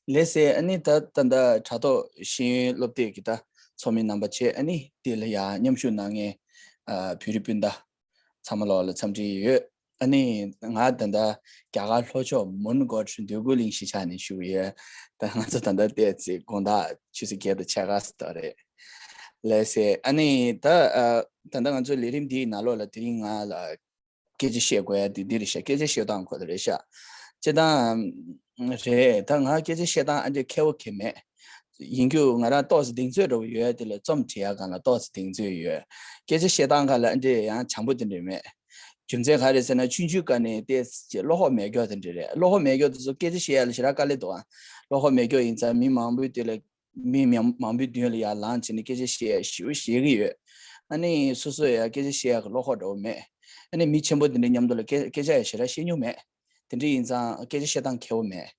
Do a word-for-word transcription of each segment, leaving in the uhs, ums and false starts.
ལགས་སེ། ཨ་ནི་ད་ད་ལྟ་དྲ་ཐོག་ཤེས་ཡོན་སློབ་དེབ་ཀྱི་ད་ཚོགས་མི་རྣམ་པ་བཅས། ཨ་ནི་དེ་ལ་ཡང་མཉམ་ཞུགས་གནང་མཁན་ཨ་བོད་རིགས་སྤུན་ཟླ་ཚང་མ་ལོག་ལ་འཚམས་འདྲི་ཡོད། ཨ་ནི་ང་ད་ལྟ་རྒྱ་གར་ལྷོ་ཕྱོགས་མོན་གྷོ་འདོད་རྒུ་གླིང་གཞིས་ཆགས་ནས་ཞུ་གི་ཡོད། ད་ང་ཚོ་ད་ལྟ་བལྟས་ཚེ་དགོང་དག་ཆུ་ཚོད་བརྒྱད་དང་ཕྱེད་ཀ་ཙམ་རེད། ལགས་སེ། ཨ་ནི་ད་ཨ་ད་ལྟ་ང་ཚོ་ལས་རིམ་འདིའི་ནང་ལོགས་ལ་དེ་རིང་ང་ལ་སྐད་ཆ་བཤད་དགོས་ཡ་དེ་འདི་རེད་ཤག་སྐད་ཆ་བཤད་སྟངས་ཁོ་ཐག་རེད་ཤག་སྤྱིར་བཏང་རེད། ད་ང་སྐད་ཆ་བཤད་སྟངས་ཨ་འདྲས་མཁས་པོ་གང་ཡང་མེད། ཡིན་རྒྱུ་ང་རང་ཏོག་ཙམ་གདེང་ཚོད་འདྲ་བོ་ཡོད་དེ་ལ་རྩོམ་བྲིས་ཡ་སྒང་ལ་ཏོག་ཙམ་གདེང་ཚོད་ཡོད། སྐད་ཆ་བཤད་སྟངས་སྒང་ལ་ཨ་འདྲས་ཡང་བྱང་པོ་དེ་འདྲས་མེད། རྒྱུ་མཚན་ག་རེ་ཟེར་ན་ཆུང་ཆུང་སྒང་ནས་ཏོག་ཙམ་བློ་ཁོག་མེད་མཁན་དེ་འདྲས་རེད། བློ་ཁོག་མེད་མཁན་དེ་ཚོ་སྐད་ཆ་བཤད་ཡ་ལ་ཞེ་དྲག་དཀའ་ལས་འདུག་ཨ། བློ་ཁོག་མེད་མཁན་ཡིན་ཙང་མི་མང་པོའི་དེ་ལ་མི་མང་མང་པོའི་མདུན་ལ་ཡར་ལངས་བྱས་ནས་སྐད་ཆ་བཤད་ཞེ་པོ་བཤད་ཀྱི་ཡོད། ཨ་ནི་སོ་སོ་ཡང་སྐད་ཆ་བཤད་ཡག་གི་བློ་ཁོག་འདྲ་བོ་མེད། ཨ་ནི་མི་ཆེན་པོ་དེ་འདྲའི་མཉམ་དུ་ལ་སྐད་སྐད་ཆ་ཡང་ཞེ་དྲག་བཤད་མྱོང་མེད། དེ་འདྲ་ཡིན་ཙང་སྐད་ཆ་བཤད་སྟངས་མཁས་པོ་མེད།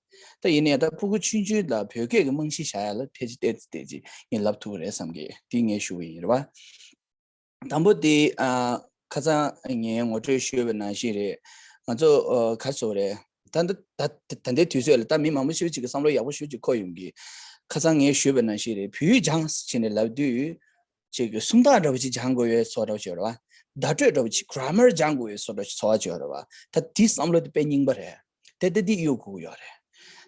ད་ཡིན་ནའི་ད་ཕྲུ་གུ་ཆུང་ཆུང་ལ་བོད་སྐད་ཀྱི་རྨང་གཞི་བཞག་ཡ་ལ་ཕལ་ཆེར་ཏོག་ཙམ་ཏོག་ཙམ་ངས་ལབ་ཐུབ་ཀྱི་རེད་བསམ་གི། དེ་ངས་ཞུ་གི་ཡིན་རེད་བ། དང་པོ་དེ་ཨ་ཁ་སང་ངས་ངོ་སྤྲོད་ཞུས་པ་ནང་བཞིན་རེད། ང་ཚོ་ཨ་ག་རེ་ཟེར་དགོས་རེད། ད་ད་ད་ད་ལྟའི་དུས་ཚོད་ལ་ད་མི་མང་པོ་ཞེ་པོ་ཅིག་གི་བསམ་བློ་ཡག་པོ་ཞེ་པོ་ཅིག་འཁོར་ཡོང་གི། ཁ་སང་ངས་ཞུས་པ་ནང་བཞིན་རེད། བོད་ཡིག་སྦྱངས་བྱས་ནས་ལབ་དུས་ཅིག་གི་སུམ་རྟགས་འདྲ་པོ་ཅིག་སྦྱང་དགོས་ཡོད་བཟོ་འདྲ་པོ་ཅིག་ཡོད་རེད་བ། བརྡ་སྤྲོད་འདྲ་པོ་ཅིག་grammar སྦྱང་དགོས་ཡོད་བཟོ་འདྲ་པོ་ཅིག་ཚོར་བ་ཅིག་ཡོད་རེད་བ། ད་དེའི་བསམ་བློ་དེ་དཔེ་རྙིང་པ་རེད། དེ་ལྟ་དེ་གཡུག་དགོས་ཡོད་རེད།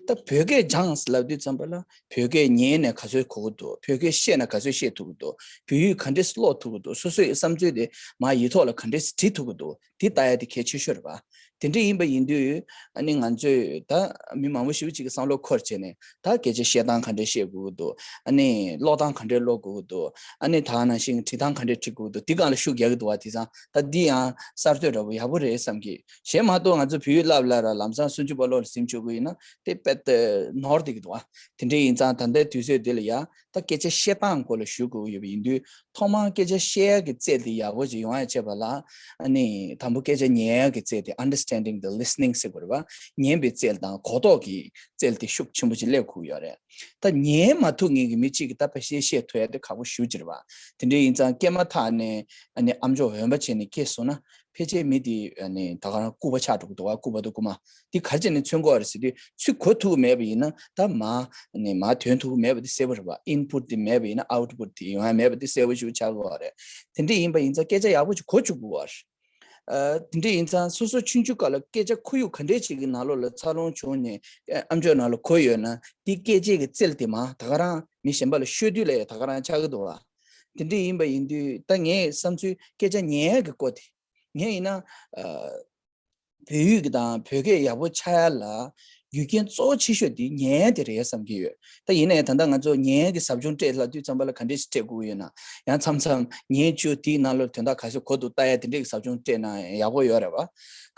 ད་བོད་སྐད་སྦྱངས་ལབ་དུས་ཙམ་པ་ལ་བོད་སྐད་ཉན་ནས་ག་ཚོད་གོ་གི་འདུག་བོད་སྐད་བཤད་ན་ག་ཚོད་བཤད་ཐུབ་ཀྱི་འདུག་བོད་ཡིག་ག་འདྲས་ཀློག་ཐུབ་ཀྱི་འདུག་སོ་སོའི་བསམ་ཚུལ་དེ་མར་ཡིག་ཐོག་ལ་ག་འདྲས་འབྲི་ཐུབ་ཀྱི་འདུག་དེ་ལྟ་ཡ་དེ་གལ་ཆེ་ཤོས་རེད་པ། དེ་འདྲ་ཡིན་པ་ཡིན་དུས་ཨ་ནི་ང་ཚོས་ད་མི་མང་པོ་ཞེ་པོ་ཅིག་གི་བསམ་བློ་འཁོར་བྱས་ནས་ད་སྐད་ཆ་བཤད་སྟངས་ག་འདྲས་བཤད་དགོས་ཀྱི་འདུག་ཨ་ནི་ཀློག་སྟངས་ག་འདྲས་ཀློག་དགོས་ཀྱི་འདུག་ཨ་ནི་ད་ག་ནང་བཞིན་བྲིས་སྟངས་ག་འདྲས་བྲི་དགོས་ཀྱི་འདུག་དེ་སྒང་ལ་ཤུགས་རྒྱག་གི་འདུག་བ། དེང་སང་ད་འདི་ཡང་གསར་གཏོད་འདྲ་པོ་ཡག་པོ་རེད་བསམ་གི། གཞན་མ་གཏོགས་ང་ཚོ་བོད་ཡིག་བསླབ་ལ་ར་ལམ་སང་སུམ་ཅུ་པ་ལོག་ལ་ཟིན་བཅུག་གི་ཡིན་ན་དེ་དཔེ་ད་ནོར་བསྡད་ཀྱི་འདུག་ཨ། དེ་འདྲ་ཡིན་ཙང་ད་ལྟའི་དུས་ཚོད་འདི་ལ་ཡ་ད་སྐད་ཆ་བཤད་སྟངས་སྐོར་ལ་ཞུ་དགོས་ཀྱི་ཡོད་པ་ཡིན་དུས་ཐོག་མར་སྐད་ཆ་བཤད་ཡག་གི་རྩལ་དེ་ཡག་པོ་ཅིག་ཡོང་ཡ་བྱེད་པ་ལ་ཨ་ནི་དང་པོ་སྐད་ཆ་ཉན་ཡག་གི་རྩལ་དེ་understanding the listening ཟེར་དགོས་རེད་པ། ཉན་པའི་རྩལ་དང་གོ་རྟོགས་ཀྱི་རྩལ་དེ་ཤུགས་ཆེན་པོ་ཅིག་སླེབས་དགོས་ཀྱི་ཡོད་རེད། ད་ཉན་མ་ཐུབ་མཁན་གྱི་མི་གཅིག་གིས་ད་ཕལ་ཆེར་བཤད་ཐུབ་ཡ་དེ་ཁག་པོ་ཞེ་པོ་ཅིག་རེད་པ། དེ་འདྲ་ཡིན་ཙང་སྐྱེས་མ་ཐག་ནས་ཨ་ནི་ཨམ་ཅོག་འོན་པ་བྱས་ནས་སྐྱེས་སོང་ན་ཕལ་ཆེར་མི་དེ་ཨ་ནི་ད་ག་རང་ལྐུགས་པ་ཆགས་འགྲོ་གི་འདུག་བ། ལྐུགས་པ་དང་ལྐུགས་མ་དེ་ག་རེ་བྱས་ནས་མཚོན་གྱི་ཡོད་རེད་ཟེར་དུས་ཚུར་གོ་ཐུབ་ཀྱི་མེད་པ་ཡིན་ན་ད་མར་ཨ་ནི་མར་ཐོན་ཐུབ་ཀྱི་མེད་པ་དེ་གསལ་པོ་རེད་པ། input དེ་མེད་པ་ཡིན་ན་output དེ་ཡོང་ཡ་མེད་པ་དེ་གསལ་པོ་ཞེ་པོ་ཆགས་ཀྱི་ཡོད་རེད། དེ་འདྲ་ཡིན་པ་ཡིན་ཙང་སྐད་ཆ་ཡག་པོ་ཅིག་གོ་བཅུག་དགོས་པ་རེད། ཨ། དེ་འདྲ་ཡིན་ཙང་སོ་སོ་ཆུང་ཆུང་སྐབས་ལ་སྐད་ཆ་ཁོར་ཡུག་ག་འདྲས་ཅིག་གི་ནང་ལོགས་ལ་འཚར་ལོངས་བྱུང་ནས་ཨ་ཨམ་ཅོག་ནང་ལ་གོ་ཡོད་ན་དེ་སྐད་ཆའི་གི་རྩལ་དེ་མར་ད་ག་རང་མི་གཞན་པ་ལ་ཤོད་དུས་ལ་ཡང་ད་ག་རང་ཆགས་ཀྱི་འདུག་བ། དེ་འདྲ་ཡིན་པ་ཡིན་དུས་ད་ངའི་བསམ་ཚུལ་སྐད་ཆ་ཉན་ཡག་གི་སྐོར་དེ་ངས་ཡིན་ན་ཨ་བོད་ཡིག་གི་དང་བོད་སྐད་ཡག་པོ་ཆགས་ཡ་ལ་རྒྱུ་རྐྱེན་གཙོ་བོ་ཆེ་ཤོས་དེ་ཉན་དེ་རེད་བསམ་གྱི་ཡོད། ད་ཡིན་ནའི་ད་ལྟ་ང་ཚོ་ཉན་གྱི་ཟབ་སྦྱོང་སྤྲད་ལབ་དུས་ཙམ་པ་ལ་ག་འདྲས་ཞིག་སྤྲད་དགོས་ཀྱི་ཡོད་ན། ཡང་མཚམས་མཚམས་ཉན་བཅུག་དེའི་ནང་ལོགས་དོན་དག་ག་ཚོད་གོ་འདུག་ལྟ་ཡ་དེ་འདྲས་ཀྱི་ཟབ་སྦྱོང་སྤྲད་ན་ཡག་པོ་ཡོད་རེད་བ།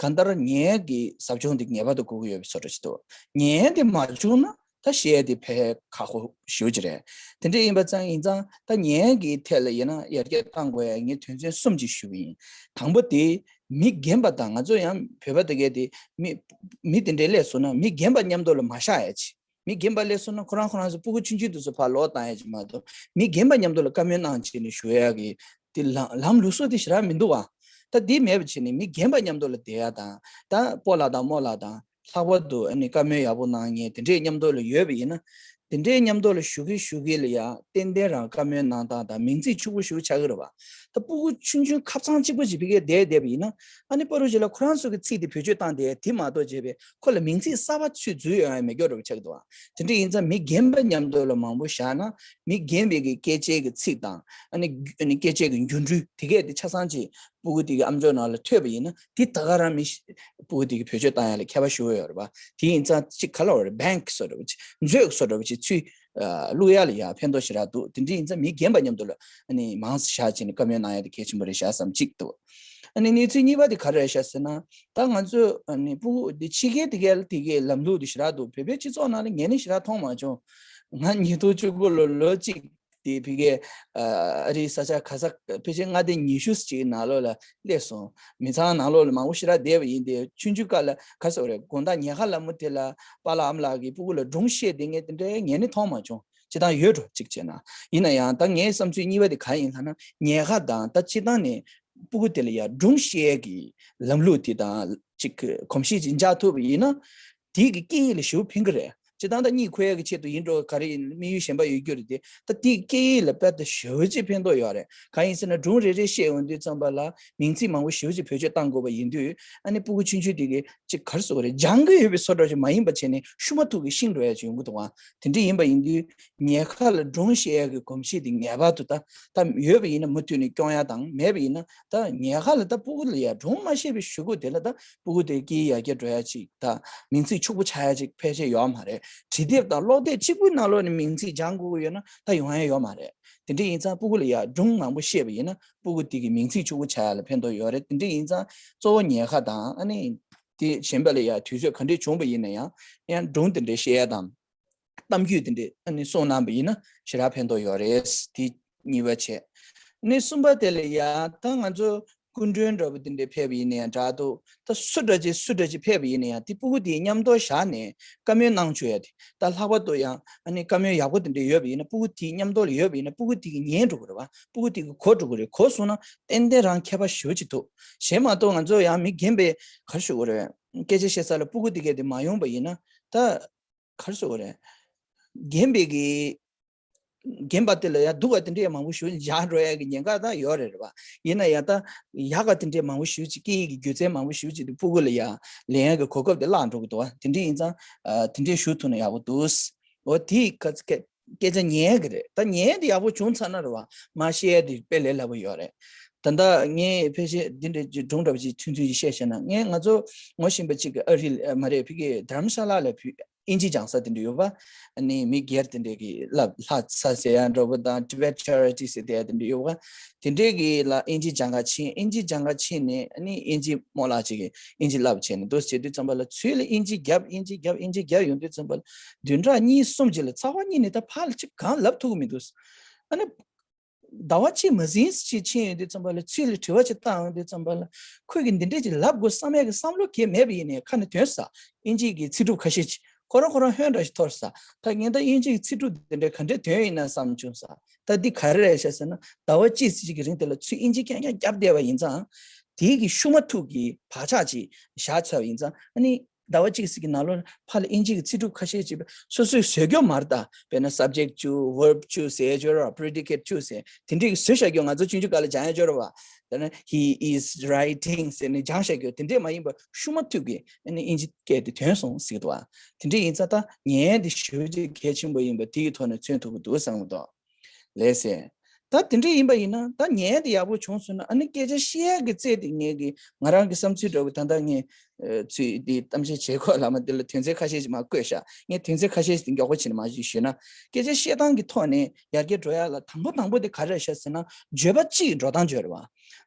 གང་ལྟར་ཉན་གྱི་ཟབ་སྦྱོང་དེ་ངེས་པར་དུ་དགོས་ཀྱི་ཡོད་པའི་བཟོ་འདྲ་ཞིག་འདུག་ཉན་དེ་མ་བྱུང་ན་ད་བཤད་ཡ་དེ་ཕལ་ཁག་པོ་ཞེ་པོ་ཅིག་རེད། དེ་འདྲས་ཡིན་པ་ཙང་ཡིན་ཙང་ད་ཉན་གྱི་ཐད་ལ་ཡིན་ན་ཡར་རྒྱས་གཏང་དགོས་ཡ་ངས་དོན་ཚན་གསུམ་ཅིག་ཞུ་གི་ཡིན། དང་པོ་དེ་མི་རྒན་པ་དང་ང་ཚོ་ཡང་བོད་པ་དེ་གས་དེ་མི་མི་དེ་འདྲས་སླེབས་སོང་ན་མི་རྒན་པ་མཉམ་དུ་ལ་མ་བཞག་ཡ་ཅིག་མི་རྒན་པ་སླེབས་སོང་ན་ཁོ་རང་ཁོ་རང་ཚོ་སྤུ་གུ་ཆུང་ཆུང་དེ་ཚོ་ཕར་ལོག་བཏང་ཡ་ཅིག་མ་གཏོགས་མི་རྒན་པ་མཉམ་དུ་ལ་བཀའ་མོལ་གནང་བྱས་ནས་ཞུ་ཡ་གི་དེ་ལམ་ལམ་ལུགས་སྲོལ་དེ་ཞེ་དྲག་མི་འདུག་བ། ད་དེ་མེད་པ་བྱས་ནས་མི་རྒན་པ་མཉམ་དུ་ལ་བསྡད་ཡ་དང་ད་སྤོ་ལགས་དང་རྨོ་ལགས་དང་ལྷག་པར་དུ་ཨ་ནི་བཀའ་མོལ་ཡག་པོ་གནང་མཁན་དེ་འདྲས་མཉམ་དུ་ལ་ཡོད་པ་ཡིན་ན། དེ་འདྲའི་མཉམ་དུ་ལ་ཞུ་གི་ཞུ་གི་ལ་ཡ་ཏན་ཏན་རང་བཀའ་མོལ་གནང་སྟངས་དང་མིང་ཚིག་ཕྱུག་པོ་ཞུ་ཆགས་ཀྱི་རེད་བ། ད་སྤུ་གུ་ཆུང་ཆུང་ཁབ་ཚང་གཅིག་པོ་ཅིག་ཕ་གིར་བསྡད་བསྡད་པ་ཡིན་ན་ཨ་ནི་པ་རུ་ཞིག་ལ་ཁོ་རང་ཚོ་གི་ཚིག་དེ་བེད་སྤྱོད་བཏང་བསྡད་དེ་མ་གཏོགས་བྱས་པའི་ཁོ་ལ་མིང་ཚིག་གསར་པ་ཚུར་འཛུལ་ཡོང་ཡ་མེད་སྐྱོ་འདྲ་བོ་ཆགས་ཀྱི་འདུག་བ། དེ་འདྲ་ཡིན་ཙང་མི་རྒན་པ་མཉམ་དུ་ལ་མང་པོ་བཞག་ན་མི་རྒན་པའི་གི་སྐད་ཆའི་གི་ཚིག་དང་ཨ་ནི་ཨ་ནི་སྐད་ཆའི་གི་འགྱུར་འགྲོས་དེ་གས་དེ་ཆ་ཚང་ཅིག་སྤུ་གུ་དེ་གི་ཨམ་ཅོག་ནང་ལ་ཐོས་པ་ཡིན་ན་དེ་ད་ག་རང་མི་ཤི་སྤུ་གུ་དེ་གི་བེད་སྤྱོད་བཏང་ཡ་ལ་ཁྱད་པར་ཞེ་པོ་ཡོད་རེད་པ། དེ་ཡིན་ཙང་ཅིག་ག་ལ་བ་རེད། བེང་ཀི་བཟོ་འདྲ་བོ་ཅིག་མཛོད་བཟོ་འདྲ་བོ་ཅིག་ཚུར་ཨ་བླུག་ཡ་ལ་ཡ་ཕན་ཐོགས་ཞེ་དྲག་འདུག་དེ་འདྲ་ཡིན་ཙང་མི་རྒན་པ་མཉམ་དུ་ལ་ཨ་ནི་མང་ཙམ་བཞག་བྱས་ནས་བཀའ་མོལ་གནང་ཡ་དེ་གལ་ཆེན་པོ་རེད་ཤག་བསམ་གཅིག་འདུག་ཨ་ནི་གནས་ཚུལ་གཉིས་པ་དེ་ག་རེ་རེད་ཤག་ཟེར་ན་ད་ང་ཚོ་ཨ་ནི་སྤུ་གུ་དེ་ཕྱི་རྒྱལ་དེ་གའི་དེ་གའི་ལམ་ལུགས་དེ་ཞེ་དྲག་འདུག་བོད་པའི་སྤྱི་ཚོགས་ནང་ལ་ངས་ནི་ཞེ་དྲག་མཐོང་མ་བྱུང་། ང་ཉིས་སྟོང་བཅུ་དགུ་ལོ་ལོ་གཅིག་དེ་ཕ་གིའི་ཨ་རིའི་ས་ཆ་ག་ས་ཕལ་ཆེར་མངའ་སྡེ་ཉི་ཤུ་ཅིག་ནང་ལོགས་ལ་སླེབས་སོང་། མི་ཚང་ནང་ལོགས་ལ་མང་པོ་ཞེ་དྲག་བསྡད་པ་ཡིན་ཏེ་ཆུང་ཆུང་སྐབས་ལ་ག་ཟེར་བ་རེད། དགོང་དག་ཉལ་ཁ་ལ་མོ་དེ་ལ་པཱ་ལགས་ཨ་མ་ལགས་ཀྱིས་སྤུ་གུ་ལ་སྒྲུང་བཤད་དེ་ངས་དེ་འདྲའི་ངས་ནི་མཐོང་མ་བྱུང་། སྤྱིར་བཏང་ཡོད་འགྲོ་གཅིག་བྱས་ན། ཡིན་ན་ཡང་ད་ངའི་བསམ་ཚུལ་གཉིས་པ་དེ་ག་ཡིན་ལབ་ན་ཉལ་ཁ་དང་ད་སྤྱིར་བཏང་ནས་སྤུ་གུ་དེ་ལ་ཡ་སྒྲུང་བཤད་ཀྱི་ལམ་ལུགས་དེ་དང་ཅིག་གོམས་གཤིས་ཅིག་འཇགས་ཐུབ་པ་ཡིན་ན་དེ་གི་སྐད་ཡིག་ལ་ཞེ་པོ་ཕན་གི་རེད། སྤྱིར་བཏང་ད་གཉིད་ཁུག་ཡག་གི་ཆེད་དུ་ཡིན་འགྲོ། ག་རེ་ཡིན། དམིགས་ཡུལ་གཞན་པ་ཡོད་རྒྱུ་རེད་དེ། ད་དེ་སྐད་ཡིག་ལ་དཔེ་ད་ཞེ་པོ་ཅིག་ཕན་ཐོགས་ཡོད་རེད། གང་ཡིན་ཟེར་ན་སྒྲུང་རེ་རེ་བཤད་ཡོང་དུས་ཙམ་པ་ལ་མིང་ཚིག་མང་པོ་ཞེ་པོ་ཅིག་བེད་སྤྱོད་བཏང་དགོས་པ་ཡིན་དུས། ཨ་ནི་སྤུ་གུ་ཆུང་ཆུང་དེ་གིས་ཅིག་ག་རེ་ཟེར་དགོས་རེད། སྦྱང་གི་ཡོད་པའི་བཟོ་འདྲ་ཞིག་མ་ཡིན་པ་བྱས་ནས་ཤུ་མ་ཐུག་གིས་ཤེས་འགྲོ་ཡག་ཅིག་ཡོང་གི་འདུག་ཨ། དེ་འདྲ་ཡིན་པ་ཡིན་དུས་ཉལ་ཁ་ལ་སྒྲུང་བཤད་ཡག་གི་གོམས་གཤིས་དེ་ངེས་པར་དུ་ད་ད་ཡོད་པ་ཡིན་ན་མུ་མཐུད་ནས་སྐྱོང་ཡག་དང་། མེད་པ་ཡིན་ན་ད་ཉལ་ཁ་ལ་ད་སྤུ་གུ་ལ་ཡ་སྒྲུང་མ་བཤད་པའི་གཞུག་གུ་དེ་ལ་ད་སྤུ་གུ་དེ་སྐྱེ་ཡག་གི་འགྲོ་ཡག་ཅིག་ད་མིང་ཚིག་ཕྱུག་པོ་ཆགས་ཡག་ཅིག་ཕལ་ཆེར་ཡོད་མ་རེད། འབྲི་དེབ་དང་ཀློག་དེབ་གཅིག་པུའི་ནང་ལོགས་ནས་མིང་ཚིག་སྦྱང་དགོས་ཀྱི་ཡོད་ན་ད་ཡོང་ཡག་ཡོད་མ་རེད། དེ་འདྲ་ཡིན་ཙང་སྤུ་གུ་ལ་ཡ་སྒྲུང་མང་པོ་བཤད་པ་ཡིན་ན་སྤུ་གུ་དེ་གི་མིང་ཚིག་ཕྱུག་པོ་ཆགས་ཡག་ལ་ཕན་ཐོགས་ཡོད་རེད། དེ་འདྲ་ཡིན་ཙང་གཙོ་བོ་ཉལ་ཁ་དང་། ཨ་ནི་དེ་གཞན་པ་ལ་ཡ་དུས་ཚོད་ག་འདྲས་བྱུང་པ་ཡིན་ན་ཡང་ཡང་སྒྲུང་དེ་འདྲ་བཤད་ཡག་དང་། གཏམ་རྒྱུད་དེ་འདྲས་ཨ་ནི་གསུང་གནང་བ་ཡིན་ན་ཞེ་དྲག་ཕན་ཐོགས་ཡོད་རེད། དེ་གཉིས་པ་བྱས། ཨ་ནི་གསུམ་པ་དེ་ལ་ཡ་ད་ང་ཚོ་སྐུ་མགྲོན་འདྲ་པོ་དེ་འདྲས་ཕེབས་པ་ཡིན་ན་ཡང་འདྲ་འདུག་ད་སུ་འདྲ་ཅིག་སུ་འདྲ་ཅིག་ཕེབས་པ་ཡིན་ན་ཡང་དེ་སྤུ་གུ་དེའི་མཉམ་དུ་བཞག་ནས་བཀའ་མོལ་གནང་བཅུག་ཡག་དེ། ད་ལྷག་པར་དུ་ཡང་ཨ་ནི་བཀའ་མོལ་ཡག་པོ་དེ་འདྲས་ཡོད་པ་ཡིན་ན་སྤུ་གུ་དེའི་མཉམ་དུ་ལ་ཡོད་པ་ཡིན་ན་སྤུ་གུ་དེ་གིས་ཉན་འགྲོ་གི་རེད་པ། སྤུ་གུ་དེ་གིས་གོ་འགྲོ་གི་རེད། གོ་སོང་ན་ཏན་ཏན་རང་ཁྱད་པར་ཞེ་པོ་ཅིག་འདུག་གཞན་མ་གཏོགས་ང་ཚོ་ཡང་མི་རྒན་པའི་ག་རེ་ཞུ་དགོས་རེད། སྐད་ཆ་བཤད་ས་ལ་སྤུ་གུ་དེ་གས་དེ་མ་ཡོང་པ་ཡིན་ན་ད་ག་རེ་ཞུ་དགོས་རེད། རྒན་པའི་གི་རྒན་པ་དེ་ལ་ཡ་སྡུག་པ་དེ་འདྲས་མང་པོ་ཞིག་འཇགས་འགྲོ་ཡག་གི་ཉེན་ཁ་ད་ཡོད་རེད་རེད་པ། ཡིན་ན་ཡང་ད་ཡག་ག་དེ་འདྲས་མང་པོ་ཞིག་ཅིག་སྐད་ཡིག་གི་སྒྱུ་རྩལ་མང་པོ་ཞིག་ཅིག་དེ་སྤུ་གུ་ལ་ཡ་ལེན་ཡག་གི་གོ་སྐབས་དེ་བརླག་འགྲོ་གི་འདུག་པ། དེ་འདྲས་ཡིན་ཙང་ཨ་དེ་འདྲས་ཞུ་ཐུབ་ན་ཡག་པོ་འདུག་འོ་དེ་ཁ་སྐད་སྐད་ཆ་ཉན་གི་རེད། ད་ཉན་དེ་ཡག་པོ་བྱུང་ཚར་ན་རེད་པ། མ་བཤད་ཡག་དེ་དཔེ་ལས་སླ་པོ་ཡོད་རེད། ད་ལྟ་ངས་ཕལ་ཆེར་འདི་འདྲས་ཀྱི་སྒྲུང་འདྲ་པོ་ཅིག་ཚུན་ཚུན་ཅིག་བཤད་བཤད་ན། ངས་ང་ཚོ་ངོ་ཤེས་པ་ཅིག་གི་ཨ་རི་ལ་མ་རེད། ཕ་གི་དྷ་རམ་ཤ་ལ་ལ་ཕུལ། ཨིན་ཇི་སྦྱང་ས་དེ་འདྲ་ཡོད་པ། ཨ་ནི་མི་སྒེར་དེ་འདྲས་ཀྱི་ལབ་ལྷ་ས་ཟེར་ཡག་འདྲ་པོ་དང་Tibet Charity ཟེར་དེ་དེ་འདྲ་ཡོད་པ། དེ་འདྲས་ཀྱི་ལ་ཨིན་ཇི་སྦྱང་ག་ཕྱིན། ཨིན་ཇི་སྦྱང་ག་ཕྱིན་ནས་ཨ་ནི་ཨིན་ཇི་རྨོ་ལགས་ཅིག་གིས་ཨིན་ཇི་ལབ་བྱས་ནས་འདུག་བྱེད་དུས་ཙམ་པ་ལ་ཚུར་ལ་ཨིན་ཇི་རྒྱབ་ཨིན་ཇི་རྒྱབ་ཨིན་ཇི་རྒྱབ་ཡོང་དུས་ཙམ་པ་ལ་བདུན་ཕྲག་གཉིས་གསུམ་ཅིག་ལ་ཚར་བ་གཉིས་ནས་ད་ཕར་ལ་ཅིག་གང་ལབ་ཐུབ་ཀྱི་མི་འདུག་ཨ་ནི་ཟླ་བ་གཅིག་མ་ཟིན་ཅིག་ཕྱིན་ཡོང་དུས་ཙམ་པ་ལ་ཚུར་ལ་དྲི་བ་ཅིག་བཏང་ཡོང་དུས་ཙམ་པ་ལ་ཁོས་གི་འདི་འདྲས་ཅིག་ལབ་དགོས་བསམ་ཡག་གི་བསམ་བློ་གང་ཡང་མེད་པ་ཡིན་ནའི་ཁ་ནས་ཐོན་ས། ཨིན་ཇི་གི་ཚིག་གྲུབ་ཁ་ཤས་ཅིག་ཁོ་རང་ཁོ་རང་ཧོན་འདྲ་ཞིག་འཐོར་ས། ད་ངས་ད་ཨིན་ཇི་གི་ཚིག་གྲུབ་འདི་འདྲས་ག་འདྲས་ཐོན་ཡིན་ན་བསམ་བྱུང་ས། ད་འདི་ག་རེ་རེད་ཤག་ཟེར་ན་ཟླ་བ་གཅིག་ཙམ་ཅིག་གི་རིང་དེ་ལ་ཚུར་ཨིན་ཇི་རྐྱང་རྐྱང་རྒྱབ་བསྡད་པ་ཡིན་ཙང་། དེའི་གི་ཤུ་མ་ཐུག་གི་བག་ཆགས་ཅིག་བཞག་ཚར་བ་ཡིན་ཙང་། ཨ་ནི་ཟླ་བ་གཅིག་ཙམ་གྱི་ནང་ལོགས་ལ་ཕར་ལ་ཨིན་ཇི་གི་ཚིག་གྲུབ་ཁ་ཤས་ཅིག་སོ་སོས་བཟོས་རྒྱུ་མ་རེད་ད། དཔེར་ན་subject བཅུ་verb བཅུ་ཟེར་ཡག་ཅིག་ཡོད་རེད་པ། predicate བཅུ་ཟེར་དེ་འདྲས་ཀྱི་བཟོས་བཞག་རྒྱུ། ང་ཚོ་ཆུང་ཆུང་སྐབས་ལ་སྦྱང་ཡག་ཅིག་ཡོད་རེད་པ། དཔེར་ན་he is writing ཟེར་ནས་སྦྱང་བཞག་རྒྱུ་དེ་འདྲས་མ་ཡིན་པར་ཤུ་མ་ཐུག་གི་ཨ་ནི་ཨིན་ཇི་སྐད་དེ་ཐོན་སོང་ཟེར་གྱི་འདུག་པ། དེ་འདྲས་ཡིན་ཙང་ད་ཉན་དེ་ཞེ་པོ་ཅིག་གལ་ཆེན་པོ་ཡིན་པ་དེ་གི་ཐོག་ནས་མཚོན་ཐུབ་ཀྱི་འདུག་བསམ་གྱི་འདུག་ལགས་སེ། ད་དེ་འདྲས་ཡིན་པ་ཡིན་ན་ད་ཉན་དེ་ཡག་པོ་བྱུང་སོང་ན་ཨ་ནི་སྐད་ཆ་བཤད་ཡག་གི་རྩལ་དེ་ངས་གི་ང་རང་གི་བསམ་ཚུལ་འདྲ་པོ། ད་ལྟ་ངས་ཨ་ཚུལ་འདི་གཏམ་བཤད་བྱེད་སྐོར་ལ་མ་དེ་ལ་དོན་ཚན་ཁ་ཤས་ཤིག་མར་བཀོད་ཤག་ངས་དོན་ཚན་ཁ་ཤས་ཤིག་མགྱོགས་པོ་བྱས་ནས་མར་ཞུས་ན། སྐད་ཆ་བཤད་སྟངས་ཀྱི་ཐོག་ནས་ཡར་རྒྱས་འགྲོ་ཡག་ལ་དང་པོ་དང་པོ་དེ་ག་རེ་རེད་ཤག་ཟེར་ན་བརྗོད་པ་གཅིག་འགྲོ་སྟངས་བརྗོད་རེད་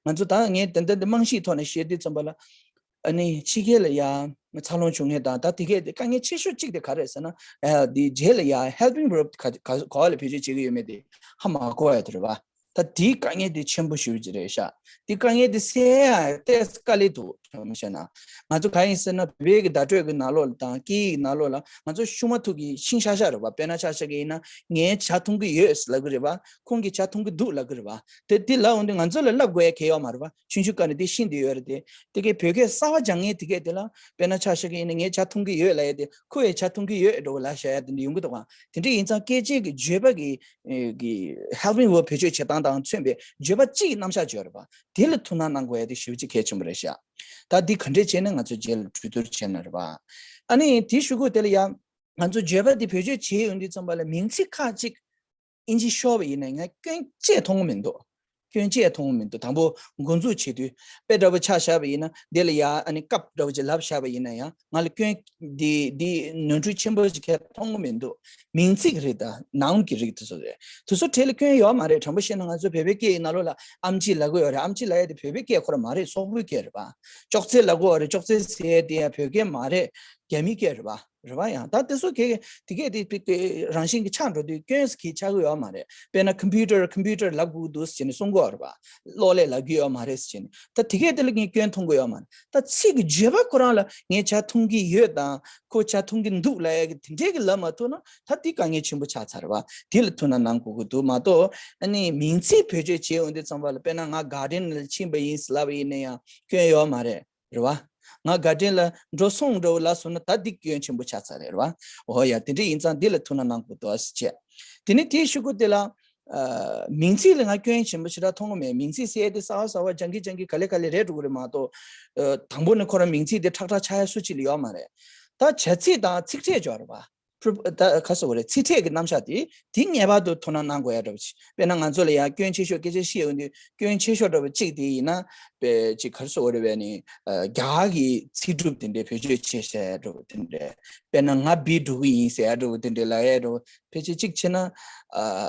པ། ང་ཚོ་ད་ངས་དེ་འདྲ་འདི་རྨང་གཞིའི་ཐོག་ནས་བཤད་དུས་ཙམ་པ་ལ། ཨ་ནི་ཕྱི་རྒྱལ་ལ་ཡ་འཚར་ལོངས་བྱུང་མཁན་དང་ད་དེ་གས་དེ་དཀའ་ངལ་ཆེ་ཤོས་གཅིག་དེ་ག་རེ་རེད་ཟེར་ན། ཨ་དེ་རྗེས་ལ་ཡ་helping verb ག་ག་ག་བ་ལ་བེད་སྤྱོད་བྱེད་ཀྱི་ཡོད་མེད་དེ་ཧ་མ་གོ་ཡག་དེ་རེད་པ། ད་དེའི་དཀའ་ངལ་དེ་ཆེན་པོ་ཞེ་པོ་ཅིག་རེད་ཤག་དེ་དཀའ་ངལ་དེ་སེལ་ཡག་ཏོག་ཙམ་དཀའ་ལས་འདུག་དྲང་མོ་བཤད་ན། ང་ཚོ་གང་ཡིན་ཟེར་ན་བོད་ཀྱི་བརྡ་སྤྲོད་ཀྱི་ནང་ལོགས་ལ་དང་སྐད་ཡིག་ནང་ལོགས་ལ་ང་ཚོ་ཤུ་མ་ཐུག་གི་ཤིང་ཤག་ཤག་རེད་པ། དཔེར་ན་ཆ་བཞག་གི་ཡིན་ན་ངས་ཇ་འཐུང་གི་ཡོད་ལབ་ཀྱི་རེད་པ། ཁོང་གིས་ཇ་འཐུང་གི་འདུག་ལབ་ཀྱི་རེད་པ། དེ་དེ་ལབ་འོང་དུས་ང་ཚོ་ལ་ལབ་དགོས་ཡག་གང་ཡང་ཡོད་མ་རེད་པ། ཆུང་ཆུང་སྐབས་ནས་དེ་ཤེས་བསྡད་ཡོད་རེད་དེ། དེ་གའི་བོད་སྐད་གསར་པ་སྦྱང་མཁན་དེ་གས་དེ་ལ་དཔེར་ན་ཆ་བཞག་གི་ཡིན་ན་ངས་ཇ་འཐུང་གི་ཡོད་ལབ་ཡག་དེ་ཁོ་ཡང་ཇ་འཐུང་གི་ཡོད་འདྲ་པོ་ལབ་བཞག་ཡག་དེ་འདྲ་ཡོང་གི་འདུག་ག་དེ་འདྲ་ཡིན་ཙང་སྐད་ཆའི་གི་བརྗོད་པ་གི་གི་helping verb བེད་སྤྱོད་བྱེད་སྟངས་དང་མཚོན་པའི་བརྗོད་པ་གཅིག་རྣམ་གཞག་བརྗོད་རེད་པ། དེ་ལ་ཐུགས་སྣང་གནང་དགོས་ཡག་དེ་ཞེ་པོ་ཅིག་གལ་ཆེན་པོ་རེད་ཤག་ད་འདི་ག་འདྲས་བྱས་ནས་ང་ཚོ་རྗེས་ལ་གྲོས་བསྡུར་བྱས་ན་རེད་པ། ཨ་ནི་དེའི་གཞུག་གུ་དེ་ལ་ཡང་ང་ཚོ་བརྗོད་པ་འདི་བེད་སྤྱོད་བྱེད་ཡོང་དུས་ཙམ་པ་ལ་མིང་ཚིག་ཁག་ཅིག་ཨིན་ཇི་ཤོར་བ་ཡིན་ན་ང་སྐྱོན་ཅིག་མཐོང་གི་མི་འདུག་སྐྱོན་ཅིག་མཐོང་གི་མི་འདུག་དང་པོ་འགོ་འཛུགས་བྱེད་དུས་དཔེ་འདྲ་པོ་ཆ་བཞག་པ་ཡིན་ན་འདི་ལ་ཡ་ཨ་ནི་སྐབས་འདྲ་པོ་ཅིག་ལབ་བཞག་པ་ཡིན་ན་ཡང་ང་ལ་སྐྱོན་འདི་འདི་ནོར་འཁྲུལ་ཆེན་པོ་ཞིག་གང་ཡང་མཐོང་གི་མི་འདུག་མིང་ཚིག་རིགས་དང་noun གི་རིགས་དེ་ཚོ་རེད། དེ་ཚོ་གྲས་ལ་སྐྱོན་ཡོད་མ་རེད། དྲང་པོ་བཤད་ན་ང་ཚོ་བོད་པའི་སྐད་ཡི་ནང་ལོགས་ལ་ཨམ་ཆི་ལབ་ཀྱི་ཡོད་རེད། ཨམ་ཆི་ལབ་ཡག་དེ་བོད་པའི་སྐད་ཁོ་རང་མ་རེད། སོག་པོའི་སྐད་རེད་པ། ཅོག་ཙེ་ལབ་ཀྱི་ཡོད་རེད། ཅོག་ཙེ་ཟེར་ཡག་དེ་ཡང་བོད་སྐད་མ་རེད། རྒྱ་མིའི་སྐད་རེད་པ། རེད་པ། ཡང་ད་དེ་ཚོ་གས་དེ་གས་དེ་རང་བཞིན་གྱིས་ཆགས་འགྲོ་དུས་སྐྱོན་ཟེར་གྱི་ཆགས་ཀྱི་ཡོད་མ་རེད། དཔེར་ན་computer computer ལབ་དགོས་འདུག་ཟེར་ནས་གསུང་གི་ཡོད་རེད་པ། གློག་ཀླད་ལབ་ཀྱི་ཡོད་མ་རེད་ཟེར་ནས། ད་དེ་གས་དེ་ལ་ངས་སྐྱོན་མཐོང་གི་ཡོད་མ་རེད། ད་ཚིག་གི་བརྗོད་པ་ཁོ་རང་ལ་ངས་ཇ་འཐུང་གི་ཡོད་དང་ཁོ་ཇ་འཐུང་གི་འདུག་ལབ་ཡག་གི་དེ་འདྲས་ཀྱི་ལབ་མ་ཐུབ་ན་ད་དེ་དཀའ་ངལ་ཆེན་པོ་ཆགས་ཚར་བ། དེ་ལ་ཐུགས་སྣང་གནང་དགོས་ཀྱི་འདུག་མ་གཏོགས། ཨ་ནི་མིང་ཚིག་བེད་སྤྱོད་བྱེད་འོང་དུས་ཙམ་པ་ལ་དཔེར་ན་ང་garden ལ་ཕྱིན་པ་ཡིན་ཟེར་ལབ་པ་ཡིན་ན་ཡང་སྐྱོན་ཡོད་མ་རེད། རེད་པ། ང་དགའ་ལྡན་ལ་འགྲོ་སོང་འགྲོ་ལ་སོང་ན་ད་འདི་སྐྱོན་ཆེན་པོ་ཆགས་ཚར་རེད་བ། འོ་ཡ་དེ་འདྲ་ཡིན་ཙང་འདི་ལ་ཐུགས་སྣང་གནང་དགོས་འདུག་ཟེར་བྱས། དེ་ནས་དེའི་གཞུག་གུ་དེ་ལ། ཨ། མིང་ཚིག་ལ་ང་སྐྱོན་ཆེན་པོ་ཞེ་དྲག་མཐོང་གི་མེད། མིང་ཚིག་ཟེར་ཡས་དེ་གསར་བ་གསར་བ་སྦྱང་གི་སྦྱང་གི་ག་ལེ་ག་ལེ་རེད་འགྲོ་གི་རེད་མ་གཏོགས། ཨ། དང་པོ་ནས་ཁོ་རང་མིང་ཚིག་དེ་ཁྲག་ཁྲག་ཆགས་ཡ་སུ་གཅིག་ལ་ཡོད་མ་རེད། ད་བྱ་ཚིག་དང་ཚིག་ཕྲད་སྦྱོར་བ། ད་ག་ཟེར་བ་རེད། ཚིག་ཕྲད་ཀྱི་རྣམ་གཞག་དེ་དེ་ངེས་པར་དུ་ཐུགས་སྣང་གནང་དགོས་ཡ་འདྲ་བ་ཅིག་དཔེར་ན་ང་ཚོ་ལ་ཡང་སྐྱོན་ཆེ་ཤོས་སྐད་ཆ་བཤད་ཡོང་དུས་སྐྱོན་ཆེ་ཤོས་འདྲ་བ་གཅིག་དེ་ཡིན་ན། དཔེ་ཅིག་ག་རེ་ཟེར་བ་རེད་པས་ནི། ཨ། རྒྱ་གར་གྱི་ཚིག་གྲུབ་དེ་འདྲའི་བེད་སྤྱོད་བྱེད་བྱས་འདྲ་བ་དེ་འདྲའི། དཔེར་ན་ང་བི་འགྲོ་གི་ཡིན་ཟེར་ཡ་འདྲ་བ་དེ་འདྲའི་ལབ་ཡ་འདྲ་བ། ཕལ་ཆེར་གཅིག་བྱས་ན། ཨ།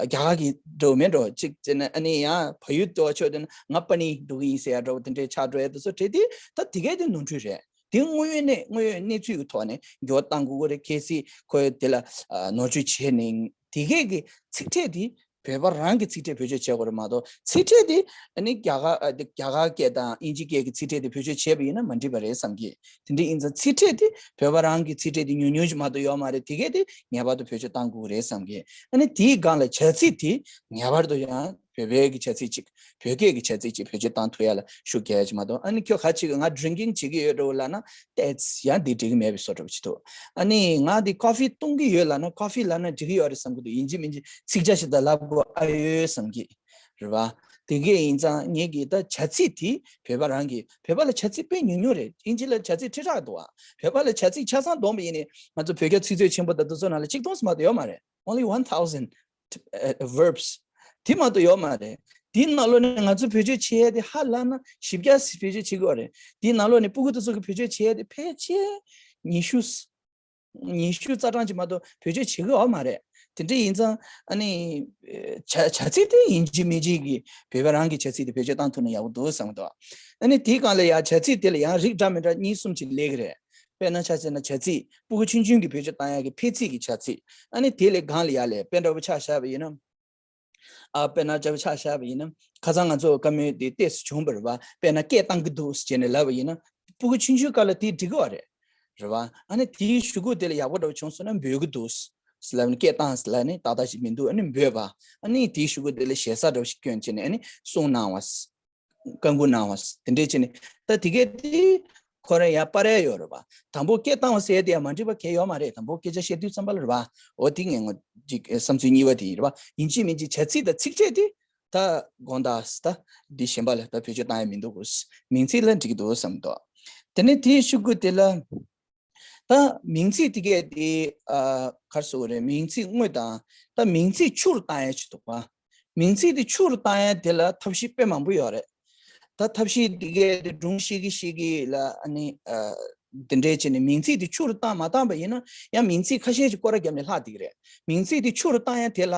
རྒྱ་གར་གྱི་འགྲོ་མེད་འགྲོ་གཅིག་བྱས་ན་ཨ་ནི་ཡང་བལ་ཡུལ་དུ་ཆོས་དེ་ན་ང་པ་ནི་འགྲོ་གི་ཡིན་ཟེར་ཡ་འདྲ་བ་དེ་འདྲའི་ཆགས་འགྲོ་ཡ་དེ་ཚོ་བྲིས་དེ་ད་དེ་གས་དེ་ནོར་འཁྲུལ་རེད། དེ་དངོས་ཡོད་གནས་དངོས་ཡོད་གནས་ཚུལ་གྱི་ཐོག་ནས་འགྱུར་བ་གཏང་དགོས་ཀྱི་རེད། གལ་སྲིད་ཁོས་དེ་ལ་ཨ་ནོར་བཅོས་བྱས་ནས་དེ་གས་ཀྱི་ཚིག་ཕྲད་དེ་བོད་པ་རང་གི་ཚིག་ཕྲད་བེད་སྤྱོད་བྱེད་དགོས་རེད་མ་གཏོགས་ཚིག་ཕྲད་དེ་ཨ་ནི་རྒྱ་གར་ཨ་རྒྱ་གར་སྐད་དང་དབྱིན་ཇི་སྐད་ཀྱི་ཚིག་ཕྲད་དེ་བེད་སྤྱོད་བྱས་པ་ཡིན་ན་མ་འགྲིག་པ་རེད་བསམ་གི། དེ་འདྲ་ཡིན་ཙང་ཚིག་ཕྲད་དེ་བོད་པ་རང་གི་ཚིག་ཕྲད་དེ་ཉུང་ཉུང་ཞིག་མ་གཏོགས་ཡོད་མ་རེད། དེ་གས་དེ་ངེས་པར་དུ་བེད་སྤྱོད་གཏང་དགོས་ཀྱི་རེད་བསམ་གི། ཨ་ནི་དེའི་སྒང་ལ་བྱ་ཚིག་དེ་ངེས་པར་དུ་ཡང་བོད་པའི་གི་བྱ་ཚིག་ཅིག་བོད་སྐད་ཀྱི་བྱ་ཚིག་ཅིག་བེད་སྤྱོད་བཏང་ཐུབ་ཡ་ལ་ཤུགས་རྒྱག་ཡ་ཅིག་མ་གཏོགས། ཨ་ནི་ཁྱོད་ཁ་ཅིག་གིས་ང་ཌི་རིང་ཀིང་བྱེད་ཀྱི་ཡོད་འགྲོ་ལབ་ན་ཏོག་ཙམ་ཡང་འདི་འགྲིག་གི་མེད་པའི་བཟོ་འདྲ་པོ་ཅིག་འདུག་ཨ་ནི་ང་འདི་ཀོ་ཧྥི་བཏུང་གི་ཡོད་ལབ་ན་ཀོ་ཧྥི་ལབ་ན་འགྲིག་གི་ཡོད་རེད་བསམ་གི་འདུག་ཡིན་གཅིག་མིན་གཅིག་ཚིག་ཆ་ཞིག་ད་ལབ་དགོས་ཨ་ཡོད་བསམ་གི་རེད་བ། དེ་གས་ཡིན་ཙང་ངེད་ཀྱིས་ད་བྱ་ཚིག་དེ་བོད་པ་རང་གི་བོད་པ་ལ་བྱ་ཚིག་དཔེ་ཉུང་ཉུང་རེད། དབྱིན་ཇི་ལ་བྱ་ཚིག་ཁྲི་ཕྲག་འདུག་ཨ། བོད་པ་ལ་བྱ་ཚིག་ཆ་ཚང་བསྡོམས་པ་ཡིན་ནའི་ང་ཚོ་བོད་རྒྱ་ཚིག་མཛོད་ཆེན་པོ་དང་དེ་ཚོ་ནང་ལ་ཆིག་སྟོང་ཙམ་མ་གཏོགས་ཡོད་མ་རེད། Only one thousand verbs. དེ་མ་གཏོགས་ཡོད་མ་རེད། དེའི་ནང་ལོགས་ནས་ང་ཚོ་བེད་སྤྱོད་བྱེད་ཡ་དེ་ཧ་ལམ་ན་བཞི་བརྒྱ་ཙམ་བེད་སྤྱོད་བྱེད་ཀྱི་ཡོད་རེད། དེའི་ནང་ལོགས་ནས་སྤུ་གུ་དེ་ཚོ་གི་བེད་སྤྱོད་བྱེད་ཡ་དེ་ཕལ་ཆེར་ཉི་ཤུ། ཉི་ཤུ་རྩ་གྲངས་ཅིག་མ་གཏོགས་བེད་སྤྱོད་བྱེད་ཀྱི་ཡོད་མ་རེད། དེ་འདྲ་ཡིན་ཙང་ཨ་ནི་བྱ་བྱ་ཚིག་དེ་ཡིན་གཅིག་མིན་གཅིག་གི་བོད་པ་རང་གི་བྱ་ཚིག་དེ་བེད་སྤྱོད་བཏང་ཐུབ་ན་ཡག་པོ་འདུག་བསམ་གི་འདུག་ཨ་ནི་དེའི་སྒང་ལ་ཡང་བྱ་ཚིག་དེ་ལ་ཡང་རིགས་འདྲ་མི་འདྲ་གཉིས་གསུམ་ཅིག་སླེབས་ཀྱི་རེད། དཔེར་ན་ཆ་བཞག་ན་བྱ་ཚིག་སྤུ་གུ་ཆུང་ཆུང་གིས་བེད་སྤྱོད་བཏང་ཡག་གི་འཕེལ་ཚིག་གི་བྱ་ཚིག་ཨ་ནི་དེ་ལས་སྒང་ལ་ཡར་ལས་དཔེ་འདྲ་པོ་ཆ་བཞག་པ་ཡིན་ན། ཨ་དཔེར་ན་ཆ་བཞག་པ་ཡིན་ན་ཁ་སང་ང་ཚོ་བཀའ་མོལ་དེ་ཏོག་ཙམ་བྱུང་བ་རེད་བ། དཔེར་ན་སྐད་བཏང་གི་འདུག་ཟེར་ནས་ལབ་པ་ཡིན་ན་སྤུ་གུ་ཆུང་ཆུང་སྐབས་ལ་དེ་འགྲིག་གི་བ་རེད། རེད་བ། ཨ་ནི་དེའི་གཞུག་གུ་དེ་ལ་ཡག་པོ་འདྲ་པོ་བྱུང་སོང་ན་འབོད་ཀྱི་འདུག་ཟེར་ལབ་ནས་སྐད་བཏང་ཟེར་ལབ་ནས་ཏག་ཏག་ཞིག་མི་འདུག་ཨ་ནི་འབོད་པ། ཨ་ནི་དེའི་གཞུག་གུ་དེ་ལ་ཞེ་ས་འདྲ་པོ་ཞིག་སྐྱོན་བྱས་ནས་ཨ་ནི་གསུང་གནང་བ། བཀའ་འགུག་གནང་བ། དེ་འདྲས་བྱས་ནས་ད་དེ་གས་དེ་ཁོ་རང་ཡང་སྤར་ཡ་ཡོད་རེད་བ། དང་པོ་སྐད་བཏང་བ་ཟེར་ཡ་དེ་ཡང་མ་འགྲིག་པ་གང་ཡང་ཡོད་མ་རེད། དང་པོ་སྐད་ཆ་བཤད་དུས་ཙམ་པ་ལ་རེད་བ། འོ་དེ་ངས་ངོ་ཅིག་བསམ་ཚུལ་གཉིས་པ་དེ་ཡིན་རེད་བ། ཡིན་གཅིག་མིན་གཅིག་བྱ་ཚིག་དང་ཚིག་ཕྲད་དེ་ད་དགོངས་དག་ད་འདི་གཞན་པ་ལ་ད་བེད་སྤྱོད་བཏང་ཡ་མི་འདུག་མིང་ཚིག་ལ་འགྲིག་གི་འདུག་བསམ་འདུག་དེ་ནས་དེའི་གཞུག་གུ་དེ་ལ། ད་མིང་ཚིག་དེ་གས་དེ་ཨ་ག་རེ་ཟེར་དགོས་རེད། མིང་ཚིག་དངོས་དང་ད་མིང་ཚིག་ཆུ་རུ་བཏང་ཡ་ཅིག་འདུག་པ། མིང་ཚིག་དེ་ཆུ་རུ་བཏང་ཡ་དེ་ལ་ཐབས་ཤེས་དཔེ་མང་པོ་ཡོད་རེད། ད་ཐབས་ཤེས་དེ་གས་དེ་སྒྲུང་བཤད་ཀྱི་བཤད་ཀྱི་ལ་ཨ་ནི་ཨ་དེ་འདྲས་བྱས་ནས་མིང་ཚིག་དེ་ཆུ་རུ་བཏང་མ་བཏང་པ་ཡིན་ན་ཡང་མིང་ཚིག་ཁ་ཤས་ཅིག་སྐོར་ར་བརྒྱབ་ནས་ལྷག་བསྡད་ཀྱི་རེད། མིང་ཚིག་དེ་ཆུ་རུ་བཏང་ཡ་དེ་ལ་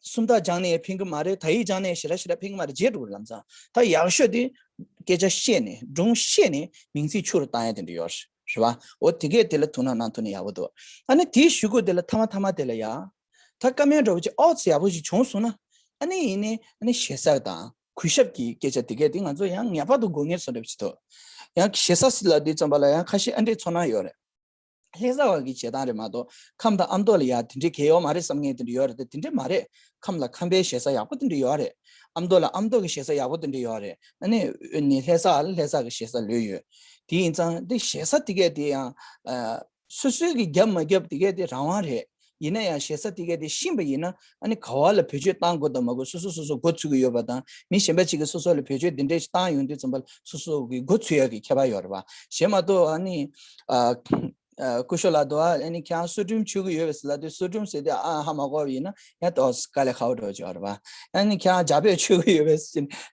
སུམ་རྟགས་སྦྱངས་ནས་ཕན་གྱི་མ་རེད། དག་ཡིག་སྦྱངས་ནས་ཞེ་དྲག་ཞེ་དྲག་ཕན་གྱི་མ་རེད། བརྗེད་འགྲོ་གི་རེད། ལམ་སང་ད་ཡག་ཤོས་དེ་སྐད་ཆ་བཤད་ནས་སྒྲུང་བཤད་ནས་མིང་ཚིག་ཆུ་རུ་བཏང་ཡ་དེ་འདྲ་ཡོད་རེད་བ། འོ་དེ་གས་དེ་ལ་ཐུགས་སྣང་གནང་ཐུབ་ན་ཡག་པོ་འདུག་ཨ་ནི་དེའི་གཞུག་གུ་དེ་ལ་ཐ་མ་ཐ་མ་དེ་ལ་ཡ། ད་བཀའ་མོལ་འདྲ་པོ་ཅིག་ཨོ་ཙི་ཡག་པོ་ཞིག་བྱུང་སོང་ན་ཨ་ནི་ཡིན་ནའི་ཨ་ནི་ཞེ་ས་དང་གུས་ཞབས་ཀྱི་སྐད་ཆ་དེ་གས་དེ་ང་ཚོ་ཡང་ངེས་པར་དུ་དགོས་ངེས་བཟོ་འདྲ་པོ་ཅིག་འདུག་ཡང་ཞེ་ས་ཟེར་ལབ་དུས་ཙམ་པ་ལ་ཡང་ཁ་ཤས་ཨ་འདྲས་ཚོར་སྣང་ཡོད་རེད། ལྷ་ས་བ་གི་བྱེད་སྟངས་རེད་མ་གཏོགས་ཁམས་དང་ཨ་མདོ་ལ་ཡ་དེ་འདྲའི་གལ་ཡོད་མ་རེད་བསམ་མཁན་དེ་འདྲ་ཡོད་རེད་དེ། དེ་འདྲ་མ་རེད། ཁམས་ལ་ཁམས་པའི་ཞེ་ས་ཡག་པོ་དེ་འདྲ་ཡོད་རེད། ཨ་མདོ་ལ་ཨ་མདོ་གི་ཞེ་ས་ཡག་པོ་དེ་འདྲ་ཡོད་རེད། ཨ་ནི་ཨ་ནི་ལྷ་ས་ལ་ལྷ་ས་གི་ཞེ་ས་ལོས་ཡོད། དེ་ཡིན་ཙང་དེ་ཞེ་ས་དེ་གས་དེ་ཡང་ཨ་སོ་སོའི་གི་རྒྱབ་མ་རྒྱབ་དེ་གས་དེ་རང་དབང་རེད། ཡིན་ན་ཡང་ཞེ་ས་དེ་གས་དེ་ཤེས་པ་ཡིན་ན་ཨ་ནི་ག་བ་ལ་བེད་སྤྱོད་བཏང་དགོས་དང་མ་དགོས་སོ་སོ་སོ་སོ་འགོ་ཚུགས་ཀྱི་ཡོད་པ་དང་མི་གཞན་པ་གཅིག་གིས་སོ་སོ་ལ་བེད་སྤྱོད་དེ་འདྲས་ཞིག་བཏང་ཡོང་དུས་ཙམ་པ་ལ་སོ་སོ་གི་འགོ་ཚུགས་ཡག་གི་ཁྱད་པར་ཡོད་རེད་བ། གཞན་མ་གཏོགས་ཨ་ནི་ཨ། ཨ་སྐུ་ཞབས་ལགས་འདུག་ཨ་ནི་ཁྱེད་རང་སོ་ཊི་རིམ་མཆོད་ཀྱི་ཡོད་པས་ལབ་དུས་སོ་ཊི་རིམ་ཟེར་དུས་ཨ་ཧ་མ་གོ་བ་ཡིན་ན་ཡང་ཏོག་ཙམ་དཀའ་ལས་ཁག་པོ་འགྲོ་ཆོག་རེད་པ། ཨ་ནི་ཁྱེད་རང་ཇ་པེ་མཆོད་ཀྱི་ཡོད་པས་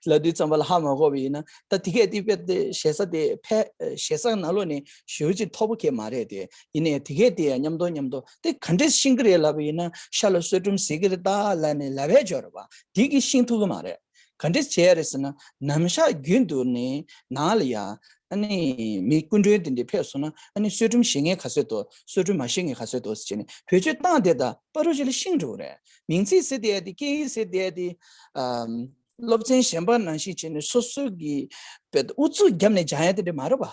ལབ་དུས་ཙམ་པ་ལ་ཧ་མ་གོ་བ་ཡིན་ན་ད་དེ་གས་དེ་དཔེ་དེ་ཞེ་ས་དེ་ཕལ་ཞེ་ས་ནང་ལོགས་ནས་ཞེ་པོ་ཅིག་མཐོ་པོ་གས་མ་རེད་དེ། ཡིན་ནའི་དེ་གས་དེ་ཡང་མཉམ་དུ་མཉམ་དུ་དེ་ག་འདྲས་ཤེས་ཀྱི་རེད་ལབ་པ་ཡིན་ན་ཤ་ལ་སོ་ཊི་རིམ་ཟེར་གྱི་རེད་ད་ལབ་ནས་ལབ་པས་ཆོག་རེད་པ། དེ་གིས་ཤེས་ཐུབ་ཀྱི་མ་རེད། ག་འདྲས་བྱས་རེད་ཟེར་ན་ནམ་ཞག་རྒྱུན་དུ་ནི་ནང་ལ་ཡ་ཨ་ནི་མི་སྐུ་མགྲོན་དེ་འདྲས་ཕེབས་སོང་ན་ཨ་ནི་སོ་ཊི་རིམ་ཤེས་མཁན་ག་ཚོད་འདུག་སོ་ཊི་རིམ་མ་ཤེས་མཁན་ག་ཚོད་འདུག་ཟེར་བྱས་ནས་བེད་སྤྱོད་བཏང་བསྡད་ད་པ་རུ་ཞིག་ལ་ཤེས་འགྲོ་གི་རེད། མིང་ཚིག་ཟེར་བསྡད་དེ་སྐད་ཡིག་ཟེར་བསྡད་དེ་ཨམ། སློབ་ཚན་གཞན་པ་ནང་བཞིན་བྱས་ནས་སོ་སོ་གི་བེད་ཨུ་ཚུགས་བརྒྱབ་ནས་སྦྱང་ཡ་དེ་འདྲས་མ་རེད་པ།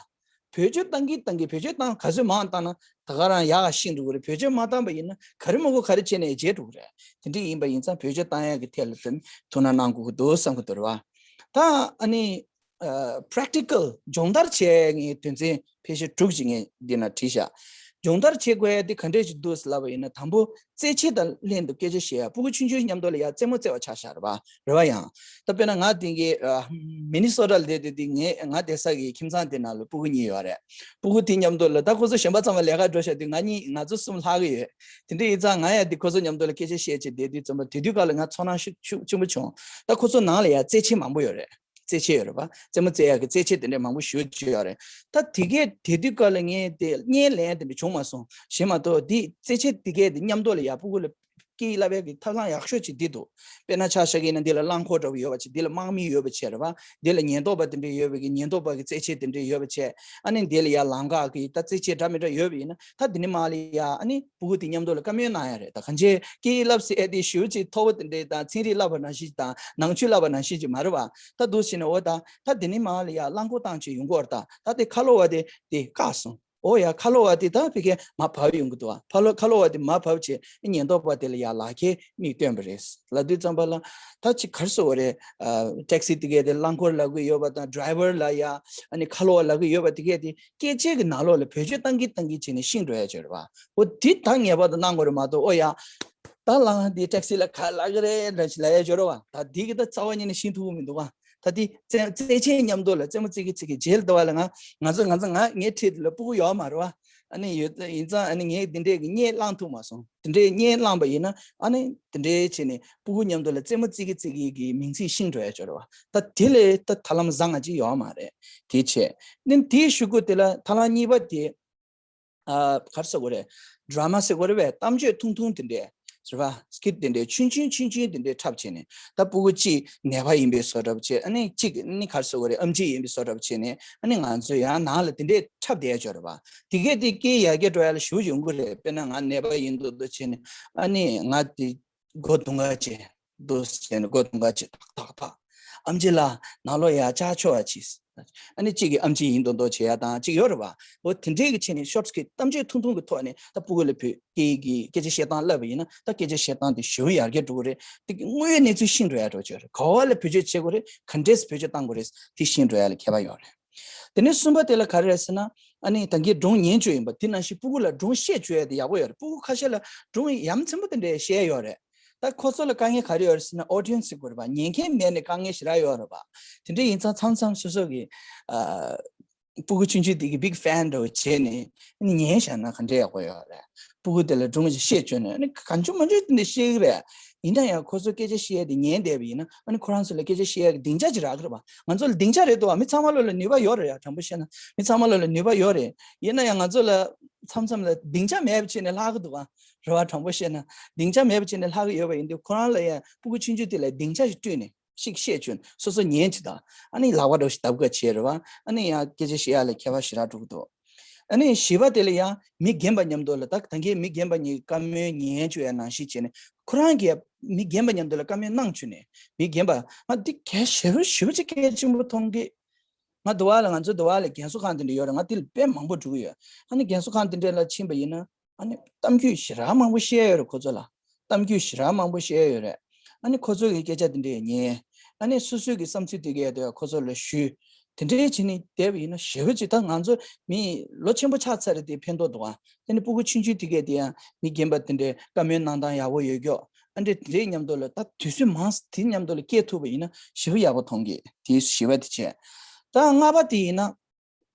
བེད་སྤྱོད་བཏང་གི་བཏང་གི་བེད་སྤྱོད་བཏང་ག་ཚོད་མང་བཏང་ན་ད་ག་རང་ཡག་ག་ཤེས་འགྲོ་གི་རེད། བེད་སྤྱོད་མ་བཏང་པ་ཡིན་ན་ག་རེ་མ་གོ་ག་རེ་བྱས་ནས་བརྗེད་འགྲོ་གི་རེད། དེ་འདྲ་ཡིན་པ་ཡིན་ཙང་བེད་སྤྱོད་བཏང་ཡག་གི་ཐད་ལ་དེ་ཐུགས་སྣང་གནང་དགོས་ཀྱི་འདུག་བསམ་གྱི་འདུག་རེད་བ། ད་ཨ་ནི་ practical སྦྱོང་བརྡར་བྱས་ངས་དོན་ཚན་ཕལ་ཆེར་དྲུག་ཅིག་ངས་འདི་ན་བྲིས་བཞག་སྦྱོང་བརྡར་བྱེད་དགོས་ཡ་དེ་ག་འདྲས་ཅིག་འདུག་ཟེར་ལབ་པ་ཡིན་ན། དང་པོ་རྩེད་ཆས་དང་ལྷན་དུ་སྐད་ཆ་བཤད་ཡ། སྤུ་གུ་ཆུང་ཆུང་མཉམ་དུ་ལ་ཡ་རྩེད་མོ་རྩེ་བ་ཆགས་བཞག་རེད་པ། རེད་པ། ཡང་ད་དཔེར་ན་ང་དེང་གི་མི་ནི་སོ་ཊ་ལ་བསྡད་དུས་དེ་ངས་ང་བསྡད་ས་གི་ཁྱིམ་ཚང་དེ་ནང་ལ་སྤུ་གུ་གཉིས་ཡོད་རེད། སྤུ་གུ་དེ་མཉམ་དུ་ལ་ད་ཁོ་ཚོ་གཞན་པ་ཚང་མ་ལས་ཀ་འགྲོ་བཞག་དུས་ང་གཉིས་ང་ཚོ་གསུམ་ལྷག་གི་ཡོད། དེ་འདྲ་ཡིན་ཙང་ང་ཡ་དེ་ཁོ་ཚོ་མཉམ་དུ་ལ་སྐད་ཆ་བཤད་བྱས་བསྡད་དུས་ཙམ་པ་དེ་དུས་སྐབས་ལ་ང་ཚོར་སྣང་ཤུགས་ཆེན་པོ་བྱུང་། ད་ཁོ་ཚོ་ནང་ལ་ཡ་རྩེད་ཆས་མང་པོ་ཡོད་རེད། རྩེད་ཆས་ཡོད་རེད་པ། རྩེད་མོ་རྩེ་ཡག་གི་རྩེད་ཆས་དེ་འདྲས་མང་པོ་ཞེ་པོ་ཅིག་ཡོད་རེད། ད་དེ་གས་དེ་དུས་སྐབས་ལ་ངས་དེ་བརྙན་ལེན་དེ་འདྲས་བྱུང་མ་སོང་། གཞན་མ་གཏོགས་དེ་རྩེད་ཆས་དེ་གས་དེ་མཉམ་དུ་ལ་ཡ་སྤུ་གུ་ལ་སྐད་ཡིག་བསླབ་ཡག་གི་ཐབས་ལམ་ཡག་ཤོས་ཅིག་འདི་འདུག་དཔེར་ན་ཆ་བཞག་གི་ཡིན་ན་འདི་ལ་རླངས་འཁོར་འདྲ་བོ་ཡོད་པ་ཅིག་འདི་ལ་དམག་མི་ཡོད་པ་བྱས་རེད་པ། འདི་ལ་ཉེན་རྟོག་པ་དེ་འདྲས་ཡོད་པའི་གི་ཉེན་རྟོག་པ་གི་རྩེད་ཆས་དེ་འདྲས་ཡོད་པ་བྱས། ཨ་ནི་འདི་ལ་ཡ་ལམ་ཁ་གི་ད་རྩེད་ཆས་འདྲ་མི་འདྲ་ཡོད་པ་ཡིན་ན་ད་འདི་ནས་མར་ལ་ཡ་ཨ་ནི་སྤུ་གུ་དེ་མཉམ་དུ་ལ་བཀའ་མོལ་གནང་ཡ་རེད། ད་གང་ཅི་སྐད་ཡིག་བསླབ་ཟེར་ཨེ་དེ་ཞེ་པོ་ཅིག་མཐོ་པོ་དེ་འདྲས་དང་ཚན་རིག་བསླབ་པ་ནང་བཞིན་དང་ནང་ཆོས་བསླབ་པ་ནང་བཞིན་ཅིག་མ་རེད་པ། ད་འདུག་བྱས་ནས་འོ་ད་ད་འདི་ནས་མར་ལ་ཡ་རླངས་འཁོར་བཏང་བྱས་ཡོང་གི་ཡོད་རེད། ད་ད་དེ་ཁ་ལོ་བ་དེ་དེ་བཀག་སོང་། འོ་ཡ་ཁ་ལོ་བ་དེ་ད་ཕ་གིར་མར་བབས་ཡོང་གི་འདུག་པ། ཕ་ལོ་ཁ་ལོ་བ་དེ་མར་བབས་བྱས་ཉེན་རྟོག་པ་དེ་ལ་ཡ་ལག་ཁྱེར་མིག་སྟོན་པ་རེད། ལབ་དུས་ཙམ་པ་ལ་ད་ཅིག་ག་རེ་ཟེར་དགོས་རེད། ཊེག་སི་དེ་གས་དེ་རླངས་འཁོར་ལབ་གི་ཡོད་པ་དང་ཌ་རའི་ཝར་ལ་ཡ་ཨ་ནི་ཁ་ལོ་བ་ལབ་གི་ཡོད་པ་དེ་གས་དེ་སྐད་ཆའི་གི་ནང་ལོགས་ལ་བེད་སྤྱོད་བཏང་གིན་བཏང་གིན་བྱས་ནས་ཤེས་འགྲོ་ཡ་ཅིག་ཡོད་རེད་པ། འོ་དེ་ད་ངེས་པར་དུ་གནང་དགོས་རེད་མ་གཏོགས། འོ་ཡ་ད་ལངས་དེ་ཊེག་སི་ལ་ག་ལབ་གི་རེད་འདྲ་ཞིག་ལབ་ཡ་ཅིག་ཡོད་རེད་པ། ད་དེ་གི་ད་རྩ་བ་ཉིད་ནས་ཤེས་ཐུབ་ཀྱི་མི་འདུག་པ། ད་དེ་རྩེད་རྩེད་ཆས་མཉམ་དུ་ལ་རྩེད་མོ་རྩེ་གི་རྩེ་གི་རྗེས་ལ་དུ་བ་ལ་ང་ང་ཚོ་ང་ཚོ་ང་ངའི་འཁྲིས་དེ་ལ་སྤུ་གུ་ཡོད་མ་རེད་པ། ཨ་ནི་ཡོད་ཡིན་ཙང་ཨ་ནི་ངས་དེ་འདྲས་ཀྱི་བརྙན་བླངས་ཐུབ་མ་སོང་། དེ་འདྲས་བརྙན་བླངས་པ་ཡིན་ན་ཨ་ནི་དེ་འདྲས་བྱས་ནས་སྤུ་གུ་མཉམ་དུ་ལ་རྩེད་མོ་རྩེ་གི་རྩེ་གི་གི་མིང་ཚིག་ཤེས་འགྲོ་ཡ་ཅིག་ཡོད་རེད་པ། ད་དེ་ལས་ད་ཐབས་ལམ་བཟང་ང་ཅིག་ཡོད་མ་རེད། དེ་བྱས་ནས་དེའི་གཞུག་གུ་དེ་ལ་ཐབས་ལམ་གཉིས་པ་དེ། ཨ་ག་རེ་ཟེར་དགོས་རེད། ཌ་ར་མ་ཟེར་དགོས་རེད་པས། གཏམ་བརྗོད་ཐུང་ཐུང་དེ་འདྲས་རེད་པ། སི་ཀིཊ་དེ་འདྲས་ཆུང་ཆུང་ཆུང་ཆུང་དེ་འདྲས་འཁྲབ་བྱས་ནས་ད་སྤུ་གུ་གཅིག་ནད་པ་ཡིན་པའི་བཟོ་འདྲ་བྱས། ཨ་ནི་གཅིག་ནི་ག་རེ་ཟེར་དགོས་རེད། ཨེམ་ཆི་ཡིན་པའི་བཟོ་འདྲ་བྱས་ནས་ཨ་ནི་ང་ཚོ་ཡང་ནང་ལ་དེ་འདྲས་འཁྲབ་བསྡད་ཡ་ཅིག་ཡོད་རེད་པ། དེ་གས་དེ་སྐད་ཡར་རྒྱས་འགྲོ་ཡ་ལ་ཞེ་པོ་ཡོང་གི་རེད། དཔེར་ན་ང་ནད་པ་ཡིན་མདོག་མདོག་བྱས་ནས་ཨ་ནི་ང་དེ་མགོ་རྡུང་ག་བྱས། འདུག་སེ་བྱས་ནས་མགོ་རྡུང་ག་བྱས། ཏག་ཏག་ཏག་ཨམ་ཆི་ལགས་ནང་ལོགས་ཡར་བཅར་ཆོག་པ་གྱིས། ཨ་ནི་གཅིག་གིས་ཨམ་ཆི་ཡིན་མདོག་མདོག་བྱེད་ཡ་དང་གཅིག་ཡོད་རེད་པ། འོ་དེ་འདྲས་ཀྱི་བྱས་ནས་ཤོར་ཊི་སི་ཀིཊ་གཏམ་བརྗོད་ཐུང་ཐུང་གི་ཐོག་ནས་ད་སྤུ་གུ་ལ་བོད་སྐད་ཀྱི་སྐད་ཆ་བཤད་སྟངས་བསླབ་པ་ཡིན་ན་ད་སྐད་ཆ་བཤད་སྟངས་དེ་ཞེ་པོ་ཡར་རྒྱས་འགྲོ་གི་རེད། དེ་དངོས་ཡོད་གནས་ཚུལ་ཤེས་འགྲོ་ཡ་འགྲོ་གི་རེད། ག་པ་ལ་བེད་སྤྱོད་བྱེད་དགོས་རེད། ག་འདྲས་སེ་བེད་སྤྱོད་གཏང་དགོས་རེད། དེ་ཤེས་འགྲོ་ཡ་ལ་ཁྱད་པར་ཡོད་རེད། དེ་ནས་གསུམ་པ་དེ་ལ་ག་རེ་རེད་ཟེར་ན། ཨ་ནི་ད་གིན་སྒྲུང་ཉན་བཅུག་ཡིན་པ་དེ་ནང་བཞིན་སྤུ་གུ་ལ་སྒྲུང་བཤད་བཅུག་ཡ་དེ་ཡག་པོ་ཡོད་རེད། སྤུ་གུ་ཁ་ཤས་ལ་སྒྲུང་ཡ་མཚན་པོ་དེ་འདྲས་བཤད་ཡོད་རེད། ད་ཁོ་ཚོ་ལ་དཀའ་ངལ་ག་རེ་ཡོད་རེད་ཟེར་ན། ཨོ་ཌི་ཡེན་སི་ཟེར་དགོས་རེད་པ། ཉན་མཁན་མེད་ནས་དཀའ་ངལ་ཞེ་དྲག་ཡོད་རེད་པ། དེ་འདྲ་ཡིན་ཙང་མཚམས་མཚམས་སོ་སོ་གི་ཨ་སྤུ་གུ་ཆུང་ཆུང་དེ་གི་བིག་ཕེན་འདྲ་བོ་བྱས་ནས་ཨ་ནི་ཉན་བཞག་ན་ག་འདྲས་ཡག་པོ་ཡོད་རེད། སྤུ་གུ་དེ་ལ་སྒྲུང་ཞིག་བཤད་བཅུག་ནས་ཨ་ནི་གང་བྱུང་མང་བྱུང་དེ་འདྲ་བཤད་གི་རེད། ཡིན་ན་ཡང་ཁོ་ཚོ་སྐད་ཆ་བཤད་ཡ་དེ་ཉན་བསྡད་པ་ཡིན་ན་ཨ་ནི་ཁོ་རང་ཚོ་ལ་སྐད་ཆ་བཤད་ཡ་གི་སྡིངས་ཆ་ཅིག་རག་གི་རེད་པ། ང་ཚོ་ལ་སྡིངས་ཆ་རེད་འདུག་པ། མི་ཚང་མ་ལོ་ལ་ནུས་པ་ཡོད་རེད་ཡ། དྲང་པོ་བཤད་ན་མི་ཚང་མ་ལོ་ལ་ནུས་པ་ཡོད་རེད། ཡིན་ན་ཡང་ང་ཚོ་ལ་མཚམས་མཚམས་ལ་སྡིངས་ཆ་མེད་པ་བྱས་ནས་ལྷག་གི་འདུག་པ། རེད་པ། དྲང་པོ་བཤད་ན་སྡིངས་ཆ་མེད་པ་བྱས་ནས་ལྷག་གི་ཡོད་པ་ཡིན་དུས་ཁོ་རང་ལ་ཡང་སྤུ་གུ་ཆུང་ཆུང་དེ་ལ་སྡིངས་ཆ་ཞིག་སྤྲུལ་ནས་ཅིག་བཤད་བཅུག་ནས་སོ་སོ་ཉན་བྱས་དང་ཨ་ནི་ལག་པ་འདྲ་བོ་ཞིག་བརྡབ་ག་བྱས་རེད་པ། ཨ་ནི་ཡང་སྐད་ཆ་བཤད་ཡ་ལ་ཁྱད་པར་ཞེ་དྲག་འགྲོ་གི་འདུག་ཨ་ནི་བཞི་པ་དེ་ལ་ཡང་མི་རྒན་པ་མཉམ་དུ་ལ་ད་ད་གིན་མི་རྒན་པ་གཉིས་བཀའ་མོལ་ཉན་བཅུག་ཡ་ནང་བཞིན་བྱས་ནས་ཁོ་རང་གིས་མི་རྒན་པ་མཉམ་དུ་ལ་བཀའ་མོལ་གནང་བཅུག་ནས་མི་རྒན་པ་ང་འདི་གལ་ཞེ་པོ་ཞེ་པོ་ཅིག་གལ་ཆེན་པོ་མཐོང་གི། ང་དུ་བ་ལ་ང་ཚོ་དུ་བ་ལ་རྒན་གསོ་ཁང་དེ་འདྲ་ཡོད་རེད། ང་དེ་ལ་དཔེ་མང་པོ་འགྲོ་གི་ཡོད། ཨ་ནི་རྒན་གསོ་ཁང་དེ་འདྲ་ལ་ཕྱིན་པ་ཡིན་ན་ཨ་ནི་གཏམ་རྒྱུད་ཞེ་དྲག་མང་པོ་བཤད་ཡོད་རེད། ཁོ་ཚོ་ལ་གཏམ་རྒྱུད་ཞེ་དྲག་མང་པོ་བཤད་ཡོད་རེད། ཨ་ནི་ཁོ་ཚོ་གི་སྐད་ཆ་དེ་འདྲ་ཉན། ཨ་ནི་སོ་སོའི་གི་བསམ་ཚུལ་དེ་གས་དེ་ཁོ་ཚོ་ལ་ཞུས། དེ་འདྲའི་བྱས་ནས་བསྡད་པ་ཡིན་ན་ཞེ་པོ་ཅིག་ད་ང་ཚོ་མི་ལོ་ཆེན་པོ་ཆགས་ཚར་རེད་དེ་ཕན་ཐོགས་འདུག་ཨ། དེ་ནི་སྤུ་གུ་ཆུང་ཆུང་དེ་གས་དེ་ཡང་མི་རྒན་པ་དེ་འདྲའི་བཀའ་མོལ་གནང་སྟངས་ཡག་པོ་ཡོད་ཀྱོག་ཨ་འདྲ་དེ་འདྲའི་མཉམ་དུ་ལ་ད་དུས་ཚོད་མང་ས་དེ་མཉམ་དུ་ལ་སྐྱེལ་ཐུབ་པ་ཡིན་ན་ཞེ་པོ་ཡག་པོ་མཐོང་གི། དེ་བཞི་པ་དེ་བྱས། ད་ལྔ་པ་དེ་ཡིན་ན།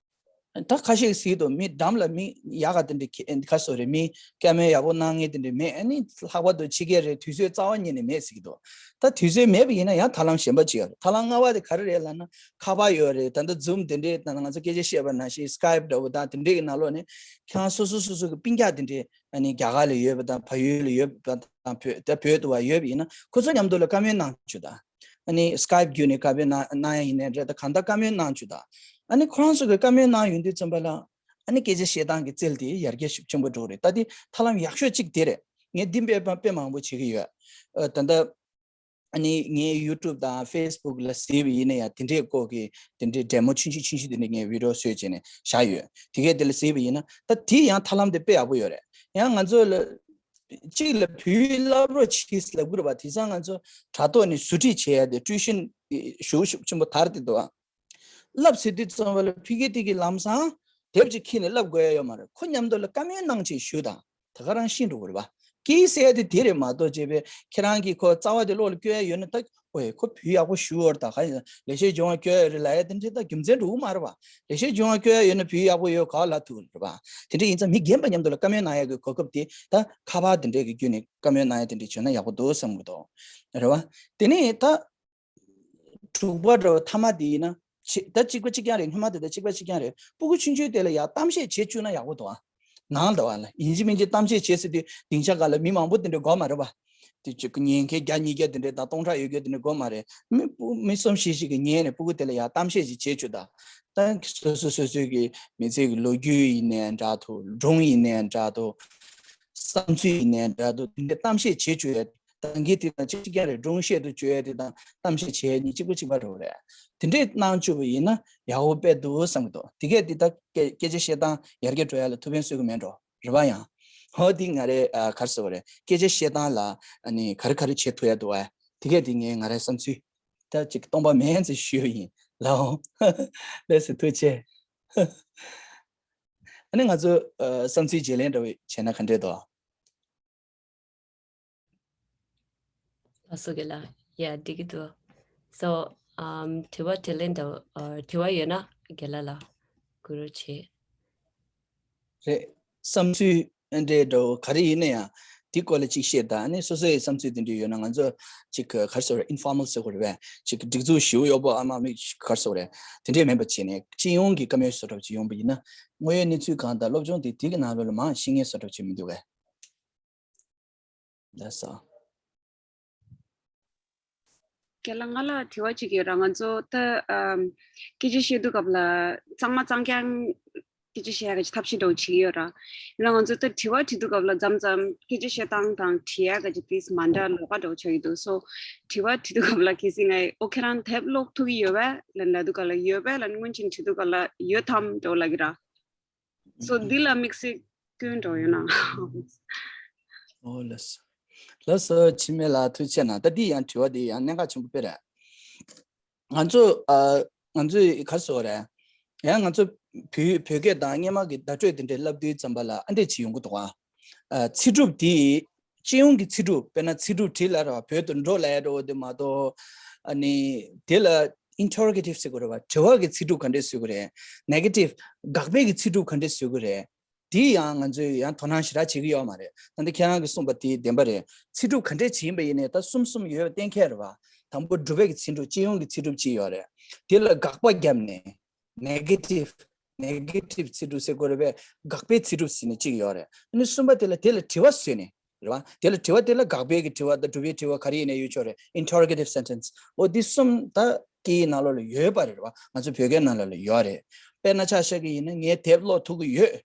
ད་ཁ་ཤས་ཀྱིས་ཟེར་གྱི་འདུག་མི་འགྲམ་ལ་མི་ཡག་ག་དེ་འདྲ་ཁེ་ཁ་སོ་རེད། མི་བཀའ་མོལ་ཡག་པོ་གནང་མཁན་དེ་འདྲ་མེད། ཨ་ནི་ལྷག་པར་དུ་ཕྱི་རྒྱལ་རེད། དུས་ཚོད་རྩ་བ་ཉིད་ནས་མེད་ཟེར་གྱི་འདུག་ད་དུས་ཚོད་མེད་པ་ཡིན་ན་ཡང་ཐབས་ལམ་གཞན་པ་ཅིག་ཡོད་རེད། ཐབས་ལམ་ལྔ་པ་དེ་ག་རེ་རེད་ལབ་ན་ཁ་པར་ཡོད་རེད། ད་ལྟ་ཛུམ་དེ་འདྲའི་ད་ང་ཚོ་སྐད་ཆ་བཤད་པ་ནང་བཞིན་སི་ཀའེབ་འདྲ་བོ་དང་དེ་འདྲའི་གི་ནང་ལོགས་ནས་ཁྱེད་རང་སོ་སོ་སོ་སོ་གི་སྤུན་ཀྱག་དེ་འདྲའི་ཨ་ནི་རྒྱ་གར་ལ་ཡོད་པ་དང་བལ་ཡུལ་ལ་ཡོད་པ་དང་བོད་ད་བོད་དུ་བ་ཡོད་པ་ཡིན་ན་ཁོ་ཚོ་མཉམ་དུ་ལ་བཀའ་མོལ་གནང་བཅུག་དང་། ཨ་ནི་སི་ཀའེབ་བརྒྱུད་ནས་བཀའ་མོལ་གནང་གནང་ཡ་ཡིན་ནའི་རེད། ད་གང་ལྟར་བཀའ་མོལ་གནང་བཅུག་དང་། ཨ་ནི་ཁོ་རང་ཚོ་གི་བཀའ་མོལ་གནང་ཡོང་དུས་ཙམ་པ་ལ་ཨ་ནི་སྐད་ཆ་བཤད་སྟངས་ཀྱི་རྩལ་དེ་ཡར་རྒྱས་ཤུགས་ཆེན་པོ་འགྲོ་གི་རེད། ད་དེ་ཐབས་ལམ་ཡག་ཤོས་གཅིག་དེ་རེད། ངས་འདི་དཔེ་དཔེ་མང་པོ་བྱེད་ཀྱི་ཡོད། ཨ་ད་ལྟ་ཨ་ནི་ངའི་ཡུ་ཊུབ་དང་ཕེ་སི་བུག་ལ་གཟིགས་པ་ཡིན་ན་ཡང་དེ་འདྲའི་སྐོར་གྱི་དེ་འདྲའི་ཌེ་མོ་ཆུང་ཆུང་ཆུང་ཆུང་དེ་འདྲ་ངས་བི་ཌི་ཡོ་བཟོས་བྱས་ནས་བཞག་ཡོད། དེ་གས་དེ་ལ་གཟིགས་པ་ཡིན་ན་ད་དེ་ཡང་ཐབས་ལམ་དེ་དཔེ་ཡག་པོ་ཡོད་རེད། ཡང་ང་ཚོ་ལ་གཅིག་ལ་བོད་ཡིག་བསླབ་རོགས་གྱིས་ལབ་དགོས་རེད་པ། དེང་སང་ང་ཚོ་དྲ་ཐོག་ནས་ཟུར་ཁྲིད་བྱེད་ཡ་དེ་ཊི་ཡུ་ཤན་ཞེ་པོ་ཤུགས་ཆེན་པོ་དར་བསྡད་འདུག་ཨ། བསླབ་ཟེར་དུས་ཙམ་པ་ལ་ཕ་གི་དེ་གི་ལམ་སང་དེབ་ཅིག་ཁྱེར་ནས་བསླབ་དགོས་ཡ་ཡོད་མ་རེད། ཁོ་མཉམ་དུ་ལ་བཀའ་མོལ་གནང་བྱས་ཞུ་དང་། ད་ག་རང་ཤེས་འགྲོ་གི་རེད་པ། སྐད་ཡིག་ཟེར་ཡ་དེ་དེ་རེད་མ་གཏོགས་བྱས་པས་ཁྱེད་རང་གིས་ཁོ་རྩ་བ་དེ་བློ་ལ་སྐྱོར་ཡ་ཡོད་ན་ད། ཨོའི་ཁོ་བོད་ཡག་པོ་ཞུ་བར་ད་ག་ཡིན། ལེགས་བཤད་ལྗོན་དབང་སྐྱོར་ཡ་རེད་ལབ་ཡ་དེ་འདྲ་ད་རྒྱུ་མཚན་འགྲོ་གི་མ་རེད་པ། ལེགས་བཤད་ལྗོན་དབང་སྐྱོར་ཡ་ཡོད་ན་བོད་ཡག་པོ་ཡོད་ག་ལབ་ཐུབ་རེད་པ། དེ་འདྲ་ཡིན་ཙང་མི་རྒན་པ་མཉམ་དུ་ལ་བཀའ་མོལ་གནང་ཡ་གི་གོ་སྐབས་དེ་ད་ཁ་པར་དེ་འདྲ་གི་བརྒྱུད་ནས་བཀའ་མོལ་གནང་ཡ་དེ་འདྲ་བྱུང་ན་ཡག་པོ་འདུག་བསམ་གི་འདུག་རེད་པ། དེ་ནས་ད། དྲུག་པ་འདྲ་བོ་ཐ་མ་དེ་ཡིན་ན། ཆེ་ད་གཅིག་པ་གཅིག་རྐྱང་རེད། སྔོན་མ་དེ་དང་གཅིག་པ་གཅིག་རྐྱང་རེད། སྤུ་གུ་ཆུང་ཆུང་དེ་ལ་ཡང་གཏམ་བཤད་བྱེད་བཅུག་ན་ཡག་པོ་འདུག་ཨ། ནང་ལ་བ་ལ་ཡིན་གཅིག་མིན་གཅིག་གཏམ་བཤད་བྱེད་ཟེར་དུས་སྡིངས་ཆ་སྒང་ལ་མི་མང་པོ་དེ་འདྲ་དགོས་མ་རེད་པ། དེ་ཅིག་ཉན་མཁན་བརྒྱ་ཉིས་བརྒྱ་དེ་འདྲ་དང་སྟོང་ཕྲག་ཡོད་རྒྱུ་དེ་འདྲ་དགོས་མ་རེད། མི་སྤུ་མི་གསུམ་བཞི་ཞིག་གིས་ཉན་ནས་སྤུ་གུ་དེ་ལ་ཡང་གཏམ་བཤད་ཅིག་བྱེད་བཅུག་ད། ད་སོ་སོ་སོ་སོའི་གི་མི་ཚེ་གི་ལོ་རྒྱུས་ཡིན་ནའི་འདྲ་འདུག་སྒྲུང་ཡིན་ནའི་འདྲ་འདུག་བསམ་ཚུལ་ཡིན་ནའི་འདྲ་འདུག་དེ་འདྲ་གཏམ་བཤད་བྱེད་བཅུག་ཡ། ད་གིན་དེ་དང་གཅིག་གཅིག་རྐྱང་རེད། སྒྲུང་བཤད་དུ་བཅུག་ཡ་དེ་དང་གཏམ་བཤད་བྱེད་ཡ་གཉིས་གཅིག་པ་གཅིག་པ་རེད་པ། དེ་འདྲས་གནང་བཅུག་པ་ཡིན་ན་ཡག་པོ་དཔེ་འདུག་བསམ་གི་འདུག་དེ་གས་དེ་ད་སྐད་སྐད་ཆ་བཤད་སྟངས་ཡར་རྒྱས་འགྲོ་ཡ་ལ་ཐུགས་ཕན་གསོས་གི་མེད་འགྲོ་རེད་པ། ཡང་ཧོ་དེ་ང་རེ་ཨ་ག་རེ་ཟེར་བ་རེད། སྐད་ཆ་བཤད་སྟངས་ལ་ཨ་ནི་ག་རེ་ག་རེ་བྱེད་ཐུབ་ཡ་འདུག་ཨ། དེ་གས་དེ་ངས་ང་རའི་བསམ་ཚུལ་ད་ཅིག་སྟོང་པ་མིན་ཙམ་ཞུས་ཡིན་ལགས། ལགས་སོ་ཐུགས་རྗེ་ཆེ། ཨ་ནི་ང་ཚོ་ཨ་བསམ་ཚུལ་བརྗེ་ལེན་འདྲ་བོ་བྱས་ན་ག་འདྲས་འདུག་ལགས་སོ་རྒན་ལགས། ཡ་འགྲིག་གི་འདུག So, um, དྲི་བ་དྲིས་ལན་འདྲ་བོ་ཨ་དྲི་བ་ཡོད་ན་རྒན་ལགས་ལ་བསྐུར་རོགས་བྱེད། རེད། བསམ་ཚུལ་འདྲ་འདྲ་བོ་ག་རེ་ཡིན་ན་ཡང་དེའི་སྐོར་ལ་ཅིག་བཤད་དང་། ཨ་ནི་སོ་སོའི་བསམ་ཚུལ་དེ་འདྲ་ཡོད་ན་ང་ཚོ་ཅིག་ག་རེ་ཟེར་དགོས་རེད། ཨིན་ཕོར་མལ་ཟེར་དགོས་རེད་པས། ཅིག་སྒྲིག་འཛུགས་ཞེ་པོ་ཡོད་པོ་ཨ་མ་མི་ག་རེ་ཟེར་དགོས་རེད། དེ་འདྲས་མིན་པ་བྱས་ནས་སྤྱི་ཡོངས་ཀྱི་བཀའ་མོལ་བཟོ་འདྲ་བོ་ཅིག་ཡོང་པ་ཡིན་ན། དངོས་ཡོད་གནས་ཚུལ་གང་དང་སློབ་སྦྱོང་དེ་དེ་གི་ནང་ལོགས་ལ་མང་ཤེས་མཁན་བཟོ་འདྲ་བོ་ཅིག་མི་འདུག་གས། ལགས་སོ། རྒན་ལགས་ང་ལ་དྲི་བ་གཅིག་ཡོད་ར། ང་ཚོ་ད་ཨམ་སྐད་ཆ་བཤད་དུས་སྐབས་ལ་གཙང་མ་གཙང་རྐྱང་སྐད་ཆ་བཤད་ཡ་གི་ཐབས་ཤེས་འདྲ་བོ་བྱེད་ཀྱི་ཡོད་ར། ཡིན་ན་ང་ཚོ་ད་དྲི་བ་དྲི་དུས་སྐབས་ལ་མཚམས་མཚམས་སྐད་ཆ་བཤད་སྟངས་དང་དྲི་ཡ་གི་དེ་མ་འདྲ་ལོགས་ཀ་འདྲ་བོ་ཆགས་ཀྱི་འདུག So དྲི་བ་དྲི་དུས་སྐབས་ལ་གལ་སྲིད་ང་ཨོ་ཁྱེད་རང་དེབ་ཀློག་ཐུབ་ཀྱི་ཡོད་པས་ལབ་ན་འདུག་ག་ལ་ཡོད་པས་ལབ་ན་སྔོན་ཆད་དྲི་དུས་སྐབས་ལ་ཡོད་དམ་འདྲ་བོ་ལབ་ཀྱི་ར། So འདི་ལ་དམིགས་བསལ་སྐྱོན་འདྲ་བོ་ཡོད་ན། ཨོ་ལགས་སོ། ལགས་སོ་འཆི་མེད་ལགས་ཐུགས་རྗེ་ཆེ་གནང་། ད་འདི་ཡང་དྲི་བ་འདི་ཡང་གནད་འགག་ཆེན་པོ་དཔེ་རེད། ང་ཚོ་ཨ་ང་ཚོས་ག་རེ་ཟེར་དགོས་རེད། ཡང་ང་ཚོ་བོད་བོད་སྐད་དང་སྔོན་མ་གི་བརྡ་སྤྲོད་དེ་འདྲའི་བསླབ་དུས་ཙམ་པ་ལ་ཨ་འདྲས་ཅིག་ཡོང་གི་འདུག་ཨ། ཨ་ཚིག་གྲུབ་དེ་སྤྱི་ཡོངས་ཀྱི་ཚིག་གྲུབ་དཔེར་ན་ཚིག་གྲུབ་བྲིས་ལབ་ར་བ་བོད་དུ་འགྲོ་ལབ་ཡ་འདྲ་བོ་དེ་མ་གཏོགས། ཨ་ནི་དེ་ལ་interrogative ཟེར་དགོས་རེད་བ། དྲི་བ་གི་ཚིག་གྲུབ་ག་འདྲས་བཟོ་དགོས་རེད། negative དགག་པའི་གི་ཚིག་གྲུབ་ག་འདྲས་བཟོ་དགོས་རེད། དེ་ཡང་ང་ཚོས་ཡང་དོ་སྣང་ཞེ་དྲག་བྱེད་ཀྱི་ཡོད་མ་རེད། ད་ལྟ་ཁྱེད་རང་གིས་གསུངས་པ་དེ་བདེན་པ་རེད། ཚིག་གྲུབ་ག་འདྲས་བྱེད་ཡིན་པ་ཡིན་ནའི་ད་གསུམ་གསུམ་ཡོད་པ་གཏན་འཁེལ་རེད་བ། དང་པོ་སྒྲུབ་པའི་གི་ཚིག་གྲུབ་སྤྱི་ཡོངས་ཀྱི་ཚིག་གྲུབ་གཅིག་ཡོད་རེད། དེ་ལ་དགག་པ་བརྒྱབ་ནས་negative negative ཚིག་གྲུབ་ཟེར་དགོས་རེད་པས། དགག་པའི་ཚིག་གྲུབ་ཟེར་ནས་གཅིག་ཡོད་རེད། ཨ་ནི་གསུམ་པ་དེ་ལ་དེ་ལ་དྲི་བ་བཟོས་ནས་རེད་བ། དེ་ལ་དྲི་བ་དེ་ལ་དགག་པའི་གི་དྲི་བ་དང་སྒྲུབ་པའི་དྲི་བ་ག་རེ་ཡིན་ནའི་ཡོད་ཆོག་རེད། interrogative sentence འོ་འདི་གསུམ་ད་སྐད་ཡིག་ནང་ལོགས་ལ་ཡོད་པ་རེད་བ། ང་ཚོ་བོད་སྐད་ནང་ལོགས་ལ་ཡོད་རེད། དཔེར་ན་ཆ་བཞག་གི་ཡིན་ན་ངས་དེབ་ཀློག་ཐུབ་ཀྱི་ཡོད།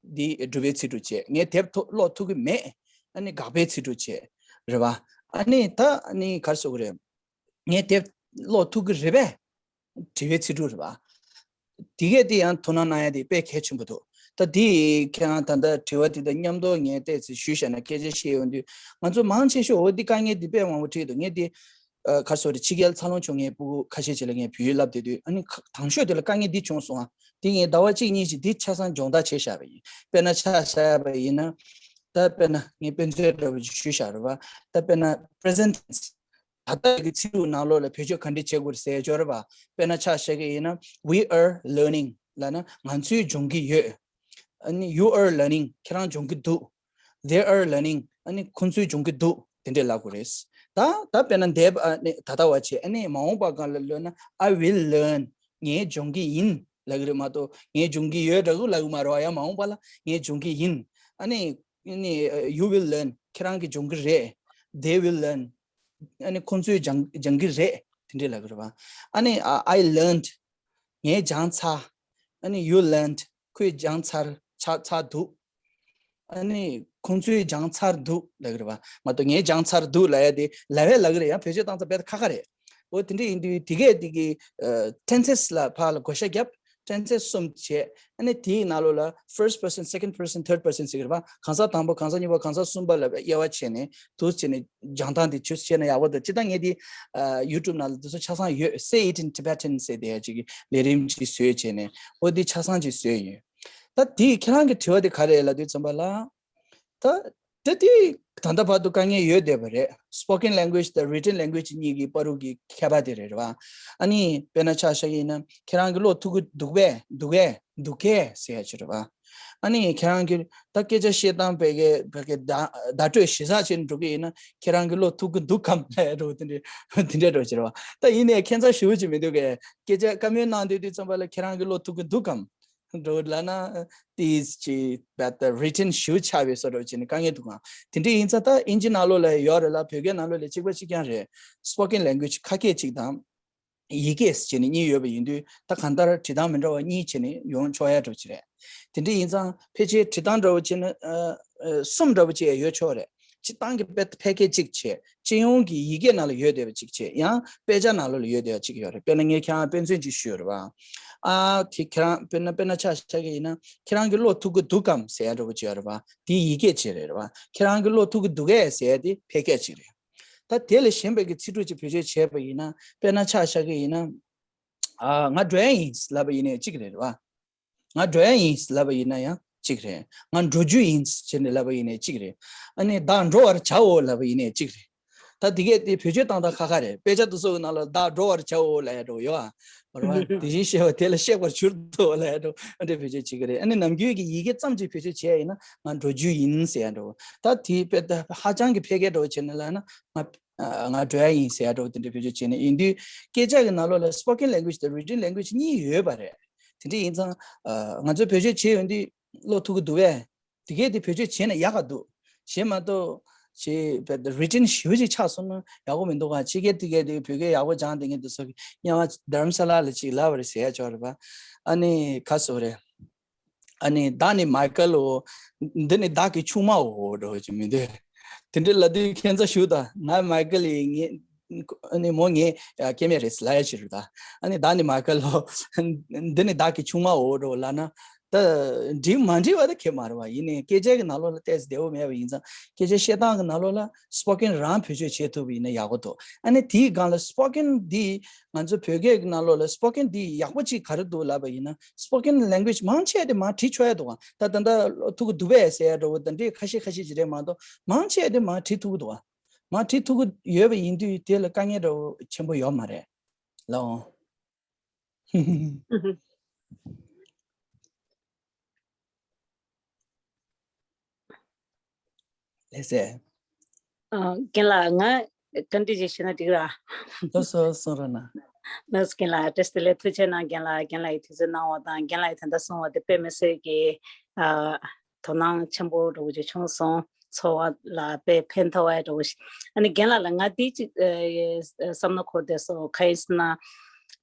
འདི་སྒྲུབ་པའི་ཚིག་གྲུབ་བྱས། ངས་དེབ་ཐོ་ཀློག་ཐུབ་ཀྱི་མེད། ཨ་ནི་དགག་པའི་ཚིག་གྲུབ་བྱས། རེད་བ། ཨ་ནི་ད་ཨ་ནི་ག་རེ་ཟེར་དགོས་རེད། ངས་དེབ་ཀློག་ཐུབ་ཀྱི་རེད་པས། དྲི་བའི་ཚིག་གྲུབ་རེད་བ། དེ་གས་དེ་ཡང་དོ་སྣང་གནང་ཡ་དེ་དཔེ་གལ་ཆེན་པོ་འདུག་ད་དེ་ཁྱེད་རང་ད་ལྟ་དྲི་བ་དེ་དང་མཉམ་དུ་ངས་ཏོག་ཙམ་ཞུས་བཞག་ན་སྐད་ཆ་བཤད་ཡོང་དུས་ང་ཚོ་མང་ཆེ་ཤོས་འོ་འདི་དཀའ་ངལ་འདི་དཔེ་མང་པོ་འཕྲད་འདུག་ངས་དེ་ཨ་ག་རེ་ཟེར་དགོས་རེད། ཕྱི་རྒྱལ་འཚར་ལོངས་བྱུང་མཁན་སྤུ་གུ་ཁ་ཤས་ཅིག་ལ་ངས་བོད་ཡིག་བསླབ་བསྡད་དུས་ཨ་ནི་ཁ་དང་ཤོས་དེ་ལ་དཀའ་ངལ་འདི་བྱུང་སོང་ཨ། དེ་ངས་ཟླ་བ་གཅིག་གཉིས་ཅིག་འདི་ཆ་ཚང་སྦྱོང་བརྡར་བྱས་བཞག་པ་ཡིན། དཔེར་ན་ཆ་བཞག་པ་ཡིན་ན། ད་དཔེར་ན་ངས་དཔེ་མཚོན་འདྲ་པོ་ཅིག་ཞུས་བཞག་རེད་བ། ད་དཔེར་ན་present tense ད་ལྟ་གི་ཚིག་གྲུབ་ནང་ལོགས་ལ་བེད་སྤྱོད་ག་འདྲས་བྱེད་དགོས་རེད་ཟེར་ཡ་ཅིག་ཡོད་རེད་བ། དཔེར་ན་ཆ་བཞག་གི་ཡིན་ན། We are learning ལབ་ན་ང་ཚོས་སྦྱོང་གི་ཡོད། ཨ་ནི་you are learning ཁྱེད་རང་སྦྱོང་གི་འདུག They are learning ཨ་ནི་ཁོང་ཚོས་སྦྱོང་གི་འདུག་དེ་འདྲས་ལབ་དགོས་རེད། ད་ད་དཔེར་ན་འདས་པ་ཨ་ནི་ད་ལྟ་བ་བྱས། ཨ་ནི་མ་འོངས་པ་སྒང་ལ་ལབ་ན་I will learn ངས་སྦྱོང་གི་ཡིན་ལབ་ཀྱི་རེད་མ་གཏོགས་ངས་སྦྱོང་གི་ཡོད་འདྲ་པོ་ལབ་ཀྱི་མ་རེད་བ། ཡང་མ་འོངས་པ་ལ་ངས་སྦྱོང་གི་ཡིན། ཨ་ནི་ཨ་ནི་you will learn ཁྱེད་རང་གིས་སྦྱོང་གི་རེད། They will learn ཨ་ནི་ཁོང་ཚོས་སྦྱང་སྦྱང་གི་རེད། དེ་འདྲས་ལབ་ཀྱི་རེད་བ། ཨ་ནི་I I learned ངས་སྦྱངས་ཚར། ཨ་ནི་you learned ཁོས་སྦྱངས་ཚར་ཚར་ཚར་འདུག་ཨ་ནི་ཁོང་ཚོས་སྦྱངས་ཚར་འདུག་ལབ་ཀྱི་རེད་བ། མ་གཏོགས་ངས་སྦྱངས་ཚར་འདུག་ལབ་ཡ་དེ་ལབ་ཡ་ལབ་ཀྱི་རེད། ཡང་བེད་སྤྱོད་བཏང་ཚར་དཔེ་ཁག་ཁག་རེད། འོ་དེ་འདྲ་ཡིན་དུས་དེ་གས་དེ་གི་ཨ་tenses ལ་ཕར་ལ་བགོ་བཤའ་བརྒྱབ། གཏན་ཚད་གསུམ་བྱས། ཨ་ནི་དེའི་ནང་ལོགས་ལ་first person, second person, third person ཟེར་གི་རེད་པ། གང་ཟག་དང་པོ། གང་ཟག་གཉིས་པ། གང་ཟག་གསུམ་པ་ལ་དབྱེ་བ་ཕྱེ་ནས་དུ་བྱས་ནས་སྦྱང་སྟངས་དེ་ཆུ་བྱས་ན་ཡག་པོ་འདུག་སྤྱིར་བཏང་ངས་དེ་ཨ་YouTube ནང་ལ་དེ་ཚོ་ཆ་ཚང་ཡོད། Say it in Tibetan ཟེར་དེ་ཅིག་གི་ལས་རིམ་ཅིག་བཟོས་བྱས་ནས་འོ་དེ་ཆ་ཚང་ཅིག་བཟོས་ཡོད། ད་དེ་ཁྱེད་རང་གི་དྲི་བ་དེ་ག་རེ་ལབ་དུས་ཙམ་པ་ལ། ད་ད་དེ་ད་ལྟ་བར་དུ་དཀའ་ངལ་ཡོད་བསྡད་པ་རེད། Spoken language དང་written language གཉིས་ཀྱི་བར་དུ་གི་ཁྱད་པར་དེ་རེད་རེད་པ། ཨ་ནི་དཔེར་ན་ཆ་བཞག་གི་ཡིན་ན་ཁྱེད་རང་གི་བློ་ཐུག་གི་འདུག་པས། འདུག་གས། འདུག་གས་ཟེར་ཡ་ཅིག་རེད་པ། ཨ་ནི་ཁྱེད་རང་གི་ད་སྐད་ཆ་བཤད་སྟངས་བོད་སྐད་བོད་སྐད་བརྡ་བརྡ་སྤྲོད་ཞིབ་ཚགས་བྱས་ནས་འགྲོ་གི་ཡིན་ན་ཁྱེད་རང་གི་བློ་ཐུག་གི་འདུག་གམ་ལབ་ཡ་འདྲ་བོ་དེ་འདྲ་དེ་འདྲ་འདྲ་བོ་ཅིག་རེད་པ། ད་ཡིན་ནའི་ཁྱད་མཚར་ཞེ་པོ་ཅིག་མི་འདུག་གས། སྐད་ཆ་བཀའ་མོལ་གནང་སྡོད་དུས་ཙམ་པ་ལ་ཁྱེད་རང་གི་བློ་ཐུག་གི་འདུག་གམ། འགྲོ་ལབ་ན་དེས་ཅིག་བད་written ཞུ་ཆགས་པའི་བཟོ་འདྲ་བྱས་ནས་དཀའ་ངལ་འདུག་ག། དེ་འདྲ་ཡིན་ཙང་ད་ཨིན་ཇི་ནང་ལོགས་ལ་ཡོད་རེད་ལ། བོད་སྐད་ནང་ལོགས་ལ་གཅིག་པ་གཅིག་རྐྱང་རེད། Spoken language ཁ་སྐད་གཅིག་དང་ཡིག་སྐད་ཟེར་ནས་གཉིས་ཡོད་པ་ཡིན་དུས་ད་གང་ལྟར་བྲིས་སྟངས་མི་འདྲ་བ་གཉིས་བྱས་ནས་ཡོང་ཆོག་ཡ་འདྲ་བོ་ཅིག་རེད། དེ་འདྲ་ཡིན་ཙང་ཕལ་ཆེར་བྲིས་སྟངས་འདྲ་བོ་བྱས་ན་ཨ་ཨ་གསུམ་འདྲ་བོ་ཅིག་ཡོད་ཆོག་རེད། སྤྱིར་བཏང་གི་དཔེ་ཕལ་སྐད་གཅིག་བྱས། སྤྱི་ཡོངས་ཀྱི་ཡི་གེ་ནང་ལ་ཡོད་བསྡད་པ་གཅིག་བྱས། ཡང་དཔེ་ཆ་ནང་ལོགས་ལ་ཡོད་བསྡད་པ་གཅིག་ཡོད་རེད། དཔེར་ན་ངས་ཁྱེད་རང་དཔེ་མཚོན་གཅིག་ཞུས་ཡོད་རེད་པ། ཨ་དེ་ཁྱེད་རང་དཔེར་ན་དཔེར་ན་ཆ་བཞག་གི་ཡིན་ན་ཁྱེད་རང་གི་བློ་ཐུག་གི་འདུག་གམ་ཟེར་ཡ་འདྲ་བོ་ཅིག་ཡོད་རེད་པ། དེ་ཡི་གེ་གཅིག་རེད་རེད་པ། ཁྱེད་རང་གི་བློ་ཐུག་གི་འདུག་གས་ཟེར་ཡ་དེ་ཕལ་སྐད་གཅིག་རེད། ད་དེ་ལས་གཞན་པའི་གི་ཚིག་འབྲུ་གཅིག་བེད་སྤྱོད་བྱས་པ་ཡིན་ན། དཔེར་ན་ཆ་བཞག་གི་ཡིན་ན། ཨ་ང་འགྲོ་ཡ་ཡིན་ལབ་པ་ཡིན་ནའི་གཅིག་རེད་རེད་པ། ང་འགྲོ་ཡ་ཡིན་ལབ་པ་ཡིན་ན་ཡང་གཅིག་རེད། ང་འགྲོ་རྒྱུ་ཡིན་ཟེར་ནས་ལབ་པ་ཡིན་ནའི་གཅིག་རེད། ཨ་ནི་བདག་འགྲོ་བར་བྱའོ་ལབ་པ་ཡིན་ནའི་གཅིག་རེད། ད་དེ་གས་དེ་བེད་སྤྱོད་བཏང་སྟངས་ཁ་ཁ་རེད། དཔེ་ཆ་དེ་ཚོ་གི་ནང་ལ་བདག་འགྲོ་བར་བྱའོ་ལབ་ཡ་འདྲ་བོ་ཡོད་ཨ། རེད་བ། དེ་བཞིན་གཤེགས་པ་དེ་ལ་གཤེགས་པར་གྱུར་ཏོ་ལབ་ཡ་འདྲ་བོ་ཨ་འདྲ་བེད་སྤྱོད་བྱེད་ཀྱི་རེད། ཨ་ནི་ནམ་རྒྱུན་གྱི་ཡི་གེ་ཙམ་ཅིག་བེད་སྤྱོད་བྱས་ཡིན་ན་ང་འགྲོ་རྒྱུ་ཡིན་ཟེར་ཡ་འདྲ་བོ། ད་དེ་དཔེ་ད་ཧ་ཅང་གི་ཕལ་སྐད་འདྲ་བོ་བྱས་ནས་ལབ་ན་ང་ཨ་ང་འགྲོ་ཡ་ཡིན་ཟེར་ཡ་འདྲ་བོ་དེ་འདྲ་བེད་སྤྱོད་བྱས་ནས་ཡིན་དུས་སྐད་ཆ་གི་ནང་ལོགས་ལ་spoken language དང་written language གཉིས་ཡོད་པ་རེད། དེ་འདྲ་ཡིན་ཙང་ཨ་ང་ཚོས་བེད་སྤྱོད་བྱས་ཡོང་དུས་བློ་ཐུག་གི་འདུག་བས། དེ་གས་དེ་བེད་སྤྱོད་བྱས་ན་ཡག་ག་འདུག་བྱས་མ་གཏོགས་ཅིག་བེད་written ཞེ་པོ་ཅིག་ཆགས་སོང་ན་ཡག་པོ་མི་འདུག་ག། ཕྱི་རྒྱལ་དེ་གས་དེ་བོད་སྐད་ཡག་པོ་སྦྱངས་བསྡད་མཁན་དེ་ཚོ་གིས་རྙིང་མ་རྡ་རམ་ས་ལ་ལ་ཅིག་ལབ་པ་རེད་ཟེར་ཡ་ཅིག་ཡོད་རེད་པ། ཨ་ནི་ག་ཟེར་རེད། ཨ་ནི་བདག་ནི་མའི་ཀལ་ལོ། འདི་ནི་བདག་གི་ཆུང་མའོ་འདྲ་བོ་ཅིག་མི་འདུག་དེ་འདྲ་ལབ་དུས་ཁྱད་མཚར་ཞེ་པོ་འདུག་ང་མའི་ཀལ་ཡིན། ངས་ཨ་ནི་མོ་ངའི་སྐྱེ་དམན་རེད་ལབ་ཡ་ཅིག་རེད་ད། ཨ་ནི་བདག་ནི་མའི་ཀལ་ལོ། འདི་ནི་བདག་གི་ཆུང་མའོ་འདྲ་བོ་ལབ་ན། ད་འགྲིག་མ་འགྲིག་པ་ད་གང་ཡང་མ་རེད་པ། ཡིན་ནའི་སྐད་ཆ་གི་ནང་ལོགས་ལ་ཏོག་ཙམ་བདེ་པོ་མེད་པ་ཡིན་ཙང་སྐད་ཆ་བཤད་སྟངས་ཀྱི་ནང་ལོགས་ལ་spoken རང་བེད་སྤྱོད་བྱེད་ཐུབ་པ་ཡིན་ན་ཡག་པོ་འདུག་ཨ་ནི་དེའི་སྒང་ལ་spoken འདི་ང་ཚོ་བོད་སྐད་ཀྱི་ནང་ལོགས་ལ་spoken འདི་ཡག་པོ་ཅིག་ག་རེ་འདུག་ལབ་པ་ཡིན་ན་spoken language མང་ཆེ་དེ་མར་བྲིས་ཆོག་ཡ་འདུག་ག། ད་ད་ལྟ་ཐུག་གི་འདུག་པས་ཟེར་ཡ་འདྲ་བོ་དེ་འདྲའི་ཁ་ཤས་ཁ་ཤས་ཅིག་རེད་མ་གཏོགས་མང་ཆེ་དེ་མར་བྲིས་ཐུབ་ཀྱི་འདུག་ག། མར་བྲིས་ཐུབ་ཀྱི་ཡོད་པ་ཡིན་དུས་དེ་ལ་དཀའ་ངལ་འདྲ་བོ་ཆེན་པོ་ཡོད་མ་རེད་ལགས། ལགས་སེ། ཨ། རྒན་ལགས་ང་བཀའ་འདྲི་ཅིག་ཞུས་ན་འགྲིག་ར། ལགས་སོ་གསུང་རོགས་གནང་། ལགས་སོ་རྒན་ལགས་བཀྲ་ཤིས་བདེ་ལེགས། ཐུགས་རྗེ་གནང་རྒན་ལགས། རྒན་ལགས་ཀྱིས་དུས་ཚོད་གནང་བ་དང་རྒན་ལགས་ཀྱིས་ད་ལྟ་གསུངས་པ་དེ་དཔེ་མི་སྲིད་ཀྱི་ཨ། དོ་སྣང་ཆེན་པོ་འདྲ་བོ་ཅིག་བྱུང་སོང་། འཚོ་བ་ལ་དཔེ་ཕན་ཐོགས་པ་འདྲ་བོ་ཞིག་ཨ་ནི་རྒན་ལགས་ལ་ང་འདི་ཅིག་ཨ། བསམ་བློ་འཁོར་བསྡད་སོང་། གང་ཡིན་ཟེར་ན་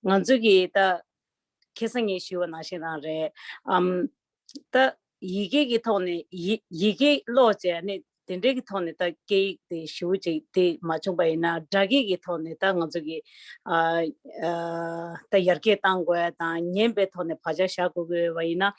ང་ཚོ་གི་ད་ཁ་སང་ངས་ཞུས་པ་ནང་བཞིན་རང་རེད། ཨམ། ད་ཡི་གེ་གི་ཐོག་ནས་ཡི་ཡི་གེ་ཀློག་བྱས་ནས་དེ་འདྲའི་གི་ཐོག་ནས་ད་སྐད་ཡིག་དེ་ཞེ་པོ་ཅིག་དེ་མ་བྱུང་པ་ཡིན་ན་སྒྲ་སྐྱེད་ཀྱི་ཐོག་ནས་ད་ང་ཚོ་གི་ཨ་ཨ་ད་ཡར་རྒྱས་གཏང་དགོས་ཡ་དང་ཉན་པའི་ཐོག་ནས་བག་ཆགས་བཞག་དགོས་ཀྱི་ཡོད་པ་ཡིན་ན།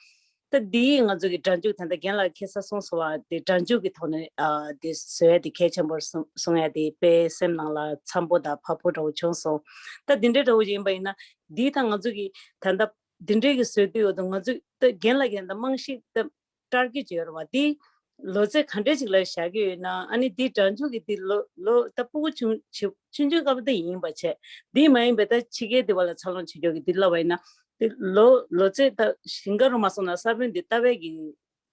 ད་འདིའི་ང་ཚོ་གི་སྒྲ་འཇུག་ད་ལྟ་རྒན་ལགས་ཁ་སང་གསུངས་སོང་བ་དེ་སྒྲ་འཇུག་གི་ཐོག་ནས་ཨ་དེ་བཟོ་ཡ་དེ་གལ་ཆེན་པོར་གསུང་གསུང་ཡ་དེ་དཔེ་སེམས་ནང་ལ་འཚམ་པོ་དང་བབ་པོ་འདྲ་བོ་བྱུང་སོང་། ད་འདི་འདྲའི་འདྲ་བོ་ཡིན་པ་ཡིན་ན་འདིའི་ད་ང་ཚོ་གི་ད་ལྟ་འདི་འདྲའི་གི་བཟོ་དུས་འོ་ད་ང་ཚོ་ད་རྒན་ལགས་ཀྱིས་ད་རྨང་གཞི་ད་ཊར་གེཊ་ཅིག་ཡོད་རེད་བ། འདི་ལོ་ཚད་ག་འདྲས་ཅིག་ལ་བཞག་གི་ཡོད་ན། ཨ་ནི་འདི་སྒྲ་འཇུག་གི་འདི་ལོ་ལོ་ད་ཕྲུ་གུ་ཆུང་ཆུང་ཆུང་ཆུང་སྐབས་ད་ཡིན་པ་བྱས། འདི་མ་ཡིན་པའི་ད་ཕྱི་རྒྱལ་འདི་བ་ལ་འཚར་ལོངས་བྱེད་རྒྱུ་གི་འདི་ལབ་པ་ཡིན་ན། དེ་ལོ་ལོ་ཚད་ད་ཞིང་ཁ་རུ་མ་སོང་ན་ས་བོན་འདི་ལྟ་བའི་གི་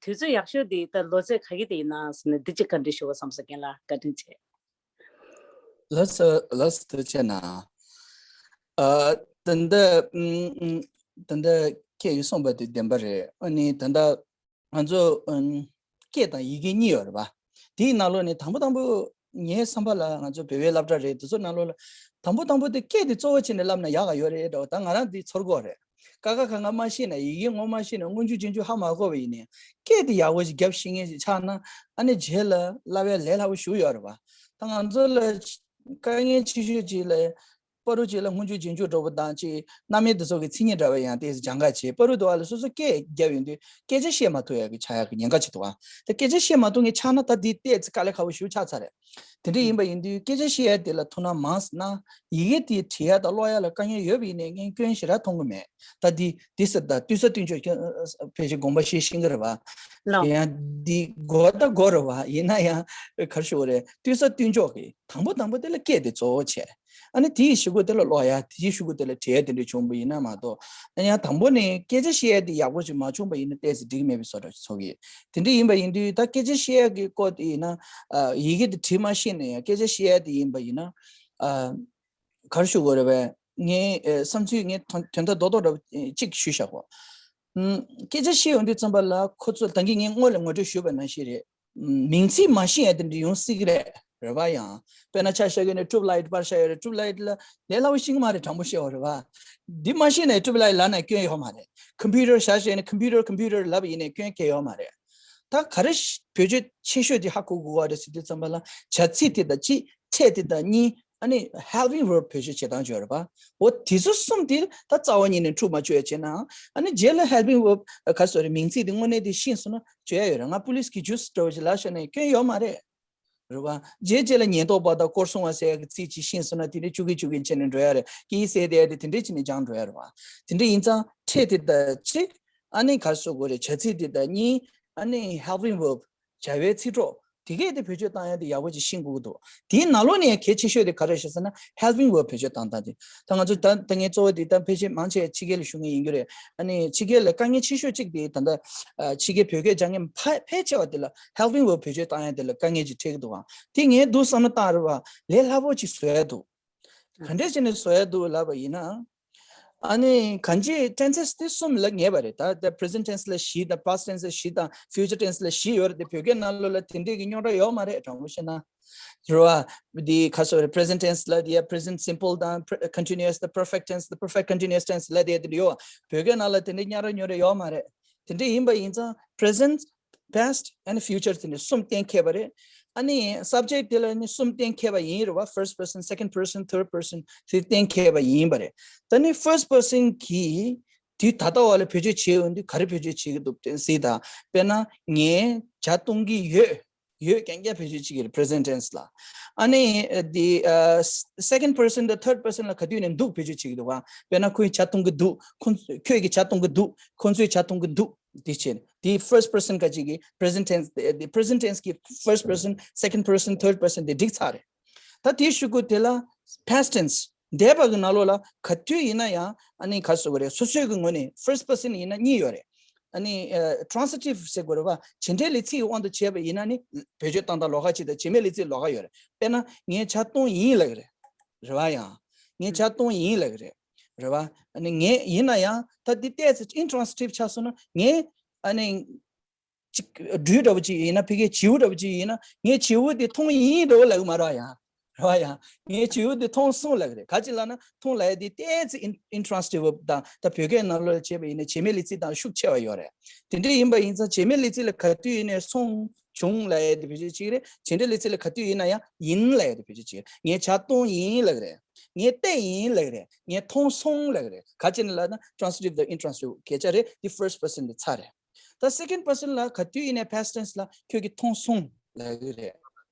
དུས་ཚོད་ཡག་ཤོས་འདི་ད་ལོ་ཚད་ག་གི་དེ་ཡིན་ན་ཟེར་ནས་འདི་གཅིག་བཀའ་འདྲི་ཞུ་བ་བསམ་སོང་། རྒན་ལགས་བཀའ་དྲིན་ཆེ། ལགས་སོ་ལགས་སོ་ཐུགས་རྗེ་གནང་། ཨ་ད་ལྟ་ཨུམ་ཨུམ་ད་ལྟ་ཁྱེད་ཀྱིས་གསུངས་པ་དེ་བདེན་པ་རེད། ཨ་ནི་ད་ལྟ་ང་ཚོ་ཨུམ་སྐད་དང་ཡི་གེ་གཉིས་ཡོད་རེད་པ། དེའི་ནང་ལོགས་ནས་དང་པོ་དང་པོ་ངའི་བསམ་པ་ལ་ང་ཚོ་བོད་པའི་སློབ་གྲྭ་རེད། དེ་ཚོ་ནང་ལོགས་ལ་དང་པོ་དང་པོ་དེ་སྐད་དེ་གཙོ་བོ་བྱས་ནས་བསླབ་ན་ཡག་ག་ཡོད་རེད་འདྲ་བོ། ད་ང་རང་འདི་ཚོར་གོ་རེད། ཀ་ཁ་ག་ང་མ་ཤེས་ན་ཡི་གེ་ངོ་མ་ཤེས་ན་སྔོན་འཇུག་རྗེས་འཇུག་ཧ་མ་གོ་བ་ཡིན་ནའི་སྐད་དེ་ཡག་པོ་ཞིག་རྒྱབ་ཤེས་མཁན་ཞིག་ཆགས་ན་ཨ་ནི་རྗེས་ལ་བསླབ་ཡ་ལས་སླ་པོ་ཞིག་ཡོད་རེད་པ། ད་ང་ཚོ་ལ་དཀའ་ངལ་ཆེ་ཤོས་ཅིག་ལ་ པ་རུ་ཅིག་ལ་སྔོན་འཇུག་རྗེས་འཇུག་འདྲ་པོ་དང་ཅིག་རྣམ་དབྱེ་འདི་ཚོ་གི་མཚན་ཉིད་འདྲ་བ་ཡང་ཏོག་ཙམ་སྦྱང་ག་བྱེད། པ་རུ་དུ་བ་ལ་སོ་སོ་སྐད་རྒྱབ་ཡོང་དུས་སྐད་ཆ་བཤད་མ་ཐུབ་ཡག་གི་ཆགས་ཡག་གི་ཉེན་ཁ་ཅིག་འདུག་བ། ད་སྐད་ཆ་བཤད་མ་ཐུབ་མཁན་ཆགས་ན་ད་འདི་ཏོག་ཙམ་དཀའ་ལས་ཁག་པོ་ཞེ་པོ་ཆགས་ཚར་རེད། དེ་འདྲ་ཡིན་པ་ཡིན་དུས་སྐད་ཆ་བཤད་ཡ་དེ་ལ་ཐུགས་སྣང་མང་ཙམ་གནང་། ཡི་གེ་དེ་བྲི་ཡ་དང་ཀློག་ཡ་ལ་དཀའ་ངལ་ཡོད་པ་ཡིན་ནའི་ངས་སྐྱོན་ཞེ་དྲག་མཐོང་གི་མེད། ད་འདི་འདི་ཟེར་ད་ལྟོས་ས་ལྟོས་འཇོག་ཁྱོད་ཕལ་ཆེར་དགོངས་པ་བཞེས་ཤེས་ཀྱི་རེད་བ། ལགས། ཡང་འདི་དགོས་ད་དགོས་རེད་བ། ཡིན་ན་ཡང་ག་རེ་ཞུ་དགོས་རེད། ལྟོས་ས་ལྟོས་འཇོག་གི་དང་པོ་དང་པོ་དེ་ལ་སྐད་དེ་གཙོ་བོ་བྱས། ཨ་ནི་དེའི་གཞུག་གུ་དེ་ལ་ཀློག་ཡ། དེའི་གཞུག་གུ་དེ་ལ་བྲིས་ཡ་དེ་འདྲ་བྱུང་བ་ཡིན་ན་མ་གཏོགས། ཨ་ནི་ཡང་དང་པོ་ནས་སྐད་ཆ་བཤད་ཡ་དེ་ཡག་པོ་ཅིག་མ་བྱུང་བ་ཡིན་ན་ཏོག་ཙམ་འགྲིག་མེད་པའི་བཟོ་འདྲ་ཅིག་ཚོར་གི་ཡོད། དེ་འདྲ་ཡིན་པ་ཡིན་དུས་ད་སྐད་ཆ་བཤད་ཡ་གི་སྐོར་དེ་ཡིན་ན། ཨ། ཡི་གེ་དེ་བྲིས་མ་ཤེས་ན་ཡང་སྐད་ཆ་བཤད་ཡ་དེ་ཡིན་པ་ཡིན་ན། ཨ། ག་རེ་ཞུ་དགོས་རེད་པས། ངའི་ཨེ་བསམ་ཚུལ་ངའི་དོན་དོན་དག་རྡོག་རྡོག་འདྲ་པོ་གཅིག་ཞུས་བཞག་གོ། ཨུམ། སྐད་ཆ་བཤད་ཡོང་དུས་ཙམ་པ་ལ་ཁོ་ཚོ་ད་གིན་ངས་སྔོན་ལ་ངོ་སྤྲོད་ཞུས་པ་ནང་བཞིན་རེད། ཨུམ། མིང་ཚིག་མ་ཤེས་ཡ་དེ་འདྲ་ཡོང་སྲིད་ཀྱི་རེད། རེད་པ། ཡང་དཔེར་ན་ཆ་བཞག་གི་ནས་ཊུབ་ལའིཊ་པར་བཞག་ཡོད་རེད། ཊུབ་ལའིཊ་ལ་ལས་སླ་པོ་ཤེས་ཀྱི་མ་རེད། དྲང་པོ་བཤད་པ་རེད་པ། འདི་མ་ཤེས་ནས་ཊུབ་ལའིཊ་ལབ་ན་སྐྱོན་ཡོད་མ་རེད། ཀམ་པུ་ཊར་བཞག་བྱས་ནས་ཀམ་པུ་ཊར་ཀམ་པུ་ཊར་ལབ་ཡིན་ནས་སྐྱོན་གང་ཡང་ཡོད་མ་རེད། ད་ག་རེ་བེད་སྤྱོད་ཆེ་ཤོས་དེ་ཧ་གོ་དགོས་པ་རེད་ཟེར་དུས་ཙམ་པ་ལ་བྱ་ཚིག་དེ་དང་གཅིག་ཕྲད་དེ་དང་གཉིས། ཨ་ནི་helping verb་བེད་སྤྱོད་བྱེད་སྟངས་ཅིག་ཡོད་རེད་པ། འོ་དེ་ཚོ་གསུམ་དེ་ད་རྩ་བ་ཉིད་ནས་འཁྲུག་མ་བཅུག་ཡ་བྱས་ན། ཨ་ནི་རྗེས་ལ་helping verb ག་རེ་ཟེར་རེད། མིང་ཚིག་དེ་དངོས་གནས་དེ་ཤེས་སོང་ན་བརྗོད་ཡ་ཡོད་རེད། ང་པུ་ལིས་ཀྱི་ཇུས་འདྲ་པོ་ཅིག་ལབ་བཞག་ན་སྐྱོན་ཡོད་མ་རེད། རེད་པ། རྗེས་རྗེས་ལ་ཉེན་རྟོག་པ་དང་སྐོར་སྲུང་བ་ཟེར་ཡ་གི་ཚིག་ཅིག་ཤེས་སོང་ན་དེ་ནས་བཅུ་གི་བཅུ་གི་བྱས་ནས་འགྲོ་ཡ་རེད། ཀྱིས་ཟེར་དེ་དེ་དེ་འདྲས་བྱས་ནས་སྦྱངས་འགྲོ་ཡ་རེད་པ། དེ་འདྲས་ཡིན་ཙང་ཕྲད་དེ་དང་གཅིག་ཨ་ནི་ག་རེ་ཟེར་དགོས་རེད། བྱ་ཚིག་དེ་དང་གཉིས། ཨ་ནི་helping verb བྱ་བའི་ཚིག་གྲོགས་དེ་གས་དེ་བེད་སྤྱོད་བཏང་ཡ་དེ་ཡག་པོ་ཅིག་ཤེས་དགོས་ཀྱི་འདུག་དེའི་ནང་ལོགས་ནས་གལ་ཆེ་ཤོས་དེ་ག་རེ་རེད་ཟེར་ན་helping verb བེད་སྤྱོད་བཏང་སྟངས་དེ། ད་ང་ཚོ་ད་ད་ངས་གཙོ་བོ་དེ་ད་ཕལ་ཆེར་མང་ཆེ་ཕྱི་རྒྱལ་ལ་བཞུགས་མཁན་ཡིན་རྒྱུ་རེད། ཨ་ནི་ཕྱི་རྒྱལ་ལ་དཀའ་ངལ་ཆེ་ཤོས་གཅིག་དེ་ད་ལྟ་ཨ་ཕྱི་རྒྱལ་བོད་སྐད་སྦྱང་མཁན་ཕལ་ཕལ་ཆེ་བ་དེ་ལ་helping verb བེད་སྤྱོད་བཏང་ཡ་དེ་ལ་དཀའ་ངལ་ཅིག་འཕྲད་ཀྱི་འདུག་ཨང་། དེ་ངས་འདུག་བསམ་བློ་བཏང་རེད་པ། ལས་སླ་པོ་ཅིག་བཟོ་ཡ་འདུག་ག་འདྲས་བྱས་ནས་བཟོ་ཡ་འདུག་ལབ་པ་ཡིན་ན། ཨ་ནི་གང་ཅི་tenses དེ་གསུམ་ལ་ངེས་པ་རེད། ད་ད་present tense ལ་བཞི་དང་past tense ལ་བཞི་དང་future tense ལ་བཞི་ཡོད་རེད་དེ། བོད་སྐད་ནང་ལོགས་ལ་དེ་འདྲས་ཀྱི་རྙོག་དྲ་ཡོད་མ་རེད། དྲང་པོ་བཤད་ན། རེད་པ། འདི་ག་རེ་ཟེར་རེད། present tense ལབ་དེ་ཡ་present simple དང་pre- continuous དང་perfect tense དང་perfect continuous tense ལབ་དེ་ཡ་དེ་འདྲ་ཡོད་པ། བོད་སྐད་ནང་ལ་དེ་འདྲས་རྙོག་དྲ་རྙོག་དྲ་ཡོད་མ་རེད། དེ་འདྲས་ཡིན་པ་ཡིན་ཙང་present past and future དེ་འདྲས་གསུམ་གཏན་འཁེལ་བ་རེད། ཨ་ནི་subject དེ་ལ་ནི་གསུམ་གཏན་འཁེལ་བ་ཡིན་རེད་པ། first person, second person, third person དེ་གཏན་འཁེལ་བ་ཡིན་པ་རེད། ད་ནི་first person གིས་དུས་ད་ལྟ་བ་ལ་བེད་སྤྱོད་བྱེད་འོང་དུས་ག་རེ་བེད་སྤྱོད་བྱེད་ཀྱི་འདུག་ཟེར་ད། དཔེར་ན་ངས་ཇ་བཏུང་གི་ཡོད། ཡོད་རྐྱང་རྐྱང་བེད་སྤྱོད་བྱེད་ཀྱི་རེད། present tense ལ། ཨ་ནི་འདི་ཨ་second person དང་third person ལ་ག་དུས་ནས་འདུག་བེད་སྤྱོད་བྱེད་ཀྱི་འདུག་ག་དཔེར་ན་ཁོས་ཇ་བཏུང་གི་འདུག་ཁོང་ཁྱོད་ཀྱིས་ཇ་བཏུང་གི་འདུག་ཁོང་ཚོས་ཇ་བཏུང་གི་འདུག་འདི་བྱས་འདི་first person ག་ཅིག་གི་present tense དེ་འདི་present tense གི་first person, second person, third person དེ་འགྲིག་ཚར་རེད། ད་དེའི་གཞུག་གུ་དེ་ལ་past tense འདས་པ་གི་ནང་ལོགས་ལ་ག་དུས་ཡིན་ན་ཡང་ཨ་ནི་ག་རེ་ཟེར་དགོས་རེད། སོ་སོའི་གི་ངོས་ནས་first person ཡིན་ན་གཉིས་ཡོད་རེད། ཨ་ནི་ཨ་transitive ཟེར་དགོས་རེད་པ། བྱེད་འབྲེལ་ལས་ཚིག་གི་དབང་དུ་བྱས་པ་ཡིན་ན་ནི་བེད་སྤྱོད་བཏང་སྟངས་ལོགས་ཀ་གཅིག་དང་བྱེད་མེད་ལས་ཚིག་ལོགས་ཀ་ཡོད་རེད། དཔེར་ན་ངས་ཇ་བཏུང་ཡིན་ལབ་ཀྱི་རེད། རེད་པ། ཡང་ངས་ཇ་བཏུང་ཡིན་ལབ་ཀྱི་རེད། རེད་པ། ཨ་ནི་ངས་ཡིན་ན་ཡང་ད་འདི་ཏོག་ཙམ་intransitive ཆགས་སོང་ན་ངས་ཨ་ནི་ཅིག་སྦྲུལ་འདྲ་པོ་ཅིག་ཡིན་ན། ཕ་གིའི་བྱིའུ་འདྲ་པོ་ཅིག་ཡིན་ན་ངས་བྱིའུ་དེ་མཐོང་ཡིན་འདྲ་པོ་ལབ་ཀྱི་མ་རེད་པ། ཡང་རེད་པ། ཡང་ངས་བྱིའུ་དེ་མཐོང་སོང་ལབ་ཀྱི་རེད། ག་ཅི་ལབ་ན་མཐོང་ལབ་ཡ་དེ་ཏོག་ཙམ་in- intransitive དང་ད་བོད་སྐད་ནང་ལོགས་ལ་བྱས་པ་ཡིན་ན་བྱེད་མེད་ལས་ཚིག་དང་ཤུགས་ཆེ་བ་ཡོད་རེད། དེ་འདྲ་ཡིན་པ་ཡིན་ཙང་བྱེད་མེད་ལས་ཚིག་ལ་ག་དུས་ཡིན་ནའི་སོང་བྱུང་ལབ་ཡ་དེ་བེད་སྤྱོད་བྱེད་ཀྱི་རེད། བྱེད་འབྲེལ་ལས་ཚིག་ལ་ག་དུས་ཡིན་ན་ཡང་ཡིན་ལབ་ཡ་དེ་བེད་སྤྱོད་བྱེད་ཀྱི་རེད། ངས་ཇ་བཏུང་ཡིན་ལབ་ཀྱི་རེད། ངས་བལྟས་ཡིན་ལབ་ཀྱི་རེད། ངས་མཐོང་སོང་ལབ་ཀྱི་རེད། ག་ཅི་ནས་ལབ་ན་transitive དང་intransitive སྐད་ཆ་རེད། འདི་first person དེ་ཚར་རེད། ད་second person ལ་ག་དུས་ཡིན་ནའི་past tense ལ་ཁྱོད་ཀྱིས་མཐོང་སོང་ལབ་ཀྱི་རེད།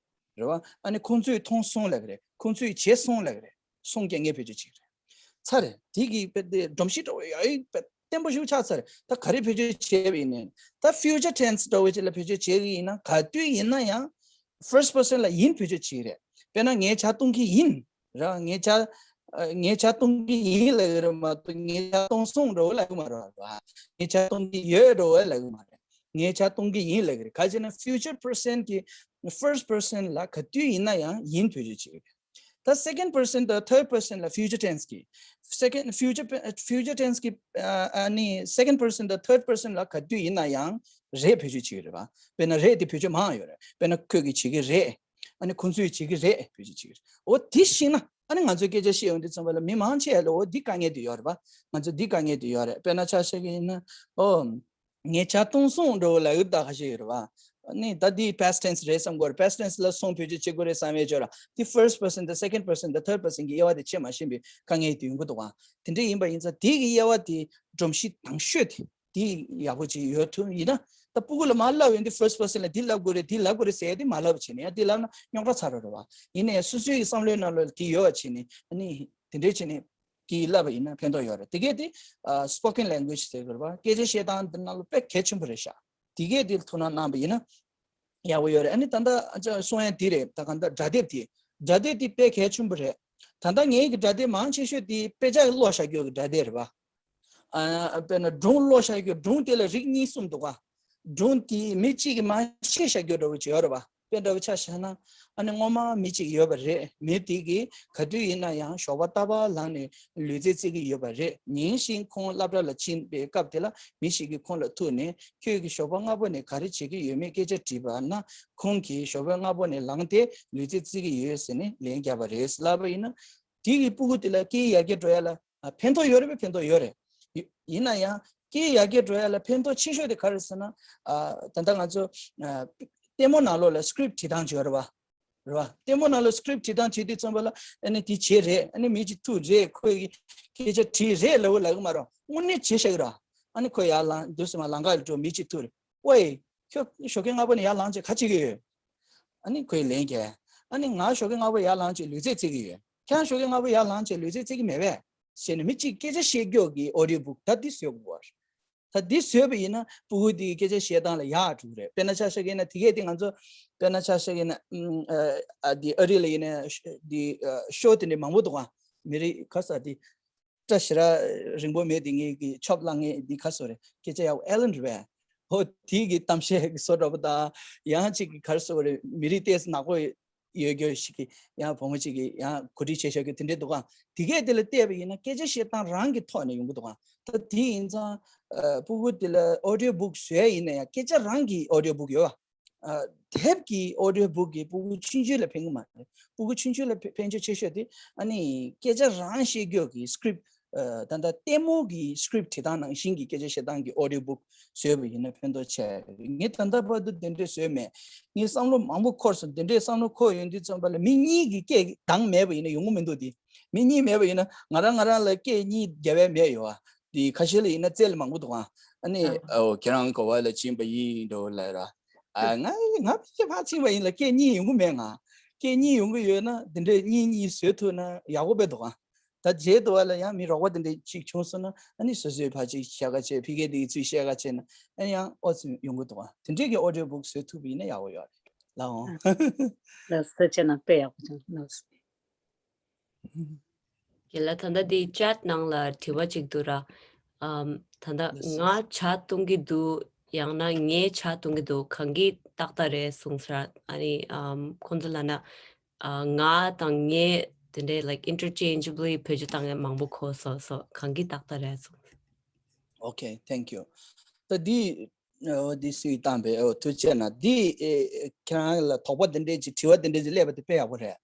རེད་པ། ཨ་ནི་ཁོང་ཚོས་མཐོང་སོང་ལབ་ཀྱི་རེད། ཁོང་ཚོས་བྱས་སོང་ལབ་ཀྱི་རེད། སོང་རྐྱང་རྐྱང་བེད་སྤྱོད་བྱེད་ཀྱི་རེད། ཚར་རེད། དེ་གི་དཔེ་དེ་སྒྲོམ་གཞི་འདྲ་པོ་ཡ་ཡི་དཔེ་བརྟན་པོ་ཞིག་ཆགས་ཚར་རེད། ད་ག་རེ་བེད་སྤྱོད་བྱས་པ་ཡིན་ནའི། ད་future tense འདྲ་པོ་ཅིག་ལ་བེད་སྤྱོད་བྱེད་ཀྱི་ཡིན་ན་ག་དུས་ཡིན་ན་ཡང་first person ལ་ཡིན་བེད་སྤྱོད་བྱེད་ཀྱི་རེད། དཔེར་ན་ངས་ཇ་བཏུང་གི་ཡིན། ར། ངས་ཇ། ཨ། ངས་ཇ་བཏུང་གི་ཡིན་ལབ་ཀྱི་རེད་མ་གཏོགས་ངས་ཇ་བཏུང་སོང་འདྲ་པོ་ལབ་ཀྱི་མ་རེད་པ། ངས་ཇ་བཏུང་གི་ཡོད་འདྲ་པོ་ལབ་ཀྱི་མ་རེད། ངས་ཇ་བཏུང་གི་ཡིན་ལབ་ཀྱི་རེད། ག་ཅི་ན་future person གི་first person ལ་ག་དུས་ཡིན་ན་ཡང་ཡིན་བེད་སྤྱོད་བྱེད་ཀྱི་རེད། ད་second person དང་third person ལ་future tense གི་second future pe- future tense གི་ཨ་ཨ་ནི་second person དང་third person ལ་ག་དུས་ཡིན་ན་ཡང་རེད་བེད་སྤྱོད་བྱེད་ཀྱི་རེད་པ། དཔེར་ན་རེད་དེ་བེད་སྤྱོད་མང་ཡོད་རེད། དཔེར་ན་ཁོས་ཀྱིས་བྱེད་ཀྱི་རེད། ཨ་ནི་ཁོང་ཚོས་བྱེད་ཀྱི་རེད། བེད་སྤྱོད་བྱེད་ཀྱི་རེད། འོ་དེ་ཤེས་ན་ཨ་ནི་ང་ཚོས་སྐད་ཆ་བཤད་ཡོང་དུས་ཙམ་པ་ལ་མི་མང་ཆེ་བ་ལ་འོ་འདི་དཀའ་ངལ་དེ་ཡོད་རེད་པ། ང་ཚོ་འདི་དཀའ་ངལ་དེ་ཡོད་རེད། དཔེར་ན་ཆ་བཞག་གི་ཡིན་ན་ཨོ། ངས་ཇ་བཏུང་སོང་འདྲ་པོ་ལབ་ཡོད་ད་ཁ་ཤས་ཡོད་རེད་པ། ནི་ད་འདི་past tense་རེད་བསམ་དགོས་རེད། past tense་ལ་སོང་བེད་སྤྱོད་བྱེད་དགོས་རེད་བསམ་ཡས་ཅོ་ར། འདི་first person་དང་second person་དང་third person་གི་དབྱེ་བ་དེ་ཕྱེ་མ་ཤེས་པའི་དཀའ་ངལ་དེ་ཡོང་གི་འདུག་ག་དེ་འདྲ་ཡིན་པ་ཡིན་ཙང་དེ་གི་དབྱེ་བ་དེ་སྒྲོམ་གཞི་དང་ཤོས་དེ་དེ་ཡག་པོ་ཅིག་ཡོད་ཐུབ་ཡིན་ན། ད་སྤུ་གུ་ལ་མར་ལབ་ཡོང་དུས་first person་ལ་འདི་ལབ་དགོས་རེད་འདི་ལབ་དགོས་རེད་ཟེར་ཡས་དེ་མ་ལབ་བྱས་ནས་ཡང་འདི་ལབ་ན་རྙོག་དྲ་ཚ་རུ་རེད་བ། ཡིན་ནའི་སོ་སོའི་བསམ་བློའི་ནང་ལ་དེ་ཡོད་པ་བྱས་ནས་ཨ་ནི་དེ་འདྲའི་བྱས་ནས་གི་ལབ་པ་ཡིན་ན་ཕན་ཐོགས་ཡོད་རེད། དེ་གས་དེ་spoken language་ཟེར་དགོས་རེད་བ། སྐད་ཆ་བཤད་སྟངས་འདི་ནང་ལ་དཔེ་གལ་ཆེན་པོ་རེད་ཤག་དེ་གས་དེ་ཐུགས་སྣང་གནང་པ་ཡིན་ན་ཡག་པོ་ཡོད་རེད། ཨ་ནི་ད་ལྟ་ཨ་ཅག་གསུང་ཡ་དེ་རེད། ད་གང་ལྟར་སྒྲ་དེབ་དེ་སྒྲ་དེབ་དེ་དཔེ་གལ་ཆེན་པོ་རེད། ད་ལྟ་ངའི་གི་སྒྲ་དེབ་མང་ཆེ་ཤོས་དེ་དཔེ་ཆ་ཀློག་བཞག་རྒྱུ་གི་སྒྲ་དེབ་རེད་བ། ཨ་དཔེར་ན་སྒྲུང་ཀློག་བཞག་རྒྱུ་སྒྲུང་དེ་ལ་རིགས་གཉིས་གསུམ་འདུག་ག་སྒྲུང་དེ་མི་གཅིག་གིས་མར་བཤད་བཞག་རྒྱུ་འདྲ་བོ་ཅིག་ཡོད་རེད་བ། དཔེ་འདྲ་བོ་ཆ་བཞག་ན་ཨ་ནི་སྔོན་མ་མི་གཅིག་ཡོད་པ་རེད། མི་དེ་གིས་ག་དུས་ཡིན་ན་ཡང་ཞོགས་པ་རྟག་པར་ལངས་ནས་ལུས་རྩལ་རྩེད་ཀྱི་ཡོད་པ་རེད། ཉིན་ཞིག་ཁོང་སློབ་གྲྭ་ལ་ཕྱིན་པའི་སྐབས་དེ་ལ་མི་ཞིག་གིས་ཁོང་ལ་ཐུག་ནས་ཁྱོད་ཀྱིས་ཞོགས་པ་སྔ་པོ་ནས་ག་རེ་བྱེད་ཀྱི་ཡོད་མེད་སྐད་ཆ་དྲིས་པ་ན་ཁོང་གིས་ཞོགས་པ་སྔ་པོ་ནས་ལངས་ཏེ་ལུས་རྩལ་རྩེད་ཀྱི་ཡོད་ཟེར་ནས་ལན་བརྒྱབ་པ་རེད་ལབ་པ་ཡིན་ན། དེ་གི་སྤུ་གུ་དེ་ལ་སྐད་ཡར་རྒྱས་འགྲོ་ཡ་ལ་ཨ་ཕན་ཐོགས་ཡོད་རེད་པས། ཕན་ཐོགས་ཡོད་རེད། ཡི་ཡིན་ན་ཡང་སྐད་ཡར་རྒྱས་འགྲོ་ཡ་ལ་ཕན་ཐོགས་ཆེ་ཤོས་དེ་ག་རེ་ཟེར་ན། ཨ་ད་ལྟ་ང་ཚོ་ཨ་ལྟད་མོ་ནང་ལོགས་ལ་script་བྲིས་སྟངས་བྱོས་རེད་བ། རེད་བ། ལྟད་མོ་ནང་ལ་script་བྲིས་སྟངས་བྱེད་དུས་ཙམ་པ་ལ་ཨ་ནི་དེ་བྱེད་རེད། ཨ་ནི་མི་གཅིག་ཐུག་རེད། ཁོས་སྐད་ཆ་དྲིས་རེད་ལབ་ལབ་གི་མ་རེད། དངོས་གནས་བྱེད་ཤག་གི་རེད། ཨ་ནི་ཁོ་ཡར་ལངས་དུས་ཙམ་པ་ལམ་ཁ་ལ་འགྲོ་མི་གཅིག་ཐུག་རེད། ཝེ། ཁྱོད་ཞོགས་ཀས་སྔ་པོ་ནས་ཡར་ལངས་བྱས་ག་བྱེད་ཀྱི་ཡོད། ཨ་ནི་ཁོས་ལན་བརྒྱབ། ཨ་ནི་ང་ཞོགས་ཀས་སྔ་པོ་ཡར་ལངས་བྱས་ལུས་རྩལ་རྩེད་ཀྱི་ཡོད། ཁྱེད་རང་ཞོགས་ཀས་སྔ་པོ་ཡར་ལངས་བྱས་ལུས་རྩལ་རྩེད་ཀྱི་མེད་པས། ཟེར་ནས་མི་གཅིག་སྐད་ཆ་བཤད་རྒྱུ་གི་audio book་ད་འདི་བཟོ་དགོས་པ་རེད། ད་འདི་བཟོས་པ་ཡིན་ན་སྤུ་གུ་འདི་སྐད་ཆ་བཤད་སྟངས་ལ་ཡག་འགྲོ་གི་རེད། དཔེར་ན་ཆ་བཞག་གི་ཡིན་ན་དེ་གས་དེ་ང་ཚོ་དཔེར་ན་ཆ་བཞག་གི་ཡིན་ན་ཨ་འདི་ཨ་རི་ལ་ཡིན་ན་འདི་ཤོ་དེ་འདྲ་མང་པོ་འདུག་ག་མི་རིགས་ག་ས་འདི། སྐྲ་ཞེ་དྲག་རིང་པོ་མེད་དེ་ངེད་ཀྱི་ཆོབ་བླངས་ངེད་འདི་ཁ་སོ་རེད། སྐད་ཆ་ཡག་ཨེ་ལན་རེད་པས། ཧོ་དེ་གི་གཏམ་བཤད་ཀྱི་བཟོ་འདྲ་པོ་དང་ཡང་གཅིག་གི་གར་སོ་རེད། མི་རིགས་ཏོག་ཙམ་ནག་པོ་ཡོད་རྒྱུ་ཞིག་གི་ཡང་བུ་མོ་གཅིག་གི་ཡང་གོ་སྒྲིག་བྱས་བཞག་རྒྱུ་དེ་འདྲས་འདུག་ག་དེ་གས་དེ་ལ་བལྟས་པ་ཡིན་ན་སྐད་ཆ་བཤད་སྟངས་རང་གི་ཐོག་ནས་ཡོང་གི་འདུག་ག་ད་དེ་ཡིན་ཙང་ཨ་སྤུ་གུ་དེ་ལ་audio book་བཟོས་ཡིན་ན་ཡང་སྐད་ཆ་རང་གི་audio book་ཡོད་པ། ཨ་དེབ་ཀྱི་audio book་གིས་སྤུ་གུ་ཆུང་ཆུང་ལ་ཕན་གྱི་མ་རེད། སྤུ་གུ་ཆུང་ཆུང་ལ་ཕན་ཕན་ཆེ་ཆེ་ཤོས་དེ་ཨ་ནི་སྐད་ཆ་རང་བཤད་རྒྱུ་གི་script་ཨ་ད་ལྟ་ལྟད་མོ་གི་script་བྲིས་སྟངས་ནང་བཞིན་གྱི་སྐད་ཆ་བཤད་སྟངས་ཀྱི་audio book་བཟོས་པ་ཡིན་ན་ཕན་ཐོགས་ཆེ། ངས་ད་ལྟ་བར་དུ་དེ་འདྲས་བཟོས་མེད། ངས་བསམ་བློ་མང་པོ་འཁོར་སོང་། དེ་འདྲས་བསམ་བློ་འཁོར་ཡོང་དུས་ཙམ་པ་ལ་མི་གཉིས་ཀྱི་སྐད་གདངས་མེད་པ་ཡིན་ན་ཡོང་གི་མི་འདུག་དེ་མི་གཉིས་མེད་པ་ཡིན་ན་ང་རང་ང་རང་ལ་སྐད་གཉིས་རྒྱབ་པའི་མེད་ཡོད་ཨ། དེ་ཁ་ཤས་ལ་ཡིན་ན་རྩལ་མང་པོ་འདུག་ཨ། ཨ་ནི་ཨ་ཨོ་ཁྱེད་རང་ག་བ་ལ་ཕྱིན་པ་ཡིན་འགྲོ་ལབ་ར། ཨ་ང་ང་ཕལ་ཆེར་ཕར་ཕྱིན་པ་ཡིན་ལ་སྐད་གཉིས་ཡོང་གི་མེད། ང་སྐད་གཉིས་ཡོང་གི་ཡོད་ན་འདི་འདྲས་གཉིས་གཉིས་བཟོས་ཐུབ་ན་ཡག་པོ་དཔེ་འདུག་ཨ། ད་རྗེས་དུ་བ་ལ་ཡང་མི་རོགས་པ་འདི་འདྲས་ཅིག་བྱུང་སོང་ན་ཨ་ནི་སོ་སོས་ཕར་ཅིག་བཤད་ག་བྱས་ཕ་གི་འདི་གི་ཚུལ་བཤད་ག་བྱས་ན་ཨ་ནི་ཡང་ཨོ་ཙི་ཡོང་གི་འདུག་ཨ། དེ་འདྲས་ཀྱི་audio book་བཟོས་ཐུབ་པ་ཡིན་ན་ཡག་པོ་ཡོད་རེད་ལགས་འོང་། ལགས་སོ་བྱས་ན་དཔེ་ཡག་པོ་བྱུང་ལགས་སོ། རྒན་ལགས་ད་ལྟ་འདི་chat་ནང་ལ་དྲི་བ་གཅིག་འདུག་ར། ཨམ་ད་ལྟ་ལགས་སོ། ང་ཇ་བཏུང་གི་འདུག་ཡང་ན་ངས་ཇ་བཏུང་གི་འདུག་གང་གི་ཏག་ཏག་རེད་གསུངས་ས་ར། ཨ་ནི་ཨམ་ཁོང་ཚོ་ལབ་ན་ཨ་ང་དང་ངས་དེ་འདྲའི་like interchangeably་བེད་སྤྱོད་བཏང་མཁན་མང་པོ་གོ་སོང་། སོ་གང་གི་ཏག་ཏག་རེད་གསུངས། Okay, thank you. ད་འདི་འོ་འདི་སུས་བཏང་པས། འོ་ཐུགས་རྗེ་གནང་། འདི་ཨེ་ཁྱེད་རང་ལ་དོགས་པ་འདི་འདྲས་ཅིག་དྲི་བ་འདི་འདྲས་ཅིག་སླེབས་པ་དེ་དཔེ་ཡག་པོ་རེད།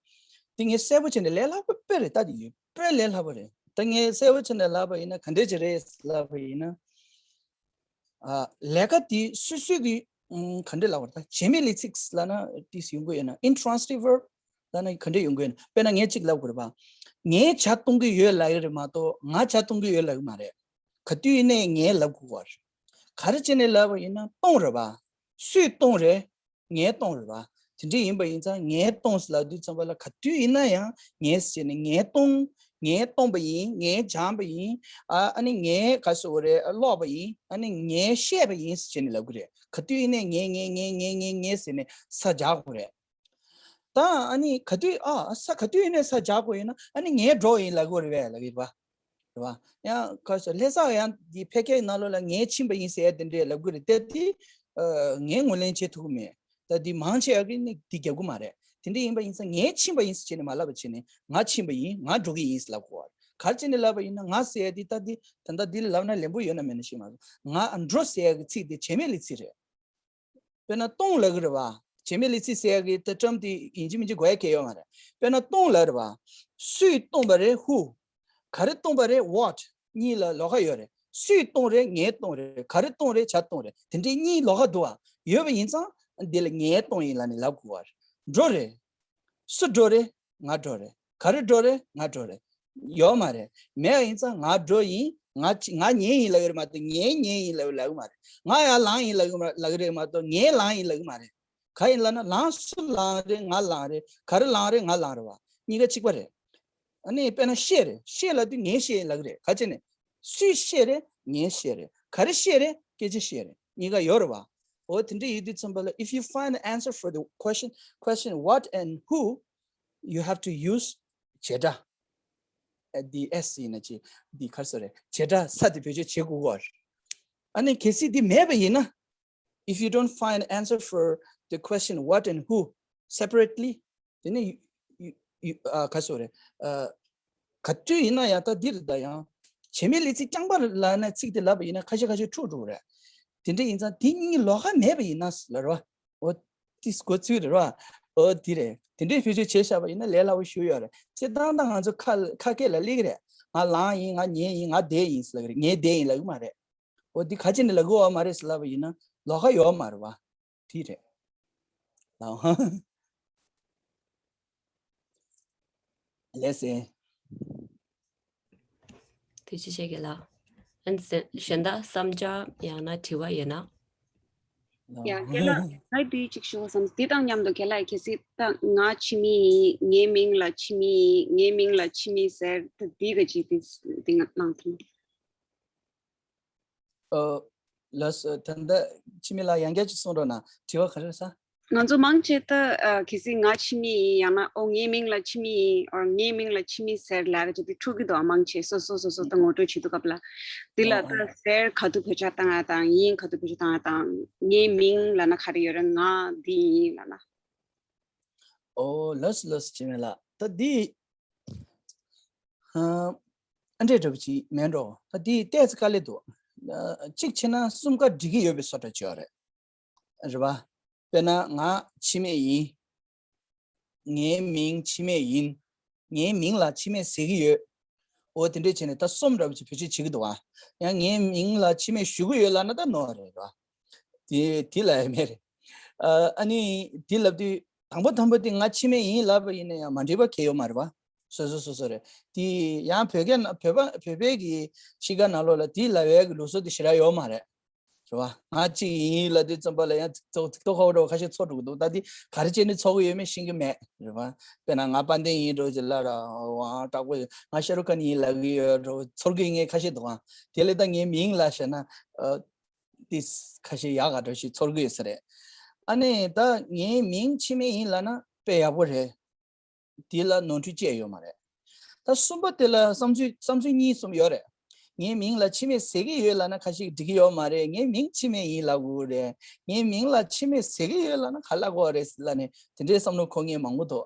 འདི་ངས་གསལ་པོ་བྱས་ནས་ལས་སླ་པོ་དཔེ་རེད། ད་འདི་ཡོད་དཔེ་ལས་སླ་པོ་རེད། ད་ངས་གསལ་པོ་བྱས་ནས་ལབ་པ་ཡིན་ན་ག་འདྲས་ཅིག་རེད་ལབ་པ་ཡིན་ན། ཨ་ལས་ཀ་འདི་སོ་སོའི་གི་ཨུམ་ག་འདྲས་ལབ་པ་རེད། ད་བྱེད་མེད་ལས་ཚིག་ལབ་ན་འདི་ཡོང་གི་ཡོད་ན། intransitive verb་ལབ་ན་ག་འདྲས་ཡོང་གི་ཡོད་ན། དཔེར་ན་ངས་གཅིག་ལབ་དགོས་རེད་པ། ངས་ཇ་བཏུང་གི་ཡོད་ལབ་ཡོད་རེད་མ་གཏོགས་ང་ཇ་བཏུང་གི་ཡོད་ལབ་གི་མ་རེད། ག་དུས་ཡིན་ནའི་ངས་ལབ་དགོས་པ་རེད། ག་རེ་བྱས་ནས་ལབ་པ་ཡིན་ན་བཏུང་རེད་པ། སུས་བཏུང་རེད། ངས་བཏུང་རེད་པ། དེ་འདྲ་ཡིན་པ་ཡིན་ཙང་ངས་བཏུང་ཟེར་ལབ་དུས་ཙམ་པ་ལ་ག་དུས་ཡིན་ན་ཡང་ངས་ཟེར་ནས་ངས་བཏུང་། ངས་བཏུང་པ་ཡིན། ངས་སྦྱངས་པ་ཡིན། ཨ་ཨ་ནི་ངས་ག་ཟེར་དགོས་རེད། ཀློག་པ་ཡིན། ཨ་ནི་ངས་བཤད་པ་ཡིན་ཟེར་ནས་ལབ་གི་རེད། ག་དུས་ཡིན་ནའི་ངས་ངས་ངས་ངས་ངས་ངས་ཟེར་ནས་ས་རྒྱག་དགོས་རེད། ད་ཨ་ནི་ག་དུས་ཨ་ས་ག་དུས་ཡིན་ནའི་ས་རྒྱག་དགོས་ཡིན་ན་ཨ་ནི་ངས་འགྲོ་ཡིན་ལབ་དགོས་རེད་པས་ལབ་ཡོད་པ། རེད་པ། ཡང་ག་ས་ལྷ་ས་ཡང་འདི་ཕལ་སྐད་ནང་ལོགས་ལ་ངས་ཕྱིན་པ་ཡིན་ཟེར་ཡ་དེ་འདྲས་ལབ་དགོས་རེད་དེ། དེ་ཨ་ངས་ངོས་ལེན་བྱེད་ཐུབ་ཀྱི་མེད། ད་འདི་མང་ཆེ་བ་གིས་ནི་འདི་རྒྱབ་ཀྱི་མ་རེད། དེ་འདྲས་ཡིན་པ་ཡིན་ཙང་ངས་ཕྱིན་པ་ཡིན་ཟེར་བྱས་ནས་མ་ལབ་པ་བྱས་ནས་ང་ཕྱིན་པ་ཡིན། ང་འགྲོ་གི་ཡིན་ཟེར་ལབ་དགོས་པ་རེད། ག་རེ་བྱས་ནས་ལབ་པ་ཡིན་ན་ང་ཟེར་ཡ་འདི་ད་འདི་ད་ལྟ་འདི་ལབ་ན་ལན་པོ་ཡོད་ན་མེད་ན་ཤེས་མ་སོང་། ང་འགྲོ་ཟེར་ཡ་གི་ཚིག་དེ་བྱེད་མེད་ལས་ཚིག་རེད། དཔེར་ན་བཏུང་ལབ་ཀྱི་རེད་པ། བྱེད་མེད་ལས་ཚིག་ཟེར་ཡ་གི་ད་ཊམ་དེ་ཡིན་གཅིག་མིན་གཅིག་དགོས་ཡ་གལ་ཡོད་མ་རེད། དཔེར་ན་བཏུང་ལབ་རེད་པ། སུས་བཏུང་པ་རེད། Who། ག་རེ་བཏུང་པ་རེད། What། གཉིས་ལ་ལོགས་ཀ་ཡོད་རེད། སུས་བཏུང་རེད། ངས་བཏུང་རེད། ག་རེ་བཏུང་རེད། ཇ་བཏུང་རེད། དེ་འདྲའི་གཉིས་ལོགས་ཀ་འདུག་པ། ཡོད་པ་ཡིན་ཙང་ འདི་ལ་ངས་གཏོང་ཡིན་ལབ་ནས་ལབ་དགོས་པ་རེད། འགྲོ་རེད། སུ་འགྲོ་རེད། ང་འགྲོ་རེད། ག་རེ་འགྲོ་རེད། ང་འགྲོ་རེད། ཡོད་མ་རེད། མེད་པ་ཡིན་ཙང་ང་འགྲོ་ཡིན། ང་ཅི་ང་ཉལ་ཡིན་ལབ་ཀྱི་རེད་མ་གཏོགས་ངས་ཉལ་ཡིན་ལབ་ལབ་ཀྱི་མ་རེད། ང་ཡར་ལངས་ཡིན་ལབ་ཀྱི་མ་ལབ་ཀྱི་རེད་མ་གཏོགས་ངས་ལངས་ཡིན་ལབ་ཀྱི་མ་རེད། ག་ཡིན་ལབ་ན་ལངས་སུ་ལངས་རེད། ང་ལངས་རེད། ག་རེ་ལངས་རེད། ང་ལངས་རེད་བ། གཉིས་ཀ་གཅིག་པ་རེད། ཨ་ནི་དཔེར་ན་བཤད་རེད། བཤད་ལབ་དུས་ངས་བཤད་ཡིན་ལབ་ཀྱི་རེད། ག་ཅི་ནས། སུས་བཤད་རེད། ངས་བཤད་རེད། ག་རེ་བཤད་རེད། སྐད་ཆ་བཤད་རེད། གཉིས་ཀ་ཡོད་རེད་བ། འོ་དེ་འདྲ་ཡིན་དུས་ཙམ་པ་ལ། If you find the answer for the question, question what and who, you have to use བྱེད་སྒྲ། ཨ་འདི་S ཡིན་ན་ཅི། འདི་ག་རེ་ཟེར་རེད། བྱེད་སྒྲ་ས་དེ་བེད་སྤྱོད་བྱེད་དགོས་ཀྱི་རེད། ཨ་ནི་གལ་སྲིད་འདི་མེད་པ་ཡིན་ན། If you don't find answer for the question what and who separately, དེ་ནི་you, you, you, ཨ་ག་རེ་ཟེར་རེད། ཨ་ག་དུས་ཡིན་ན་ཡང་ད་འདི་རེད། ད་ཡང་བྱེད་མེད་ལས་ཚིག་རྐྱང་པ་ལབ་ན་ཚིག་དེ་ལབ་པ་ཡིན་ན་ཁ་ཤས་ཁ་ཤས་འཁྲུག་འགྲོ་གི་རེད། དེ་འདྲ་ཡིན་ཙང་དེ་གཉིས་ལོགས་ཀ་མེད་པ་ཡིན་ན་ལབ་རེད་བ། འོ་དེ་གོ་ཚུལ་རེད་བ། འོ་དེ་རེད། དེ་འདྲའི་བེད་སྤྱོད་བྱས་བཞག་པ་ཡིན་ན་ལས་སླ་པོ་ཞིག་ཡོད་རེད། སྤྱིར་བཏང་ད་ང་ཚོ་ཁ་ཁ་སྐད་ལ་སླེབས་ཀྱི་རེད། ང་ལངས་ཡིན། ང་ཉལ་ཡིན། ང་བསྡད་ཡིན་ལབ་ཀྱི་རེད། ངས་བསྡད་ཡིན་ལབ་ཀྱི་མ་རེད། འོ་འདི་ག་ཅི་ནས་ལབ་དགོས་པ་མ་རེད་ཟེར་ལབ་པ་ཡིན་ན་ལོགས་ཀ་ཡོད་མ་རེད་བ། དེ་རེད། ལའོ། ལགས་སེ། ཐུགས་རྗེ་ཆེ་རྒན་ལགས། ཨན་ཟེ་གཞན་དག་བསམ་འཆར་ཡང་ན་དྲི་བ་ཡོད་ན། ཡང་རྒན་ལགས། ང་འདི་གཅིག་ཞུ་བསམ། འདི་དང་མཉམ་དུ་རྒན་ལགས་གལ་སྲིད་ད་ང་འཆི་མེད་ཡིན། ངའི་མིང་ལ་འཆི་མེད་ཡིན། ངའི་མིང་ལ་འཆི་མེད་ཟེར་ད་འདི་ག་ཅིག་འདི་འདི་ང་གནང་ཐུབ། ཨ་ལགས་སོ། ད་ལྟ་འཆི་མེད་ལགས་ཡང་བསྐྱར་ཅིག་གསུང་རོགས་གནང་། དྲི་བ་ག་རེ་རེད་ཟེར། ང་ཚོ་མང་ཆེ་ད་ཨ་གལ་སྲིད་ང་འཆི་མེད་ཡིན། ཡང་ན་ཨོ་ངའི་མིང་ལ་འཆི་མེད་ཡིན། ཨོ་ངའི་མིང་ལ་འཆི་མེད་ཟེར་ལབ་ཀྱི་འདུག་འཁྲུག་གི་འདུག་ཨ། མང་ཆེ་སོ་སོ་སོ་སོ་ད་ངོ་སྤྲོད་བྱེད་དུས་སྐབས་ལ། འདི་ལ་ཨོ་ད་ཟེར་ག་དུས་བེད་སྤྱོད་བཏང་ཡ་དང་ཡིན་ག་དུས་བེད་སྤྱོད་བཏང་ཡ་དང་། ངའི་མིང་ལབ་ན་ག་རེ་ཡོད་རེད། ང་འདི་ཡིན་ལབ་ན། ཨོ་ལགས་སོ་ལགས་སོ། འཆི་མེད་ལགས། ད་འདི་ཨ་འདྲས་འདྲ་པོ་ཅིག་མེད་འགྲོ། ད་འདི་ཏོག་ཙམ་དཀའ་ལས་འདུག་ཨ་གཅིག་བྱས་ན་གསུམ་ཀ་འགྲིག་གི་ཡོད་པའི་བཟོ་འདྲ་ཅིག་ཡོད་རེད། རེད་པ། དཔེར་ན་ང་འཆི་མེད་ཡིན། ངའི་མིང་འཆི་མེད་ཡིན། ངའི་མིང་ལ་འཆི་མེད་ཟེར་གྱི་ཡོད། འོ་དེ་འདྲས་བྱས་ནས་ད་གསུམ་འདྲ་པོ་ཅིག་བེད་སྤྱོད་བྱེད་ཀྱི་འདུག་ཨ། ཡང་ངའི་མིང་ལ་འཆི་མེད་ཞུ་གི་ཡོད་ལབ་ན་ད་ནོར་རེད་ར། དེ་དེ་ལ་ཡང་མེད་རེད། ཨ་ཨ་ནི་དེ་ལབ་དུས་དང་པོ་དང་པོ་དེ་ང་འཆི་མེད་ཡིན་ལབ་པ་ཡིན་ན་ཡང་མ་འགྲིག་པ་གང་ཡང་ཡོད་མ་རེད་པ། སོ་སོ་སོ་སོ་རེད། དེ་ཡང་བོད་སྐད་ན་བོད་པ་བོད་པའི་གི་གཤིས་ཀ་ནང་ལོགས་ལ་དེ་ལབ་ཡས་ཀྱི་ལུགས་སྲོལ་དེ་ཞེ་དྲག་ཡོད་མ་རེད། རེད་བ། ང་གཅིག་ཡིན་ལབ་དུས་ཙམ་པ་ལ་ཡང་ཚིག་ཐོག་ཚིག་ཐོག་ཁ་པོ་འདྲ་བོ་ཁ་ཤས་ཚོར་འགྲོ་གི་འདུག་ད་འདི་ག་རེ་བྱས་ནས་ཚོར་གི་ཡོད་མེད་ཤེས་ཀྱི་མེད། རེད་བ། དཔེར་ན་ང་དཔལ་ལྡན་ཡིན་འདྲ་བོ་ཅིག་ལབ་ར། འོ་ཨང་དྲག་པོ་ང་ཤ་རུ་ཁན་ཡིན་ལབ་ཀྱི་ཡོད་འདྲ་བོ་ཚོར་གི་ཡིན་མཁན་ཁ་ཤས་འདུག་ཨང་། དེ་ལས་ད་ངའི་མིང་ལ་བཤད་ན་ཨ་ཏིས་ཁ་ཤས་ཡག་ག་འདྲ་ཞིག་ཚོར་གི་ཡོད་ས་རེད། ཨ་ནི་ད་ངའི་མིང་འཆི་མེད་ཡིན་ལབ་ན་དཔེ་ཡག་པོ་རེད། དེ་ལ་ནོར་འཁྲུལ་ཅི་ཡང་ཡོད་མ་རེད། ད་གསུམ་པ་དེ་ལ་བསམ་ཚུལ་བསམ་ཚུལ་གཉིས་གསུམ་ཡོད་རེད། ངའི་མིང་ལ་འཆི་མེད་ཟེར་གྱི་ཡོད་ལབ་ན་ཁ་ཤས་འགྲིག་གི་ཡོད་མ་རེད། ངའི་མིང་འཆི་མེད་ཡིན་ལབ་དགོས་རེད། ངའི་མིང་ལ་འཆི་མེད་ཟེར་གྱི་ཡོད་ལབ་ན་ག་ལབ་དགོས་རེད་ལབ་ནས་དེ་འདྲའི་བསམ་བློ་འཁོར་མཁན་མང་པོ་འདུག་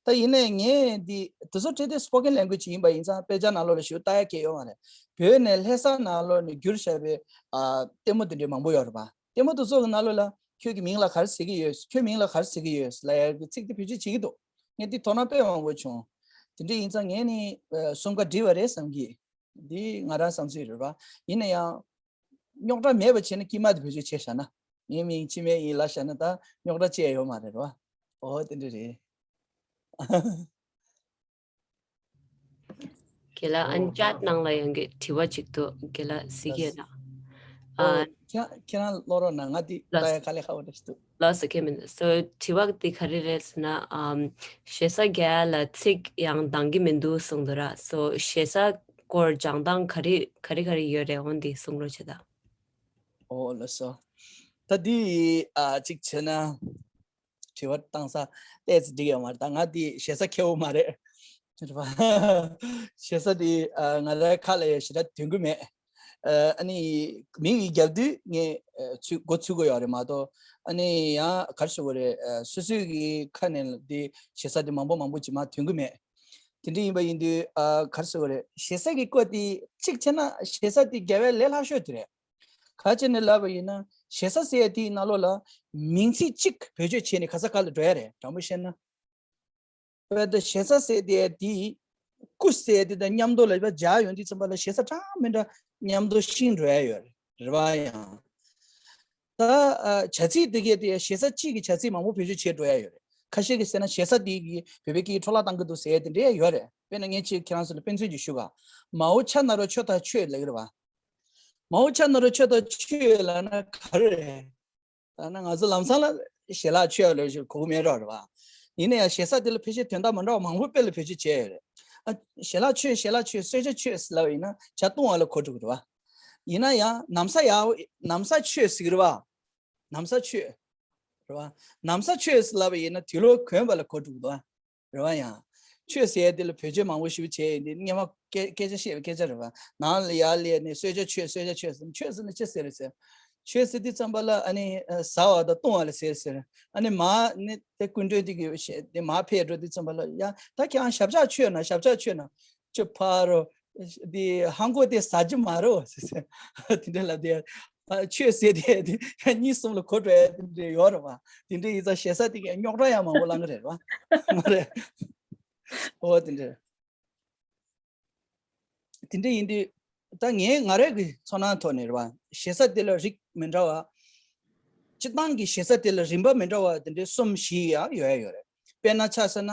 ད་ཡིན་ནའི་ངས་འདི་དེ་ཚོ་བྲིས་ཏེ་སྤོ་ཀེན་ལེང་གུ་ཨེཇ་ཡིན་པ་ཡིན་ཙང་དཔེ་ཆ་ནང་ལོགས་ལ་ཞིབ་ལྟ་ཡ་གང་ཡང་ཡོད་མ་རེད། བོད་ནས་ལྷ་ས་ནང་ལོགས་ནས་བསྒྱུར་བཞག་པའི་ཨ་ལྟད་མོ་དེ་འདྲའི་མང་པོ་ཡོད་རེད་པ། ལྟད་མོ་དེ་ཚོ་གི་ནང་ལོགས་ལ་ཁྱོད་ཀྱི་མིང་ལ་ག་རེ་ཟེར་གྱི་ཡོད། ཁྱོད་མིང་ལ་ག་རེ་ཟེར་གྱི་ཡོད་ལབ་ཡ་གི་ཚིག་དེ་བེད་སྤྱོད་བྱེད་ཀྱི་འདུག་ངས་འདི་དོ་སྣང་དཔེ་མང་པོ་བྱུང་། དེ་འདྲ་ཡིན་ཙང་ངས་ནི་ཨ་གསུམ་ཀ་འགྲིག་པ་རེད་བསམ་གྱི། འདི་ང་རང་བསམ་ཚུལ་རེད་པ། ཡིན་ན་ཡང་རྙོག་དྲ་མེད་པ་བྱས་ན་དཀྱིལ་མ་དེ་བེད་སྤྱོད་བྱས་བཞག་ན། ངའི་མིང་འཆི་མེད་ཡིན་ལབ་བཞག་ན་ད་རྙོག་དྲ་ཅི་ཡང་ཡོད་མ་རེད་རེད་པ། འོ་དེ་འདྲ་རེད། རྒན་ལགས། ཨན་ཅཊ་ནང་ལ་ཡང་གི་དྲི་བ་གཅིག་འདུག་རྒན་ལགས་གཟིགས་ཡོད་ན། ཨ་ཁྱེད་ཁྱེད་རང་ཀློག་རོགས་གནང་། ང་འདི་ལྟ་ཡ་དཀའ་ལས་ཁག་པོ་འདྲ་ཞིག་འདུག་ལགས་སོ། ཁྱེད་མིན་སོ་དྲི་བ་འདི་ག་རེ་རེད་ཟེར་ན། ཨམ་ཞེ་ས་རྒྱག་ཡ་ལ་ཚིག་ཡང་འདང་གི་མི་འདུག་གསུངས་འདུག་ར། སོ་ཞེ་ས་སྐོར་སྦྱང་སྟངས་ག་རེ་ག་རེ་ག་རེ་ཡོད་རེད། འོ་འདི་གསུང་རོགས་བྱེད་དང་། ཨོ་ལགས་སོ། ད་འདི་ཨ་གཅིག་བྱས་ན། དྲི་བ་བཏང་ས་ཏོག་ཙམ་འགྲིག་ཡོད་མ་རེད། ད་ང་འདི་ཞེ་ས་མཁས་པོ་མ་རེད། རེད་པ། ཞེ་ས་འདི་ཨ་ང་རའི་ཁ་ལ་ཡང་ཞེ་དྲག་དོན་གྱི་མེད། ཨ་ནི་མིང་ཡི་རྒྱབ་དུས་ངས་ཨ་ཚུད་མགོ་ཚུད་དགོས་ཡོད་རེད་མ་གཏོགས། ཨ་ནི་ཡང་ག་རེ་ཟེར་དགོས་རེད། ཨ་སོ་སོའི་གི་ཁ་ནས་འདི་ཞེ་ས་འདི་མང་པོ་མང་པོ་ཅིག་མར་དོན་གྱི་མེད། དེ་འདྲ་ཡིན་པ་ཡིན་དུས་ཨ་ག་རེ་ཟེར་དགོས་རེད། ཞེ་ས་གི་སྐོར་དེ་གཅིག་བྱས་ན་ཞེ་ས་དེ་རྒྱབ་ཡ་ལས་སླ་ཤོས་དེ་རེད། ག་རེ་བྱས་ནས་ལབ་པ་ཡིན་ན་ཞེ་ས་ཟེར་ཡ་དེའི་ནང་ལོགས་ལ་མིང་ཚིག་གཅིག་བེད་སྤྱོད་བྱས་ནས་ག་ས་ག་ལ་འགྲོ་ཡ་རེད། དྲང་པོ་བཤད་ན། དཔེར་ན་ཞེ་ས་ཟེར་དེ་དེ་སྐུ་ཟེར་དེ་དང་མཉམ་དུ་ལ་སྦྱར་ཡོང་དུས་ཙམ་པ་ལ་ཞེ་ས་འདྲ་མི་འདྲ་མཉམ་དུ་ཤིང་འགྲོ་ཡ་ཡོད་རེད་པ། ཡང་ ད་ཨ་བྱ་ཚིག་དེ་གས་དེ་ཞེ་ས་གཅིག་གི་བྱ་ཚིག་མང་པོ་བེད་སྤྱོད་བྱེད་འགྲོ་ཡ་ཡོད་རེད། ཁ་ཤས་ཀྱིས་ཟེར་ན་ཞེ་ས་དེ་གིས་བོད་པའི་སྐད་འཕྲོ་བརླག་བཏང་གི་འདུག་ཟེར་ཡ་དེ་འདྲ་ཡ་ཡོད་རེད། དཔེར་ན་ངས་ཅིག་ཁྱེད་རང་ཚོ་ལ་དཔེ་མཚོན་ཅིག་ཞུ་ག། མའོ་ཆ་ན་རོ་ཆོ་ད་ཆོས་ལབ་ཀྱི་རེད་བ། མའོ་ཆ་ན་རོ་ཆོ་ད་ཆོས་ལབ་ན་ག་རེ་རེད། ད་ན་ང་ཚོ་ལམ་སང་ལ་ཞལ་ལག་མཆོད་ལབ་ཞིག་གོ་གི་མེད་རོགས་རེད་བ། ཡིན་ན་ཡང་ཞེ་ས་དེ་ལ་ཕལ་ཆེར་དོན་དག་མི་འདྲ་བ་མང་པོ་དཔེ་ལ་བེད་སྤྱོད་བྱས་ཡོད་རེད། ཨ་ཞལ་ལག་མཆོད་ཞལ་ལག་མཆོད་གསོལ་ཇ་མཆོད་ཟེར་ལབ་པ་ཡིན་ན་ཇ་བཏུང་བ་ལ་གོ་འགྲོ་གི་རེད་བ། ཡིན་ན་ཡང་ན་བཟའ་ཡག་ན་བཟའ་མཆོད་ཟེར་གི་རེད་བ། ན་བཟའ་མཆོད། རེད་བ། ན་བཟའ་མཆོད་ཟེར་ལབ་པ་ཡིན་ན་དུས་ལོག་གོན་པ་ལ་གོ་འགྲོ་གི་འདུག་བ། རེད་བ་ཡང་། མཆོད་ཟེར་ཡ་དེ་ལ་བེད་སྤྱོད་མང་པོ་ཞིག་བྱས་ཡིན་དེ་སྔོན་མ་སྐད་སྐད་ཆ་བཤད་པའི་སྐད་ཆ་རེད་བ། ནང་ལ་ཡར་སླེབས་ནས་གསོལ་ཇ་མཆོད་གསོལ་ཇ་མཆོད་ཟེར་མཆོད་ཟེར་ན་ཅི་ཟེར་རེད་ཟེར། མཆོད་ཟེར་དུས་ཙམ་པ་ལ་ཨ་ནི་ཨ་ཟ་བ་དང་བཏུང་བ་ལ་ཟེར་ཟེར། ཨ་ནི་མར་ནི་དེ་སྐུ་མགྲོན་དེ་གི་བཤད་དེ་མར་ཕེབས་འགྲོ་དུས་ཙམ་པ་ལ་ཡ་ད་ཁྱེད་རང་ཞབས་ཕྱག་མཆོད་ན་ཞབས་ཕྱག་མཆོད་ན་ཅི་ཕ་རོ། དེ་ཧང་གོ་དེ་ཟ་རྒྱུ་མ་རེད་ཟེར་ཟེར། དེ་འདྲ་ལབ་དེ། ཨ་ཆོས་ཟེར་དེ་དེ་གཉིས་གསུམ་ལ་གོ་འགྲོ་ཡ་དེ་འདྲ་ཡོད་རེད་བ། དེ་འདྲ་ཡིན་ཙང་ཞེ་ས་དེ་གས་རྙོག་དྲ་ཡང་མང་པོ་ལངས་གི་རེད་བ། མ་རེད། འོ་དེ་འདྲ། དེ་འདྲ་ཡིན་དུས་ད་ངས་ང་རང་གི་ཚོར་སྣང་ཐོག་ནས་རེད་བ། ཞེ་ས་དེ་ལ་རིགས་མི་འདྲ་བ། སྤྱིར་བཏང་གི་ཞེ་ས་དེ་ལ་རིམ་པ་མི་འདྲ་བ་དེ་འདྲ་གསུམ་བཞི་ཡང་ཡོད་ཡ་ཡོད་རེད། དཔེར་ན་ཆ་བཞག་ན་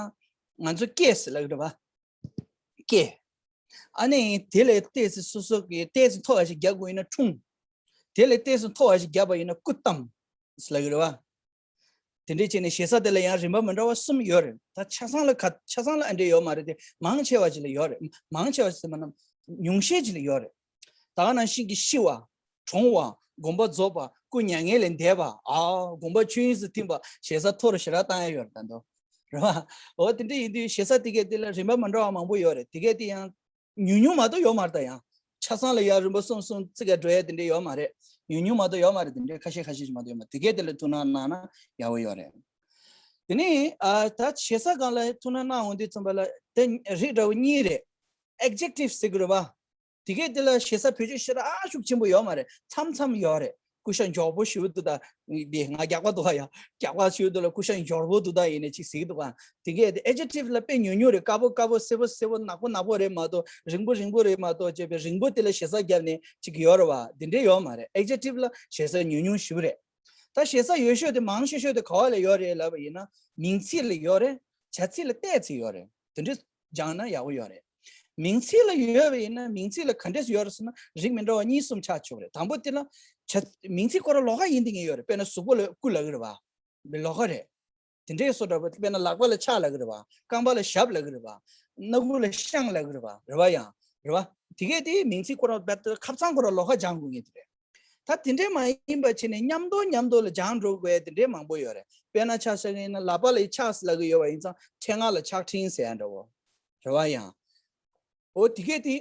ང་ཚོ་སྐད་ཟེར་ལབ་གི་རེད་བ། སྐད། ཨ་ནི་དེ་ལས་ཏོག་ཙམ་སོ་སོ་གི་ཏོག་ཙམ་མཐོ་བ་ཞིག་རྒྱག་དགོས་ཡིན་ན་འཁྲུངས། དེ་ལས་ཏོག་ཙམ་མཐོ་བ་ཞིག་བརྒྱབ་པ་ཡིན་ན་སྐུ་བལྟམས་ཟེར་ལབ་ཀྱི་རེད་བ། དེ་འདྲས་བྱས་ནས་ཞེ་ས་དེ་ལ་ཡང་རིམ་པ་མི་འདྲ་བ་གསུམ་ཡོད་རེད། ད་ཆ་ཚང་ལ་ག་ཆ་ཚང་ལ་ཨ་འདྲས་ཡོད་མ་རེད་དེ། མང་ཆེ་བ་ཞིག་ལ་ཡོད་རེད། མང་ཆེ་བ་ཞིག་ཟེར་མ་ན་ཉུང་ཤས་ཅིག་ལ་ཡོད་རེད། ད་ག་ནང་བཞིན་གྱི་ཤི་བ། གྲོངས་པ། དགོངས་པ་རྫོགས་པ། སྐུ་མྱ་ངན་ལས་འདས་པ། ཨ་དགོངས་པ་ཆོས་དབྱིངས་སུ་ཐིམ་པ། ཞེ་ས་མཐོ་རུ་ཞེ་དྲག་བཏང་ཡ་ཡོད་རེད་ད་དུང་། རེད་བ། འོ་དེ་འདྲ་ཡིན་དུས་ཞེ་ས་དེ་གས་དེ་ལ་རིམ་པ་མི་འདྲ་བ་མང་པོ་ཡོད་རེད། དེ་གས་དེ་ཡང་ཉུང་ཉུང་མ་གཏོགས་ཡོད་མ་རེད་ད་ཡང་། ཆ་ཚང་ལ་ཡར་རིམ་པ་གསུམ་གསུམ་ཙི་ག་འགྲོ་ཡ་དེ་འདྲས་ཡོད་མ་རེད། ཉུང་ཉུང་མ་གཏོགས་ཡོད་མ་རེད། དེ་འདྲས་ཁ་ཤས་ཁ་ཤས་ཤིག་མ་གཏོགས་ཡོད་མ་རེད། དེ་གས་དེ་ལ་ཐུགས་སྣང་གནང་ན་ཡག་པོ་ཡོད་རེད། དེ་ནས་ཨ་ད་ཞེ་ས་སྒང་ལ་ཐུགས་སྣང་གནང་འོང་དུས་ཙམ་པ་ལ་དེ་རིགས་འདྲ་བོ་གཉིས་རེད། ཨེག་ཇེག་ཊིབ་ཟེར་གི་རེད་བ། དེ་གས་དེ་ལ་ཞེ་ས་བེད་སྤྱོད་ཞེ་དྲག་ཤུགས་ཆེན་པོ་ཡོད་མ་རེད། མཚམས་མཚམས་ཡོད་རེད། སྐུ་ཤ་འཇོག་པོ་ཞུ་འདུག་ད། འདི་ང་རྒྱག་པ་འདུག་ཡ། རྒྱག་པ་ཞུ་འདུག་ལ་སྐུ་ཤ་འཇོག་པོ་འདུག་ད་ཡིན་ནས་ཅིག་ཟིག་འདུག་ག་དེ་གས་དེ་ཨེག་ཇེག་ཊིབ་ལ་དཔེ་ཉུང་ཉུང་རེད། དཀར་པོ་དཀར་པོ། སེར་པོ་སེར་པོ། ནག་པོ་ནག་པོ་རེད་མ་གཏོགས། རིང་པོ་རིང་པོ་རེད་མ་གཏོགས་བྱས་པའི་རིང་པོ་དེ་ལ་ཞེ་ས་བརྒྱབ་ནས་ཅིག་ཡོད་རེད་བ། དེ་འདྲས་ཡོད་མ་རེད། ཨེག་ཇེག་ཊིབ་ལ་ཞེ་ས་ཉུང་ཉུང་ཞིག་རེད། ད་ཞེ་ས་ཡོད་ཤོས་དེ་མང་ཤོས་ཤོས་དེ་ག་བ་ལ་ཡོད་རེད་ལབ་པ་ཡིན་ན་མིང་ཚིག་ལ་ཡོད་རེད། བྱ་ཚིག་ལ་བལྟས་ཚེ་ཡོད་རེད། དེ་འདྲས་སྦྱངས་ན་ཡག་པོ་ཡོད་རེད། མིང་ཚིག་ལ་ཡོད་པ་ཡིན་ན་མིང་ཚིག་ལ་ག་འདྲས་ཡོད་རེད་ཟེར་ན་རིགས་མི་འདྲ་བ་གཉིས་གསུམ་ཆགས་ཆོག་རེད། དང་པོ་དེ་ལ་བྱ་མིང་ཚིག་ཁོ་རང་ལོགས་ཀ་ཡིན་དེ་ངེས་ཡོད་རེད། དཔེར་ན་གཟུགས་པོ་ལ་སྐུ་ལབ་ཀྱི་རེད་བ། མི་ལོགས་ཀ་རེད། དེ་འདྲའི་བཟོ་འདྲ་པོ་དཔེར་ན་ལག་པ་ལ་ཕྱག་ལབ་ཀྱི་རེད་བ། རྐང་པ་ལ་ཞབས་ལབ་ཀྱི་རེད་བ། སྣ་ཁུག་ལ་ཤངས་ལབ་ཀྱི་རེད་བ། རེད་བ་ཡང་། རེད་བ། དེ་གས་དེ་མིང་ཚིག་ཁོ་རང་རྦད་དེ་ཁབ་ཚང་ཁོ་རང་ལོགས་ཀ་སྦྱང་དགོས་ངེས་དེ་རེད། ད་དེ་འདྲས་མ་ཡིན་པ་བྱས་ནས་མཉམ་དུ་མཉམ་དུ་ལ་སྦྱང་འགྲོ་དགོས་དེ་འདྲས་མང་པོ་ཡོད་རེད། དཔེར་ན་ཆ་བཞག་ཡིན་ན་ལག་པ་ལ་ཕྱག་ལབ་ཀྱི་ཡོད་པ་ཡིན་ཙང་ཕྲེང་བ་ལ་ཕྱག་ཕྲེང་ཟེར་ཡ་འདྲ་བོ། རེད་བ་ཡང་། འོ་དེ་གས་དེ།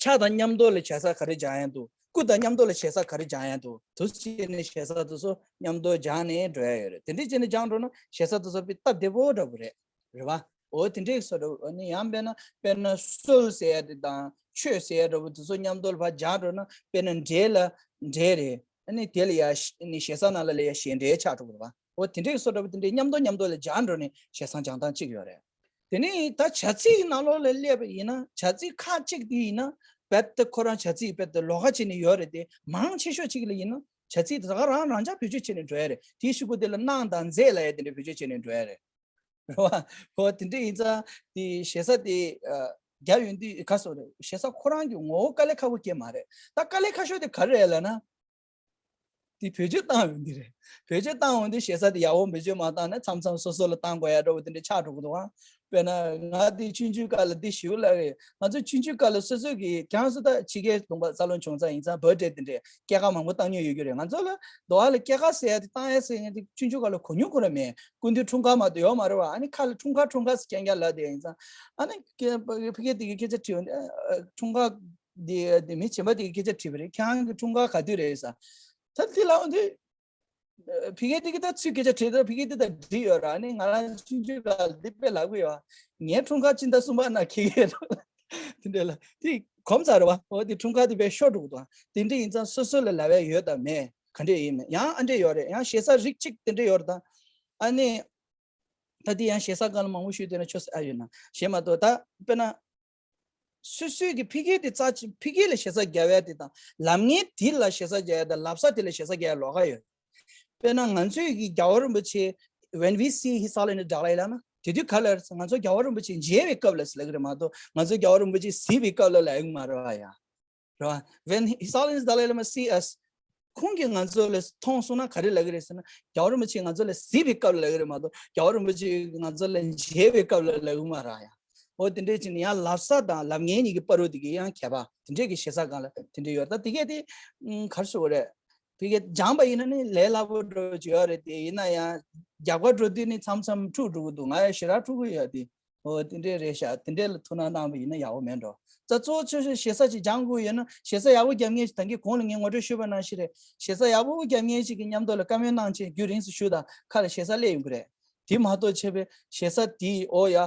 ཕྱག་དང་མཉམ་དུ་ལ་བྱེད་ས་ག་རེ་སྦྱང་ཡ་འདུག་སྐུ་དང་མཉམ་དུ་ལ་བྱེད་ས་ག་རེ་སྦྱང་ཡ་འདུག་དུ་བྱས་ནས་བྱེད་ས་དེ་ཚོ་མཉམ་དུ་སྦྱང་ནས་འགྲོ་ཡ་ཡོད་རེད། དེ་འདྲས་བྱས་ནས་སྦྱང་འགྲོ་ན་བྱེད་ས་དེ་ཚོ་དཔེ་སྟབས་བདེ་པོ་འདྲ་བོ་རེད། རེད་བ། འོ་དེ་འདྲས་སོ་འདྲ་བོ་ནི་ཡང་དཔེར་ན་དཔེར་ན་གསོལ་ཟེར་ཡ་དེ་དང་མཆོད་ཟེར་ཡ་འདྲ་བོ་དེ་ཚོ་མཉམ་དུ་ལ་ཕར་སྦྱང་འགྲོ་ན་དཔེར་ན་འབྲས་ལ་འབྲས་རེད། ཨ་ནི་དེ་ལ་ཡ་ནི་ཞེ་ས་ནང་ལ་ལ་ཡ་ཞེ་འབྲས་ཆགས་འགྲོ་གི་རེད་བ། འོ་དེ་འདྲས་སོ་འདྲ་བོ་དེ་འདྲས་མཉམ་དུ་མཉམ་དུ་ལ་སྦྱང་འགྲོ་ནས་བྱེད་སྟངས་སྦྱང་སྟངས་གཅིག་ཡོད་རེད། དེ་ནས་ད་བྱ་ཚིག་གི་ནང་ལོགས་ལ་སླེབས་པ་ཡིན་ན་བྱ་ཚིག་ཁག་གཅིག་དེ་ཡིན་ན་རྦད་དེ་ཁོ་རང་བྱ་ཚིག་རྦད་དེ་ལོགས་ཀ་བྱས་ནས་ཡོད་རེད་དེ། མང་ཆེ་ཤོས་གཅིག་ལ་ཡིན་ན་བྱ་ཚིག་དེ་ད་ག་རང་རང་འཇགས་བེད་སྤྱོད་བྱས་ནས་འགྲོ་ཡ་རེད། དེའི་གཞུག་གུ་དེ་ལ་གནང་དང་མཛད་ལབ་ཡ་དེ་འདྲ་བེད་སྤྱོད་བྱས་ནས་འགྲོ་ཡ་རེད། རེད་བ། འོ་དེ་འདྲ་ཡིན་ཙང་དེ་ཞེ་ས་དེ་རྒྱབ་ཡོང་དུས་ག་སོ་རེད། ཞེ་ས་ཁོ་རང་གི་ངོ་བོ་དཀའ་ལས་ཁག་པོ་སྐྱེ་མ་རེད། ད་དཀའ་ལས་ཁག་ཤོས་དེ་ག་རེ་རེད་ལབ་ན། དེ་བེད་སྤྱོད་བཏང་ཡོང་དུས་རེད། བེད་སྤྱོད་བཏང་ཡོང་དུས་ཞེ་ས་དེ་ཡག་པོ་བེད་སྤྱོད་མ་བཏང་ན་མཚམས་མཚམས་སོ་སོ་ལ་བཏང་དགོས་ཡ་འདྲ་བོ་དེ་འདྲ་ཆགས་འགྲོ་གི་འདུག་ཨང་། དཔེར་ན་ང་དེ་ཆུང་ཆུང་སྐབས་ལ་དེ་ཞུ་ལབ་རེད། ང་ཚོ་ཆུང་ཆུང་སྐབས་ལ་སོ་སོ་གི་ཁྱེད་རང་ཚོ་ད་ཕྱི་རྒྱལ་ལུང་པ་འཚར་ལོངས་བྱུང་ཙང་ཡིན་ཙང་བར་ཌེ་དེ་འདྲས་སྐྱེས་སྐར་མང་པོ་བཏང་མྱོང་ཡོད་རྒྱུ་རེད། ང་ཚོ་ལ་དོ་བ་ལ་སྐྱེས་སྐར་ཟེར་ཡ་དེ་བཏང་ཡ་ཟེར་ཡ་དེ་ཆུང་ཆུང་སྐབས་ལ་གོ་མྱོང་ཁོ་རང་མེད། སྐུ་མདུན་འཁྲུངས་སྐར་མ་གཏོགས་ཡོད་མ་རེད་བ། ཨ་ནི་ཁ་ལ་འཁྲུངས་སྐར་འཁྲུངས་སྐར་ཟེར་རྐྱང་རྐྱང་ལབ་བསྡད་ཡིན་ཙང་། ཨ་ནི་ཕ་གི་དེ་གི་སྐད་ཆ་དྲིས་ཡོང་དུས་ཨ་འཁྲུངས་སྐར་དེ་དེ་མི་གཞན་པ་དེ་གི་སྐད་ཆ་དྲིས་པ་རེད། ཁྱེད་རང་གི་འཁྲུངས་སྐར་ག་དུས་རེད་ཟེར། ད་དེ་ལབ་ཡོང་དུས། ཕ་གི་དེ་གི་ད་ཚུར་སྐད་ཆ་དྲིས་ད་ཕ་གི་དེ་ད་འགྲིག་ཡོད་ར། ཨ་ནི་ང་རང་ཆུང་ཆུང་སྐབས་ལ་འདི་དཔེ་ལབ་གི་ཡོད། ངའི་འཁྲུངས་སྐར་སྤྱི་ཟླ་གསུམ་པ་ན་ཁེལ་གི་ཡོད། དེ་འདྲ་ལ་དེ་གོམས་ཚར་རེད་བ། འོ་དེ་འཁྲུངས་སྐར་དེ་དཔེ་ཤོར་འགྲོ་གི་འདུག་དེ་འདྲ་ཡིན་ཙང་སོ་སོ་ལ་ལབ་ཡ་ཡོད་དམ་མེད་ག་འདྲ་ཡིན་མེད་ཡང་ཨ་འདྲ་ཡོད་རེད། ཡང་ཞེ་ས་རིགས་གཅིག་དེ་འདྲ་ཡོད་རེད་ད། ཨ་ནི། ད་དེ་ཡང་ཞེ་ས་སྒང་ལ་མང་པོ་ཞུས་བསྡད་ན་ཆོག་ས་ཨ་ཡོད་ན་ཞེས་མ་གཏོགས། ད་དཔེར་ན། སོ་སོའི་གི་ཕ་གི་དེ་རྩ་ཆེ་ཕ་གི་ལ་ཞེ་ས་རྒྱག་ཡ་དེ་དང་ལབ་མཁན་དེ་ལ་ཞེ་ས་རྒྱག་ཡ་དང་ལབ་ས་དེ་ལ་ཞེ་ས་རྒྱག་ཡ་ལོགས་ཀ་ཡོད། དཔེར་ན་ང་ཚོས་ཀྱི་རྒྱལ་བ་རིན་པོ་ཆེ། When we see His Holiness Dalai Lama, དེ་དུས་ག་ལ་ང་ཚོ་རྒྱལ་བ་རིན་པོ་ཆེ་མཇལ་བའི་སྐབས་ལ་ཟེར་ལབ་ཀྱི་རེད་མ་གཏོགས། ང་ཚོ་རྒྱལ་བ་རིན་པོ་ཆེ་གཟིགས་པའི་སྐབས་ལ་ལབ་ཀྱི་མ་རེད་བ་ཡ། རེད་བ། When His Holiness Dalai Lama see us, ཁོང་གིས་ང་ཚོ་ལ་མཐོང་སོང་ན་ག་རེ་ལབ་ཀྱི་རེད་ཟེར་ན། རྒྱལ་བ་རིན་པོ་ཆེ་ང་ཚོ་ལ་གཟིགས་པའི་སྐབས་ལ་ལབ་ཀྱི་རེད་མ་གཏོགས། རྒྱལ་བ་རིན་པོ་ཆེ་ང་ཚོ་ལ་མཇལ་བའི་སྐབས་ལ་ལབ་ཀྱི་མ་རེད་ཡ། འོ་དེ་འདྲས་ཅིག་ནི་ཡང་ལབ་ས་དང་ལབ་མཁན་གཉིས་ཀྱི་བར་དུ་དེ་གའི་ཡང་ཁྱད་པར་དེ་འདྲས་ཀྱི་ཞེ་ས་སྒང་ལ་དེ་འདྲས་ཡོད་རེད། ད་དེ་གས་དེ་ཨུམ་ག་རེ་ཟེར་དགོས་རེད། དེ་གས་སྦྱངས་པ་ཡིན་ན་ནི་ལས་སླ་པོ་འདྲ་ཅིག་ཡོད་རེད། དེ་ཡིན་ན་ཡང་རྒྱབ་ཁ་འགྲོ་དུས་ནི་མཚམས་མཚམས་འཁྲུག་འགྲོ་གི་འདུག་ང་ཡང་ཞེ་དྲག་འཁྲུག་གི་ཡོད་དེ། འོ་དེ་འདྲས་རེད་ཤག་དེ་འདྲས་ལ་ཐུགས་སྣང་གནང་བ་ཡིན་ན་ཡག་པོ་མེད་འགྲོ། རྩ་གཙོ་བོ་ཆེ་ཤོས་ཞེ་ས་ཅིག་སྦྱང་དགོས་ཡོད་ན། ཞེ་ས་ཡག་པོ་རྒྱབ་མཁན་ཞིག་ད་གིན་གོང་ལ་ངས་ངོ་སྤྲོད་ཞུས་པ་ནང་བཞིན་རེད། ཞེ་ས་ཡག་པོ་རྒྱབ་མཁན་ཞིག་གི་མཉམ་དུ་ལ་བཀའ་མོལ་གནང་བྱས་རྒྱུན་རིང་སུ་ཞུ་དང་ཁ་ལ་ཞེ་ས་སླེབས་ཡོང་གི་རེད། དེ་མ་གཏོགས་བྱས་པའི་ཞེ་ས་དེ་འོ་ཡ་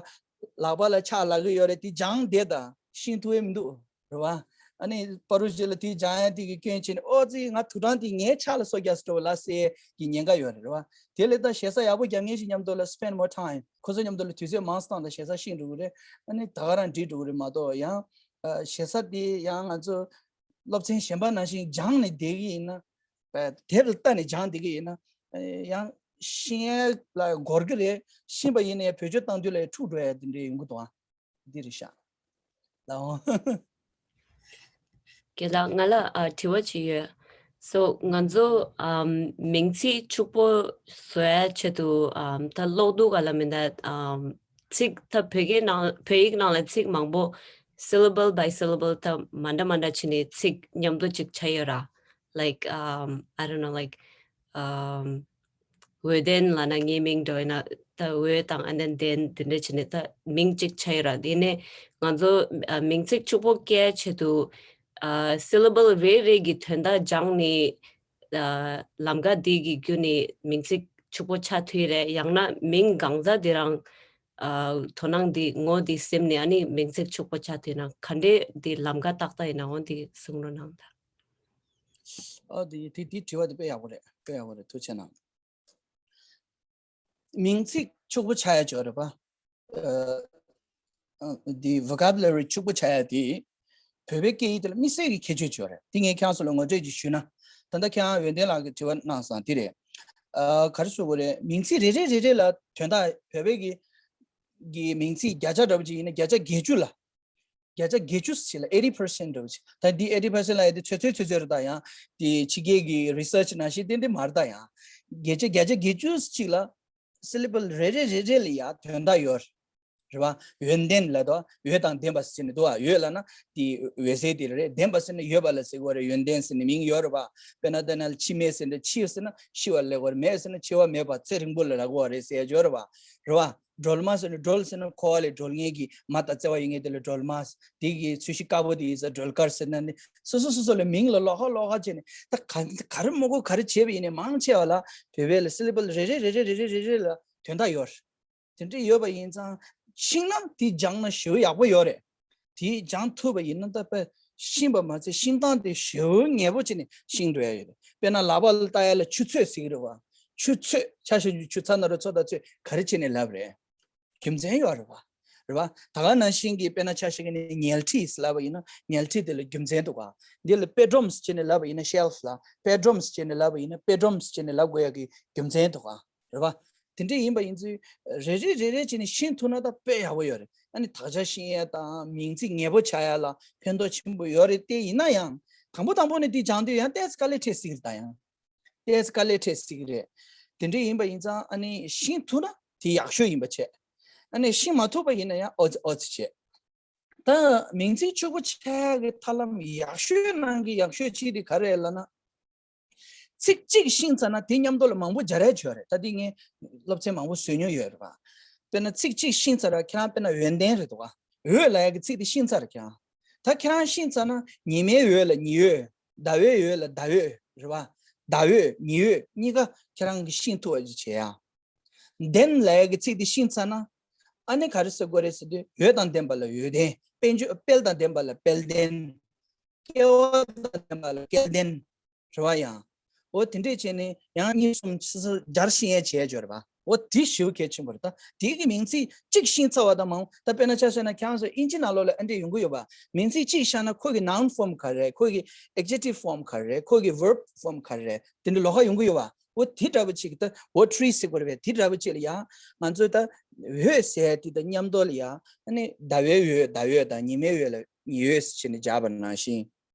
ལག་པ་ལ་ཆག་ལབ་ཀྱི་ཡོད་རེད། དེ་སྦྱང་བསྡད་དང་ཤེས་ཐུབ་ཡས་མི་འདུག་རེད་བ། ཨ་ནི་པ་རུ་ཇི་ལ་དེ་སྦྱང་ཡ་དེ་གི་སྐྱོན་བྱས་ནས་ཨོ་ཙི་ང་དུག་སྦྲང་དེ་ངའི་ཕྱག་ལ་སོ་རྒྱག་སྤྲོ་བ་ལ་སེ་གི་ཉེན་ཁ་ཡོད་རེད་བ། དེ་ལས་ད་ཞེ་ས་ཡག་པོ་རྒྱབ་མཁན་ཞིག་མཉམ་དུ་ལ་spend more time ཁོ་ཚོ་མཉམ་དུ་ལ་དུས་ཚོད་མང་སོང་དང་ཞེ་ས་ཤེས་འགྲོ་གི་རེད། ཨ་ནི་ད་ག་རང་འགྲིག་འགྲོ་གི་རེད་མ་གཏོགས་ཡང་ཨ་ཞེ་ས་དེ་ཡང་ང་ཚོ་སློབ་ཚན་གཞན་པ་ནང་བཞིན་སྦྱངས་ནས་བསྡད་ཀྱི་ཡིན་ན། ཨ་དེབ་ལ་ལྟ་ནས་སྦྱངས་བསྡད་ཀྱི་ཡིན་ན། ཨ་ཡང་ཤེས་ཡ་ལ་འགོར་གི་རེད། ཤེས་པ་ཡིན་ན་ཡང་བེད་སྤྱོད་བཏང་དུས་ལ་ཡང་འཁྲུག་འགྲོ་ཡ་དེ་འདྲ་ཡོང་གི་འདུག་ཨ། འདི་རེད་ཤག་ལའོ། རྒན་ལགས་ང་ལ་ཨ་དྲི་བ་ཅིག་ཡོད། So ང་ཚོ་ཨམ་མིང་ཚིག་ཕྱུག་པོ་བཟོ་ཡ་ཆེད་དུ་ཨམ་ད་ཀློག་རྡུལ་ག་ལ་མིན་ད་ཨམ་ཚིག་ད་བོད་སྐད་ནང་བོད་ཡིག་ནང་ལ་ཚིག་མང་པོ་syllable by syllable ད་མ་འདྲ་མ་འདྲ་བྱས་ནས་ཚིག་མཉམ་དུ་ཅིག་ཆགས་ཡོད་ར། Like um I don't know, like um འོད་ལྡན་ལབ་ན་ངའི་མིང་འདྲ་ཡིན་ན་ད་འོད་དང་ཨ་ནི་ལྡན་དེ་འདྲ་བྱས་ནས་ད་མིང་གཅིག་ཆགས་ཡོད་ར། དེ་ནས་ང་ཚོ་ཨ་མིང་ཚིག་ཕྱུག་པོ་སྐྱེལ་ཆེད་དུ་ཨ་syllable རེ་རེ་གི་དོན་དག་སྦྱངས་ནས་ཨ་ལམ་ཀ་འདི་གི་བརྒྱུད་ནས་མིང་ཚིག་ཕྱུག་པོ་ཆགས་ཐུབ་རེད། ཡང་ན་མིང་གང་ཟག་འདི་རང་ཨ་དོ་སྣང་འདི་ངོ་འདི་སེམས་ནས་ཨ་ནི་མིང་ཚིག་ཕྱུག་པོ་ཆགས་ཐུབ་ན་ག་འདྲས་འདི་ལམ་ཀ་ཏག་ཏག་ཡིན་ན་འོ་འདི་གསུང་རོགས་གནང་ད། ཨ་དེ་དེ་དེ་དྲི་བ་དེ་དཔེ་ཡག་པོ་རེད། དཔེ་ཡག་པོ་རེད། ཐུགས་རྗེ་གནང་། མིང་ཚིག་ཕྱུག་པོ་ཆགས་ཡ་ཅིག་ཡོད་རེད་པ། ཨ་འདི་vocabulary ཕྱུག་པོ་ཆགས་ཡ་དེ་བོད་པའི་སྐད་ཡིག་དེ་ལ་དམིགས་བསལ་གྱི་ཁྱད་ཆོས་ཅིག་ཡོད་རེད། དེ་ངས་ཁྱེད་རང་ཚོ་ལ་ངོ་སྤྲོད་ཅིག་ཞུས་ན། ད་ལྟ་ཁྱེད་རང་འོད་ལྡན་ལགས་ཀྱིས་དྲི་བ་གནང་སོང་དེ་རེད། ཨ་ག་རེ་ཟེར་དགོས་རེད། མིང་ཚིག་རེ་རེ་རེ་རེ་ལ་དོན་དག་བོད་པའི་གི་གི་མིང་ཚིག་བརྒྱ་ཆ་འདྲ་པོ་ཅིག་ཡིན་ན་བརྒྱ་ཆ་བརྒྱད་ཅུ་ལ། བརྒྱ་ཆ་བརྒྱད་ཅུ་ཞིག་ལ་eighty percent འདྲ་བོ་ཞིག་ད་འདི་eighty percent ལ་ཡ་དེ་ཚོད་ཚོད་ཚོད་ཚོད་རེད་ད། ཡང་དེ་ཕྱི་རྒྱལ་གྱི་research ནང་བཞིན་ཏན་ཏན་མ་རེད་ད། ཡང་བརྒྱ་ཆ་བརྒྱ་ཆ་བརྒྱད་ཅུ་ཞིག་ལ་syllable རེ་རེ་རེ་རེ་ལ་ཡ་དོན་དག་ཡོད་རེད་བ། ཡོན་ཏན་ལ་དོ་འོད་དང་ལྡན་པ་ཟེར་ནས་འདུག་བ། འོད་ལབ་ན་དེ་འོད་ཟེར་དེ་རེད། ལྡན་པ་ཟེར་ན་ཡོད་པ་ལ་ཟེར་གི་རེད། ཡོན་ཏན་ཟེར་ནས་མིང་ཡོད་རེད་བ། དཔེར་ན་ད་ན་འཆི་མེད་ཟེར་ན་འཆི་ཟེར་ན་ཤི་བ་ལ་གོ་རེད། མེད་ཟེར་ན་འཆི་བ་མེད་པ་ཚེ་རིང་པོ་ལ་རག་གོ་རེད་ཟེར་ཡ་ཡོད་རེད་བ། རེད་བ། སྒྲོལ་མ་ཟེར་ན་སྒྲོལ་ཟེར་ན་འཁོར་བ་ལས་སྒྲོལ་མཁན་གྱི་མ་དང་བརྩེ་བ་ཡོད་མཁན་དེ་ལ་སྒྲོལ་མ། དེ་གི་ཚོས་གཞི་དཀར་པོ་དེ་ཡིན་ས་སྒྲོལ་དཀར་ཟེར་ན་ནི་སོ་སོ་སོ་སོ་ལ་མིང་ལ་ལོགས་ཀ་ལོགས་ཀ་བྱས་ནས་ད་ག་ག་རེ་མོ་གོ་ག་རེ་བྱས་པ་ཡིན་ནའི་མང་ཆེ་བ་ལ་བོད་པའི་ལ་syllable རེ་རེ་རེ་རེ་རེ་རེ་རེ་ལ་དོན་དག་ཡོད་རེད། དེ་འདྲ་ཡོད་པ་ཡིན་ཙང་ཤེས་ན་དེ་སྦྱངས་ན་ཞེ་པོ་ཡག་པོ་ཡོད་རེད། དེ་སྦྱང་ཐུབ་པ་ཡིན་ན་ད་དཔེ་ཤེས་པ་མ་ཚད་ཤེས་སྟངས་དེ་ཞེ་པོ་ངེས་པོ་བྱས་ནས་ཤེས་འགྲོ་ཡ་ཡོད་རེད། དཔེར་ན་ལག་པ་ལ་ལྟ་ཡ་ལ་ཆུ་ཚོད་ཟེར་གི་རེད་བ། ཆུ་ཚོད་ཆ་བཞག་ཆུ་ཚ་ན་རུ་ཚོ་དང་ཚོད་ག་རེ་བྱས་ནས་ལབ་རེད། རྒྱུ་མཚན་ཡོད་རེད་བ། རེད་བ། ད་ག་ནང་བཞིན་གྱི་དཔེར་ན་ཆ་བཞག་གི་ནི་ཉལ་ཁྲི་ཟེར་ལབ་པ་ཡིན་ན་ཉལ་ཁྲི་དེ་ལ་རྒྱུ་མཚན་འདུག་ག་འདི་ལ་དཔེ་སྒྲོམ་ཟེར་བྱས་ནས་ལབ་པ་ཡིན་ན་shelf ལ། དཔེ་སྒྲོམ་ཟེར་བྱས་ནས་ལབ་པ་ཡིན་ན་དཔེ་སྒྲོམ་ཟེར་བྱས་ནས་ལབ་དགོས་ཡ་གི་རྒྱུ་མཚན་འདུག་ག་རེད་བ། དེ་འདྲ་ཡིན་པ་ཡིན་ཚུལ་རེ་རེ་རེ་རེ་བྱས་ནས་ཤེས་ཐུབ་ན་ད་དཔེ་ཡག་པོ་ཡོད་རེད། ཨ་ནི་དག་ཆ་ཤེས་ཡ་དང་མིང་ཚིག་ངེས་པོ་ཆགས་ཡ་ལ་ཕན་ཐོགས་ཆེན་པོ་ཡོད་རེད། དེ་ཡིན་ན་ཡང་དང་པོ་དང་པོ་ནས་དེ་སྦྱང་དུས་ཡང་ཏོག་ཙམ་དཀའ་ལས་འཕྲད་སྲིད་ཀྱི་རེད་ད། ཡང་ཏོག་ཙམ་དཀའ་ལས་འཕྲད་སྲིད་ཀྱི་རེད། དེ་འདྲ་ཡིན་པ་ཡིན་ཙང་ཨ་ནི་ཤེས་ཐུབ་ན་དེ་ཡག་ཤོས་ཡིན་པ་བྱས། ཨ་ནི་ཤེས་མ་ཐུབ་པ་ཡིན་ན་ཡང་ཨོ་ཙི་ཨོ་ཙི་བྱས། ད་མིང་ཚིག་ཕྱུག་པོ་ཆགས་ཡག་གི་ཐབས་ལམ་ཡག་ཤོས་ནང་གི་ཡག་ཤོས་གཅིག་དེ་ག་རེ་རེད་ལབ་ན། ཚིག་གཅིག་ཤེས་ཚར་ན་དེ་མཉམ་དུ་ལ་མང་པོ་སྦྱར་ཡ་ཡོད་རེད། ད་དེ་ངས་སློབ་ཚན་མང་པོ་བཟོས་མྱོང་ཡོད་རེད་པ། དཔེར་ན་ཚིག་གཅིག་ཤེས་ཚར་ར་ཁྱེད་རང་དཔེར་ན་ཡོན་ཏན་རེད་འདུག་ག་འོད་ལབ་ཡག་གི་ཚིག་དེ་ཤེས་ཚར་ར་ཁྱེད་རང་། ད་ཁྱེད་རང་ཤེས་ཚར་ན་ཉི་མའི་འོད་ལ་ཉི་འོད། ཟླ་བའི་འོད་ལ་ཟླ་འོད་རེད་པ། ཟླ་འོད་ཉི་འོད་གཉིས་ཀ་ཁྱེད་རང་གིས་ཤེས་ཐུབ་པ་ཅིག་བྱེད་ཡ། ལྡན་ལབ་ཡག་གི་ཚིག་དེ་ཤེས་ཚར་ན། ཨ་ནི་ག་རེ་ཟེར་དགོས་རེད་ཟེར་དུས་འོད་དང་ལྡན་པ་ལ་འོད་ལྡན། དཔལ་འབྱོར་དཔལ་དང་ལྡན་པ་ལ་དཔལ་ལྡན། སྐལ་བ་དང་ལྡན་པ་ལ་སྐལ་ལྡན། རེད་པ། ཡང་འོ་དེ་འདྲས་བྱས་ནས་ཡང་གཉིས་གསུམ་ཆུ་ཚོད་སྦྱར་ཤེས་ཡ་བྱས་ཡོད་རེད་པ། འོ་དེ་ཞེ་པོ་གལ་ཆེན་པོ་རེད། ད་དེ་གི་མིང་ཚིག་གཅིག་ཤེས་ཚར་བ་དང་མང་ད་དཔེར་ན་ཆ་བཞག་ན་ཁྱེད་རང་ཚོ་ཨིན་ཇི་ནང་ལོགས་ལ་ཨ་འདྲས་ཡོང་གི་ཡོད་པ། མིང་ཚིག་གཅིག་བཞག་ན་ཁོ་གི་noun form ག་རེ་རེད། ཁོ་གི་adjective form ག་རེ་རེད། ཁོ་གི་verb form ག་རེ་རེད། དེ་འདྲས་ལོགས་ཀ་ཡོང་གི་ཡོད་པ། འོ་དེ་འདྲ་བོ་ཅིག་ད་འོ་ཊི་རི་ཟེར་དགོས་རེད་པས། དེ་འདྲ་བོ་ཅིག་ལ་ཡང་ང་ཚོས་ད་འོད་ཟེར་དེ་དང་མཉམ་དུ་ལ་ཡང་ཨ་ནི་ཟླ་བའི་འོད་ཟླ་འོད་དང་ཉི་མའི་འོད་ལ་ཉི་འོད་ཟེར་བྱས་ནས་སྦྱར་བ་ནང་བཞིན་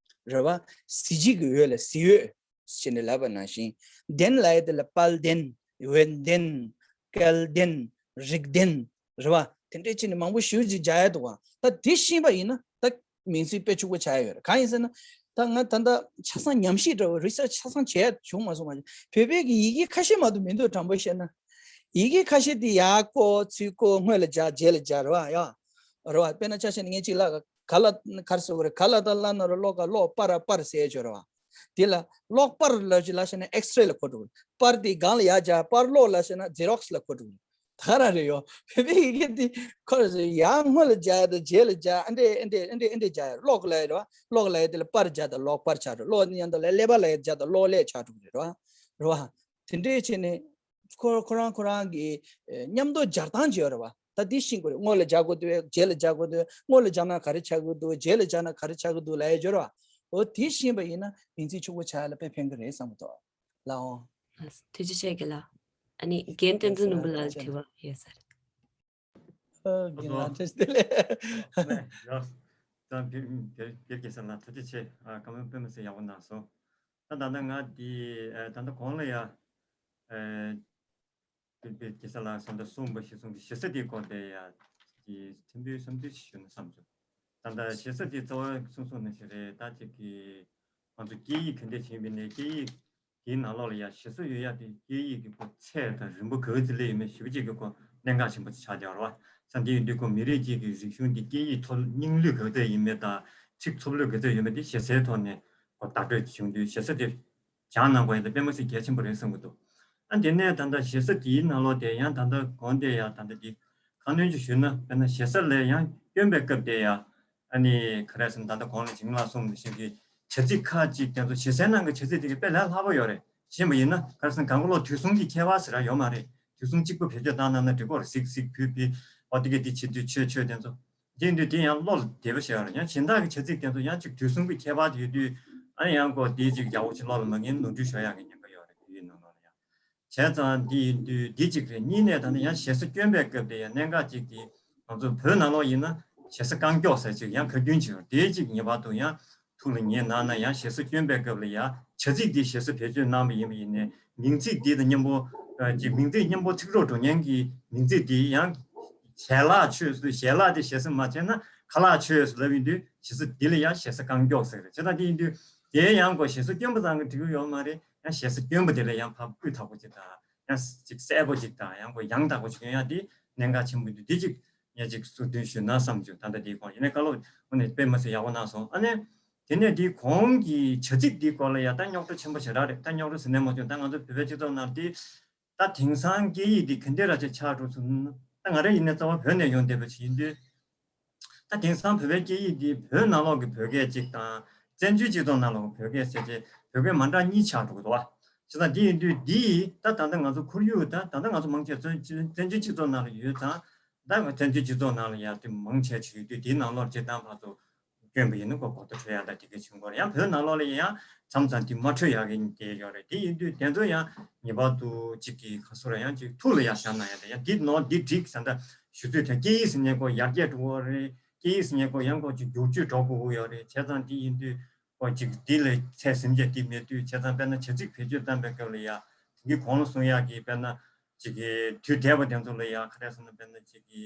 རེད་པ། གཟི་བརྗིད་ཀྱི་འོད་ལ་གཟི་འོད་ཟེར་བྱས་ནས་ལབ་པ་ནང་བཞིན། ལྡན་ལབ་ཡ་དེ་ལ་དཔལ་ལྡན། འོད་ལྡན། སྐལ་ལྡན། རིགས་ལྡན། རེད་པ། དེ་འདྲས་བྱས་ནས་མང་པོ་ཞེ་པོ་ཅིག་སྦྱར་ཡ་འདུག་པ། ད་དེ་ཤེས་པ་ཡིན་ན་ད་མིང་ཚིག་དཔེ་ཕྱུག་པོ་ཆགས་ཡ་ཡོད་རེད། གང་ཡིན་ཟེར་ན། ད་ང་ད་ལྟ་ཆ་ཚང་ཉམས་ཞིབ་འདྲ་བོ་རི་སར་ཆི་ཆ་ཚང་བྱས་བྱུང་མ་སོང་། མ་བྱུང་། བོད་པའི་གི་ཡི་གེ་ཁ་ཤས་མ་གཏོགས་མི་འདུག་དྲང་པོ་བཤད་ན། ཡི་གེ་ཁ་ཤས་དེ་ཡར་བཀོག་ཚུར་བཀོག་སྔོན་ལ་སྦྱར་རྗེས་ལ་སྦྱར་རེད་པ། ཡ། རེད་པ། དཔེར་ན་ཆ་བཞག་ན་ངས་གཅིག་ལ་ག་ལ་ག་རེ་ཟེར་དགོས་རེད། ག་ལ་ད་བླ་ན་རོ་ཀློ་ག་ཀློག་པ་ར་པར་ཟེར་ཡ་ཅིག་ཡོད་རེད་པ། དེ་ལ་ཀློག་པར་ལབ་ཅིག་ལབ་བྱས་ན་ཨེགས་རེ་ལ་གོ་འགྲོ་གི་རེད། པར་དེ་སྒང་ལ་ཡར་སྦྱར། པར་ཀློག་ལབ་བྱས་ན་ཛེ་རོག་སི་ལ་གོ་འགྲོ་གི་རེད། ད་ག་རང་རེད་ཡོ། བོད་པའི་ཡི་གེ་འདི་ཁོ་རང་ཚོ་ཡར་སྔོན་ལ་སྦྱར་ཡ་དང་རྗེས་ལ་སྦྱར། ཨ་འདྲས་ཨ་འདྲས་ཨ་འདྲས་ཨ་འདྲས་སྦྱར་ཡ། ཀློག་ལབ་ཡ་རེད་པ། ཀློག་ལབ་ཡ་དེ་ལ་པར་སྦྱར་དང་ཀློག་པར་ཆགས་འགྲོ། ཀློག་ཡ་དེ་ལ་ཀླད་པ་ལབ་ཡ་སྦྱར་དང་ཀློག་ཀླད་ཆགས་འགྲོ་གི་རེད་པ། རེད་པ། དེ་འདྲས་བྱས་ནས་ཁོ་ཁོ་རང་ཁོ་རང་གི་ཨེ་མཉམ་དུ་སྦྱར་སྟངས་ཅིག་ཡོད་རེད་པ། ད་འདི་ཤེས་དགོས་རེད། སྔོན་ལ་སྦྱར་དགོས་འདུག་རྗེས་ལ་སྦྱར་དགོས་འདུག་སྔོན་ལ་སྦྱར་ན་ག་རེ་ཆགས་ཀྱི་འདུག་རྗེས་ལ་སྦྱར་ན་ག་རེ་ཆགས་ཀྱི་འདུག་ལབ་ཡ་ཅིག་ཡོད་རེད་པ། འོ་དེ་ཤེས་པ་ཡིན་ན་མིང་ཚིག་ཕྱུག་པོ་ཆགས་ཡ་ལ་དཔེ་ཕན་གྱི་རེད་བསམ་གྱི་འདུག་ལགས་འོང་། ཐུགས་རྗེ་ཆེ་རྒན་ལགས། ཨ་ནི་རྒན་བསྟན་འཛིན་ནོར་བུ་ལགས་ལ་དྲི་བ་ཡོད་ས་རེད། ཨ། རྒན་ལགས་བཀྲ་ཤིས་བདེ་ལེགས། ཡོ། ད་བེར་བེར་བེར་རྒྱལ་མཚན་ལགས་ཐུགས་རྗེ་ཆེ། ཨ། བཀའ་མོལ་དཔེ་མི་སྲིད་ཡག་པོ་གནང་སོང་། ད་ད་ལྟ་ང་འདི་ཨ་ད་ལྟ་གོང་ལ་ཡ་ཨ་བེར་བེར་རྒྱལ་མཚན་ལགས་སོང་ད་གསུངས་པ་ཞིག་གསུངས་ཏེ་ཞེ་ས་དེའི་སྐོར་དེ་ཡ་དེ་ཐེར་འབུམ་གསུམ་དུས་ཞུ་ན་བསམ་བྱུང་། ད་ལྟ་ཞེ་ས་དེ་རྩ་བ་གསུངས་སོང་ནང་བཞིན་རེད། ད་ཅིག་གི་ང་ཚོ་སྐད་ཡིག་ག་འདྲས་བྱས་པ་ཡིན་ནའི་སྐད་ཡིག་དེའི་ནང་ལོགས་ལ་ཡ་ཞེ་ས་ཡོད་ཡ་དེ་སྐད་ཡིག་གི་ཁོ་ཚད་དང་རིམ་པ་ག་ཚོད་སླེབས་ཡོད་མེད་ཞེ་པོ་ཅིག་གི་ཁོ་གནད་འགག་ཆེན་པོ་ཆགས་བསྡད་ཡོད་རེད་བ། ས་འདི་ཡིན་དུས་ཁོ་མི་རིགས་གཅིག་གི་རིག་གཞུང་འདི་སྐད་ཡིག་ཐོག་རྙིང་ལུགས་ག་ཚོད་ཡིན་མེད་དང་ཚིག་ཚོགས་ལུགས་ག་ཚོད་ཡོད་མེད་དེ་ཞེ་སའི་ཐོག་ནས་ཁོ་བརྡ་སྤྲོད་བྱུང་དུས་ཞེ་ས་དེ་སྦྱང་གནང་དགོས་ཡ་དེ་དཔེ་མི་སྲིད་གལ་ཆེན་པོ་རེད་བསམ་གྱི་འདུག་ཨ་དེ་ནས་ད་ལྟ་ཞེ་ས་དེའི་ནང་ལོགས་དེ་ཡང་ད་ལྟ་གོང་དེ་ཡ་ད་ལྟ་འདི་ཁ་སྣོན་ཅིག་ཞུས་ན་དཔེར་ན་ཞེ་ས་ལས་ཡང་སྐྱོན་པའི་སྐབས་དེ་ཡ། ཨ་ནི་ག་རེ་ཟེར་ན་ད་ལྟ་གོང་ལ་འཇིགས་མེད་ལགས་གསུངས་པ་བཞིན་གྱི་བྱ་ཚིག་ཁག་ཅིག་དེ་ཚོ་ཞེ་སའི་ནང་གི་བྱ་ཚིག་དེ་གི་དཔེ་ལས་སླ་པོ་ཡོད་རེད། ཤེས་པ་ཡིན་ན་ག་རེ་ཟེར་ན་གང་ག་ལོ་དུས་གསུམ་གྱི་ཁྱད་པར་ཟེར་ཡ་ཡོད་མ་རེད། དུས་གསུམ་གཅིག་པ་བེད་སྤྱོད་བཏང་གནང་ན་འགྲིག་གི་རེད། གཟིག་གཟིག་བུ་བི་ཨོ་དེ་ག་དེ་བྱེད་དུས་ཆོས་ཆོས་དེ་ཚོ་དེ་ཡིན་དུས་དེ་ཡང་བློ་ལ་བདེ་པོ་ཞེ་ཡོད་རེད། ཡང་གཞན་དག་གི་བྱ་ཚིག་དེ་ཚོ་ཡང་ཅིག་དུས་གསུམ་གྱི་ཁྱད་པར་དེ་ཡོད་དུས་ཨ་ནི་ཡང་ཁོ་དེ་ཅིག་ཡག་པོ་ཅིག་བློ་ལ་མ་ངེས་ནོར་འཁྲུལ་ཤོར་ཡག་གི་ཉེན་ཁ་ཡོད་རེད། བོད་ཡིག་ནང་ལོགས་ལ་ཡང་། བྱས་ཙང་འདི་ཡིན་དུས་འདི་གཅིག་རེད། གཉིས་ནས་ད་ནི་ཡང་ཞེ་ས་སྐྱོན་པའི་སྐབས་དེ་ཡང་གནད་འགག་གཅིག་དེ་ང་ཚོ་བོད་ནང་ལོགས་ཡིན་ན་ཞེ་ས་རྐང་མགྱོགས་ཟེར་ཅིག་ཡང་ཁ་རྒྱུན་ཅིག་ཡོད་རེད། དེ་གཅིག་ངེས་པར་དུ་ཡང་ཐུགས་ལ་ངེས་གནང་ན་ཡང་ཞེ་ས་སྐྱོན་པའི་སྐབས་ལ་ཡང་བྱ་ཚིག་འདི་ཞེ་ས་བེད་སྤྱོད་གནང་བ་ཡིན་པ་ཡིན་ནའི་མིང་ཚིག་འདི་དང་མཉམ་པོ་ཅིག་མིང་ཚིག་མཉམ་པོ་ཚིག་གྲོགས་འགྲོ་མཁན་གྱི་མིང་ཚིག་འདི་ཡང་ཞལ་ལག་མཆོད་ཟེར་ཞལ་ལག་དེ་ཞེ་ས་མ་བྱས་ན་ཁ་ལག་མཆོད་ཟེར་ལབ་ཡིན་དུས་ཞེ་ས་འདི་ལ་ཡང་ཞེ་ས་རྐང་མགྱོགས་ཟེར་རེད། བྱས་ཙང་འདི་ཡིན་དུས་དེ་ཡང་གོ་ཞེ་ས་སྐྱོན་པ་ཙམ་གྱིས་འགྲིག་གི་ཡོད་མ་རེད། ཡང་ཞེ་ས་སྐྱོན་པ་དེ་ལ་ཡང་ཕར་སྤུས་དག་པོ་ཅིག་དང་ཡང་ཅིག་གསལ་པོ་ཅིག་དང་ཡང་གོ་ཡང་དག་པོ་ཅིག་ཡོང་ཡ་དེ་གནད་འགག་ཆེན་པོ་འདུག་འདི་ཅིག་ངས་ཅིག་གསུང་འདོན་ཞུས་ན་བསམ་བྱུང་། ད་ལྟ་དེའི་སྐོར་ཡིན་ནའི་བཀའ་སློབ་དངོས་གནས་དཔེ་མི་སྲིད་ཡག་པོ་གནང་སོང་། ཨ་ནི་དེ་ནས་དེའི་གོང་གི་བྱ་ཚིག་འདིའི་སྐོར་ལ་ཡ་ད་རྙོག་དྲ་ཆེན་པོ་ཞེ་དྲག་རེད། ད་རྙོག་དྲ་ཟེར་ནས་མ་བྱུང་། ད་ང་ཚོ་བོད་པའི་སྤྱི་ཚོགས་ནང་དེ་ད་དེང་སང་སྐད་ཡིག་འདི་ག་འདྲས་ར་ཅིག་ཆགས་འགྲོ་སོང་ན། ད་ང་རང་ཡིན་ནའི་རྩ་བ་བོད་ནས་ཡོང་བསྡད་པ་ཞིག་ཡིན་དུས། ད་དེང་སང་བོད་པའི་སྐད་ཡིག་འདི་བོད་ནང་ལོགས་ཀྱི་བོད་སྐད་ཅིག་དང་བཙན་བྱོལ་སྤྱི་ཚོགས་ནང་ལོགས་ཀྱི་བོད་སྐད་ཟེར་བྱས་བོད་སྐད་མ་འདྲ་གཉིས་ཆགས་འགྲོ་གི་འདུག་བ། བྱས་ཙང་འདི་ཡིན་དུས་འདི་ད་ད་ལྟ་ང་ཚོ་ཁོར་ཡུག་ད་ད་ལྟ་ང་ཚོ་མང་ཆེ་བཙན་བཙན་བྱོལ་སྤྱི་ཚོགས་ནང་ལ་ཡོད་ཙང་ད་བཙན་བྱོལ་སྤྱི་ཚོགས་ནང་ལ་ཡ་དེ་མང་ཆེ་ཅིག་ཡོད་དུས་དེའི་ནང་ལོགས་སྤྱིར་བཏང་ཕར་ཚུར་སྐྱོན་པ་ཡིན་ན་ཁོ་གོ་བརྡ་འཕྲོད་ཡག་དང་དེ་གའི་བྱུང་གི་རེད། ཡང་བོད་ནང་ལོགས་ལ་ཡང་མཚམས་མཚམས་དེ་མ་འཕྲོད་ཡག་གི་དེ་ཡོད་རེད། དེ་ཡིན་དུས་དེ་ཚོ་ཡང་ངེས་པར་དུ་གཅིག་གི་ག་ཚོད་རེད་ཡང་གཅིག་ཐུགས་ལ་ཡང་བཞག་གནང་ཡག་དང་ཡང་འདི་ནོར་འདི་འགྲིག་ཟེར་འདྲ་ཞུ་ཚུལ་དང་སྐད་ཡིག་ཟེར་མཁན་ཁོ་ཡར་རྒྱས་འགྲོ་གི་རེད། སྐད་ཡིག་ཟེར་མཁན་ཁོ་ཡང་ཁོ་གཅིག་བསྒྱུར་བཅོས་འགྲོ་དགོས་ཀྱི་ཡོད་རེད། བྱས་ཙང་དེ་ཡིན་དུས་ཁོ་གཅིག་འདི་ལ་ཚད་ཟིན་བྱས་འདི་མེད་དུས་བྱས་ཙང་དཔེར་ན་བྱ་ཚིག་བེད་སྤྱོད་བཏང་པའི་སྐབས་ལ་ཡང་དེ་གའི་གོང་ལ་གསུང་ཡག་གི་དཔེར་ན་གཅིག་གི་དུས་འདས་པ་དེ་ཚོ་ལ་ཡང་ག་རེ་ཟེར་ན་དཔེར་ན་གཅིག་གི་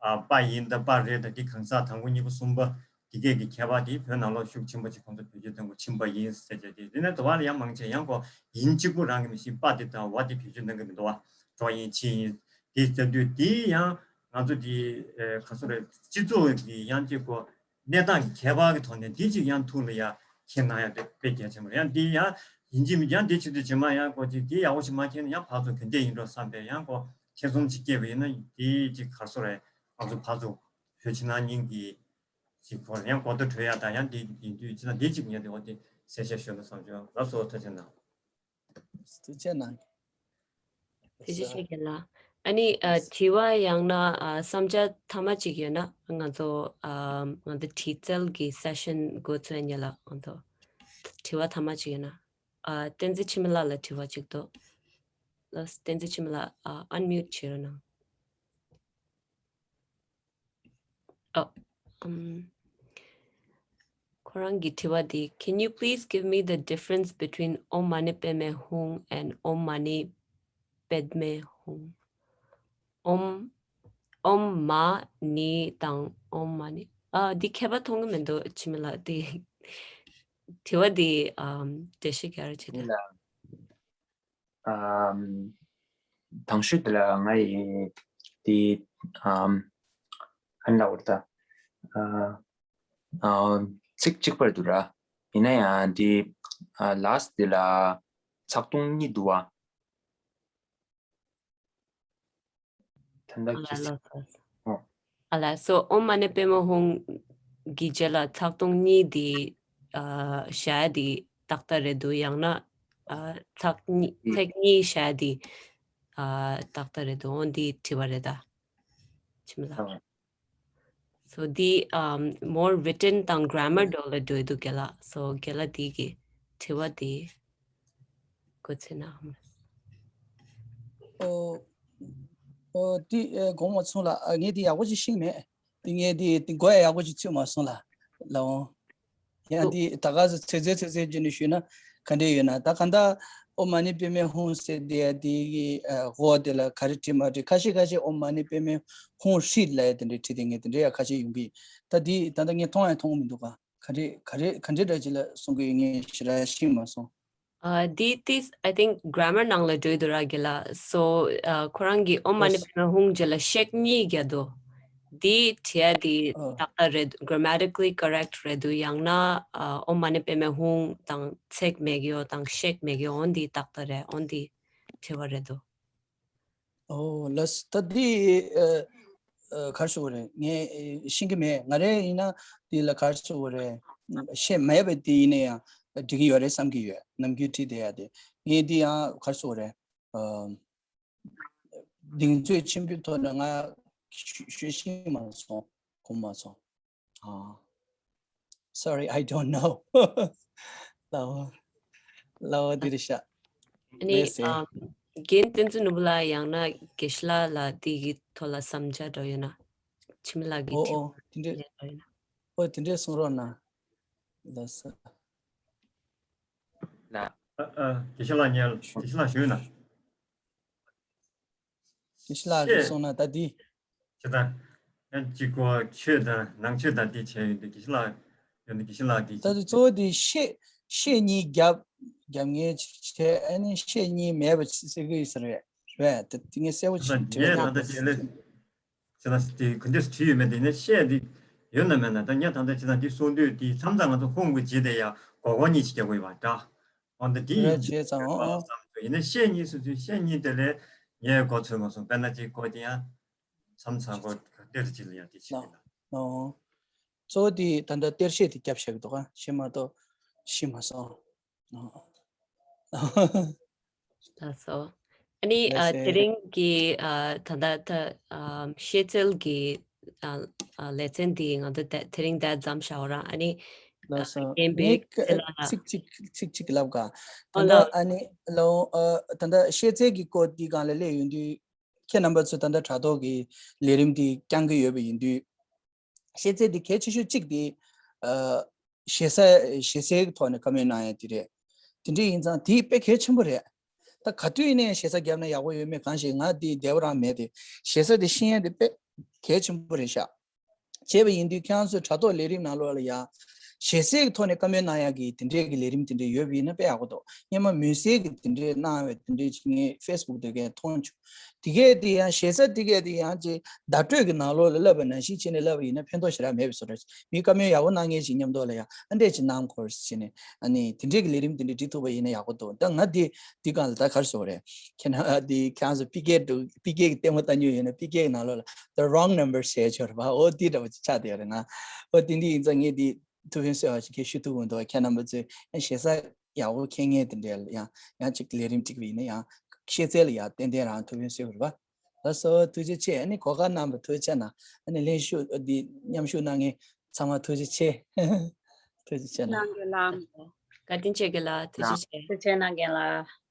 ཨ། པ་ཡིན་དང་པ་རེད་དང་དེ་གང་ཟག་དང་པོ་གཉིས་པ་གསུམ་པ་དེ་གས་ཀྱི་ཁྱད་པར་དེ་བོད་ནང་ལོགས་ཤུགས་ཆེན་པོ་ཅིག་ཁོང་ཚོ་བེད་སྤྱོད་གཏོང་དགོས་ཕྱིན་པ་ཡིན་ཟེར་བྱས་ཏེ། དེ་ནས་དུ་བ་ལ་ཡང་མང་ཆེ་ཡང་ཁོ་ཡིན་གཅིག་པུ་རང་གི་མི་ཤེས་པ་དེ་དང་བ་དེ་བེད་སྤྱོད་གཏོང་གི་མི་འདུག་བ། གྲོགས་ཡིན་ཕྱི་ཡིན་དེ་ཟེར་དུས་དེ་ཡང་ང་ཚོ་དེ་ཨེ་ག་སོ་རེད་སྤྱི་ཚོགས་ཀྱི་ཡང་ཅིག་ཁོ་གནས་སྟངས་ཀྱི་ཁྱད་པར་གྱི་ཐོག་ནས་དེ་ཅིག་ཡང་ཐུགས་ལ་ཡ་འཁྱེར་གནང་ཡ་དེ་དཔེ་གལ་ཆེན་པོ་རེད། ཡང་དེ་ཡང་ཡིན་གཅིག་མིན་ཡང་དེ་བྱེད་དུས་རྗེས་མ་ཡང་ཁོ་ཅིག་དེ་ཡག་པོ་ཞིག་མ་མཁྱེན་ན་ཡང་ཕར་ཚུར་ག་འདྲས་ཡིན་འགྲོ་བསམ་པའི་ཡང་ཁོ་ཁྱེད་གསུམ་ཅིག་སྐྱེས་པ་ཡིན་ན་དེ་ཅིག་ག་སོ་རེད། ང་ཚོ་ཕར་ཚུར་བོད་ཕྱི་ནང་གཉིས་ཀྱི་ཅིག་ཁོ་ཡང་གོ་བརྡ་འཕྲོད་ཡ་དང་ཡང་དེ་ཡིན་དུས་ཅི་ན་འདི་ཅིག་ངས་དེ་འོ་དེ་གསལ་བཤད་ཞུ་ན་བསམ་བྱུང་། ལགས་སོ་ཐུགས་རྗེ་གནང་། ཐུགས་རྗེ་གནང་། ཐུགས་རྗེ་ཆེ་རྒན་ལགས། ཨ་ནི་ཨ་དྲི་བ་ཡང་ན་ཨ་བསམ་འཆར་ཐ་མ་ཅིག་ཡོད་ན་ང་ཚོ་ཨ་ང་ཚོ་དྲི་རྩད་ཀྱི་སེ་ཤན་འགོ་ཚུགས་ཡ་ལ་ང་ཚོ་དྲི་བ་ཐ་མ་ཅིག་ཡོད་ན། ཨ་བསྟན་འཛིན་འཆི་མེད་ལགས་ལ་དྲི་བ་ཅིག་འདུག་ལགས་བསྟན་འཛིན་འཆི་མེད་ལགས། ཨ། unmute བྱེད་རོགས་གནང་། ཨ། ཨམ། ཁོ་རང་གི་དྲི་བ་འདི། Can you please give me the difference between ཨོཾ་མ་ཎི་པདྨེ་ཧཱུྃ and ཨོཾ་མ་ཎི་པདྨེ་ཧཱུྃ? ཨོཾ། ཨོཾ་མ་ཎི་དང་ཨོཾ་མ་ཎི། ཨ། འདི་མཁས་པ་མཐོང་གི་མི་འདུག་འཆི་མེད་ལགས། འདི་དྲི་བ་འདི། ཨམ། འགྲེལ་བཤད་རྒྱག་རོགས་བྱེད་དང་། ཨམ། དང་ཤོས་དེ་ལ་ང་ཡི་དེ། ཨམ། ཨན་ལ་འོར་ད། ཨ། ཨ། ཚིག་གཅིག་པར་འདུག་ར། ཡིན་ན་ཡང་དེ། ཨ། last དེ་ལ་ཚེག་དོན་གཉིས་འདུག་བ། ད་ལྟ་ཨ་ལ་གི་ལ་ས། ཨོ། ཨ་ལ་སོ། ཨོཾ་མ་ཎི་པདྨེ་ཧཱུྃ་གི་རྗེས་ལ་ཚེག་དོན་གཉིས་དེ། ཨ། བཞག་ཡ་དེ་ཏག་ཏག་རེད་འདུག་ཡང་ན། ཨ། ཚེག་གཉིས། ཨུ། ཚེག་གཉིས་བཞག་ཡ་དེ། ཨ། ཏག་ཏག་རེད་འདུག་འོ་འདི་དྲི་བ་རེད་ད། འཆི་མེད་ལགས། ཨ། So འདི། ཨམ། more written དང་grammar འགྲོ་ལ་འགྲོ་འདུག་རྒན་ལགས། So རྒན་ལགས་འདི་གི་དྲི་བ་འདི་གོ་ཚེ་ན། ཨོ། ཨོ། འདི། ཨེ། དགོངས་པ་ཚོམས་ལ། ཨ། ངས་འདི་ཡག་པོ་ཅིག་ཤེས་མེད། འདི་ངས་འདི། འདི་མགོ་ཡག་པོ་ཅིག་ཚོད་མ་སོང་ལ། ལའོ། ཡང་འདི་ད་ག་ཚོད་ཚོད་ཚོད་ཚོད་བྱས་ནས་ཞུས་ན་ག་འདྲས་ཡོད་ན། ད་ག་ད་ཨོཾ་མ་ཎི་པདྨེ་ཧཱུྃ་ཟེར་དེ་དེ་གི། ཨ། འོག་དེ་ལ་ག་རེ་བྲིས་མ་བྲིས། ཁ་ཤས་ཁ་ཤས་ཨོཾ་མ་ཎི་པདྨེ་ཧཱུྃ་ཧྲཱིཿ་ལབ་ཡ་དེ་འདྲས་བྲིས་དེ་ངས་དེ་འདྲས་ཡ་ཁ་ཤས་ཡོང་གི། ད་འདི་ད་ལྟ་ངས་མཐོང་ཡང་མཐོང་མི་འདུག་ག་ག་རེ་ག་རེ་ག་འདྲས་འདྲ་ཅིག་ལ་གསུང་གི་ཡོད། ངས་ཞེ་དྲག་ཤེས་མ་སོང་། ཨ། འདི་ཏིས་I think grammar ནང་ལ་འགྲོ་ཡི་འདུག་ར་རྒན་ལགས། So ཨ། ཁོ་རང་གིས་ཨོཾ་མ་ཎི་པདྨེ་ཧཱུྃ་རྗེས་ལ་ཤད་གཉིས་བརྒྱབ་འདུག་འདི་བྲིས་ཡ་འདི་ཨ། ཏག་ཏག་རེད། grammatically correct རེད་འདུག་ཡང་ན། ཨ། ཨོཾ་མ་ཎི་པདྨེ་ཧཱུྃ་དང་ཚེག་མེད་ཀྱི་ཡོད་དང་ཤད་མེད་ཀྱི་ཡོད། འོ་འདི་ཏག་ཏག་རེད། འོ་འདི་དྲི་བ་རེད་འདུག་ཨོ་ལགས། ད་འདི། ཨ། ཨ། ག་རེ་ཟེར་དགོས་རེད། ངས་ཤེས་ཀྱི་མེད། ང་རང་ཡིན་ན་འདི་ལ་ག་རེ་ཟེར་དགོས་རེད། ཤེས་མེད་པ་དེ་ཡིན་ན་ཡང་འགྲིག་གི་ཡོད་རེད་བསམ་གྱི་ཡོད། ནམ་རྒྱུན་བྲིས་བསྡད་ཡ་དེ། ངས་འདི་ཡང་ག་རེ་ཟེར་དགོས་རེད། ཨ། གདེང་ཚོད་ཆེན་པོའི་ཐོག་ནས་ང་ཞུ་ཞུ་ཤེས་མ་སོང་། གོ་མ་སོང་། ཨ། Sorry, I don't know. ལའོ། ལའོ་འདི་རེད་ཤག་ཨ་ནི། ལགས་སེ། ཨམ། རྒན་བསྟན་འཛིན་ནོར་བུ་ལགས་ཡང་ན་དགེ་བཤེས་ལགས་ལ་འདི་གི་ཐོག་ལ་བསམ་འཆར་འདྲ་ཡོད་ན། འཆི་མེད་ལགས་ཀྱི་ཨོ་དྲི་ཨོ་དེ་འདྲས། བ་ལན་འདྲ་ཡོད་ན། ཨོ་དེ་འདྲས་གསུང་རོགས་གནང་། ལགས་སེ། ལགས། ཨ་ཨ། དགེ་བཤེས་ལགས་ཉལ། དགེ་བཤེས་ལགས་ཞུས་ན། དགེ་བཤེས་ལགས་ཀྱིས་གསུངས་ན་ད་འདི། བྱེད་སྟངས། ཡང་གཅིག་གོ་ཆོས་དང་ནང་ཆོས་དང་འདི་བྱས་ཡོད་འདུག་དགེ་བཤེས་ལགས། ཡོད་འདུག་དགེ་བཤེས་ལགས་ཀྱིས། ད་དུ་གཙོ་བོ་དེ་ཤད་ཤད་གཉིས་རྒྱབ་རྒྱབ་ངེས་བྱས། ཨ་ནི་ཤད་གཉིས་མེད་པ་ཟེར་གི་ཡོད་ས་རེད། རེད། ད་དེ་ངས་གསལ་པོ་ཅིག་དྲན་མེད་ད། ད་དེ་ལས་བྱེད་ན་དེ་ག་འདྲས་བྲིས་ཡོད་མེད་དེ་ནས་ཤད་དེ་ཡོད་ན་མེད་ན། ད་ངས་ད་ལྟ་བྱེད་ན་དེ་གསུང་དུས་དེ་མཚམས་མཚམས་ང་ཚོ་ཧཱུྃ་གི་རྗེས་དེ་ཡ་གོ་གོ་གཉིས་ཅིག་རྒྱག་དགོས་ཡོད་པ་འདྲ། འོ་ད་དེ་རེད་ཡིན་བྱས་ཙང་། ཨོ་ཨོ། བསམ་ཚོད་ཡིན་ན་ཤད་གཉིས་སུ་ཚུད། ཤད་གཉིས་དེ་ལས་ངས་གོ་ཚོད་མ་སོང་། དཔེར་ན་ཅིག་གོ་དེ་ཡང་མཚམས་མཚམས་གོ་ག་འདྲས་ཅིག་ལ་ཡང་དེ་བྱེད་ཀྱི་ན། ཨོ། གཙོ་བོ་དེ་ད་ལྟ་གཏེར་ཤད་དེ་རྒྱབ་བཞག་གི་འདུག་ག་ཤེས་མ་གཏོགས་ཤེས་མ་སོང་། ཨོ། ལགས་སོ། ཨ་ནི། ལགས་ཨ། སེ། དེ་རིང་གི། ཨ། ད་ལྟ་ད། ཨ། ཤེས་ཚད་ཀྱི། ཨ། ཨ། ལེ་ཚན་འདི་ང་ཚོ་ད་དེ་རིང་ད་མཚམས་བཞག་འོ་ར། ཨ་ནི། ལགས་སོ། རྒན་པའི་ངས་ཚེ་ལ་ལ། ཚིག་གཅིག་ཚིག་གཅིག་ལབ་ག་ཨོ་ད་ལྟ། ལགས། ཨ་ནི་ལོ། ཨ། ད་ལྟ་ཤེས་ཚད་ཀྱི་སྐོར་འདི་སྒང་ལ་སླེབས་ཡོང་དུས། ཁྱེད་རྣམ་པ་ཚོ་ད་ལྟ་དྲ་ཐོག་གི་ལས་རིམ་འདི་བསྐྱང་གི་ཡོད་པ་ཡིན་དུས། ཤེས་ཚད་འདི་གལ་ཆེ་ཤོས་གཅིག་འདི། ཨ། ཞེ་ས་ཞེ་སའི་ཐོག་ནས་བཀའ་མོལ་གནང་ཡ་འདི་རེད། དེ་འདྲ་ཡིན་ཙང་དེ་དཔེ་གལ་ཆེན་པོ་རེད། ད་ག་དུས་ཡིན་ནའི་ཞེ་ས་བརྒྱབ་ན་ཡག་པོ་ཡོད་མེད་གང་ཞིག་ང་འདི་བདེ་བོ་རང་མེད་དེ། ཞེ་ས་འདི་ཤེས་ཡ་འདི་དཔེ་གལ་ཆེན་པོ་རེད་ཤག་བྱས་པ་ཡིན་དུས་ཁྱེད་རང་ཚོའི་དྲ་ཐོག་ལས་རིམ་ནང་ལོགས་ལ་ཡ། ཞེ་སའི་ཐོག་ནས་བཀའ་མོལ་གནང་ཡག་གི་དེ་འདྲའི་གི་ལས་རིམ་དེ་འདྲ་ཡོད་པ་ཡིན་ན་དཔེ་ཡག་པོ་འདུག་སྔོན་མ་མུན་སེལ་གི་དེ་འདྲའི་གནང་བའི་དེ་འདྲའི་ཅིག་ངས་ཕེ་སི་བུག་དེ་གས་མཐོང་བྱུང་། དེ་གས་དེ་ཡང་ཞེ་ས་དེ་གས་དེ་ཡང་ཅིག་བརྡ་སྤྲོད་ཀྱི་ནང་ལོགས་ལ་བསླབ་པ་ནང་བཞིན་བྱས་ནས་བསླབ་པ་ཡིན་ན་ཕན་ཐོགས་ཞེ་དྲག་མེད་པའི་བཟོ་འདྲ། མི་བཀའ་མོལ་ཡག་པོ་གནང་མཁན་ཞིག་མཉམ་དུ་ལ་ཡང་ཨ་འདྲས་ཅིག་གནང་དགོས་ཟེར་ནས། ཨ་ནི་དེ་འདྲས་ཀྱི་ལས་རིམ་དེ་འདྲས་འགྲིག་ཐུབ་པ་ཡིན་ན་ཡག་པོ་འདུག་ད་ང་འདི་འདི་སྒང་ལ་ད་ག་རེ་ཟེར་དགོས་རེད། ཁྱེད་རང་འདི་ཁྱེད་རང་ཚོ་པི་ཀེ་འདུག་པི་ཀེ་གི་ལྟད་མོ་ལྟ་མྱོང་ཡོད་ན་པི་ཀེ་གི་ནང་ལོགས་ལ་the wrong number བྱས་ཆོག་རེད་པ། འོ་འདི་འདྲ་པོ་ཅིག་ཆགས་བསྡད་ཡོད་རེད། ང་འོ་དེ་འདྲས་ཡིན་ཙང་ངས་འདི་ཐུགས་ཕན་གསོས་པ་ཞིག་གས་ཞུ་ཐུབ་ཀྱི་མི་འདུག་ཁྱེད་རྣམ་པ་ཚོས་ཡང་ཞེ་ས་ཡག་པོ་མཁྱེན་མཁན་དེ་འདྲས་ལ་ཡང་ཡང་ཅིག་ལས་རིམ་བསྒྲིགས་པ་ཡིན་ན་ཡང་ཤེས་ཚད་ལ་ཡང་ཏན་ཏན་རང་ཐུགས་ཕན་གསོས་ཀྱི་རེད་པ། ལགས་སོ། ཐུགས་རྗེ་ཆེ། ཨ་ནི་གོ་སྐབས་གནང་བར་ཐུགས་རྗེ་ཆེ་གནང་། ཨ་ནི་ལྷན་ཞུགས་འདི་མཉམ་ཞུགས་གནང་མཁན་ཚང་མ་ཐུགས་རྗེ་ཆེ། ཐུགས་རྗེ་ཆེ་གནང་། གནང་རྒན་ལགས། བཀའ་དྲིན་ཆེ་རྒན་ལགས། ཐུགས་རྗེ་ཆེ། ཐུགས་རྗེ་ཆེ་གནང་རྒན་ལགས།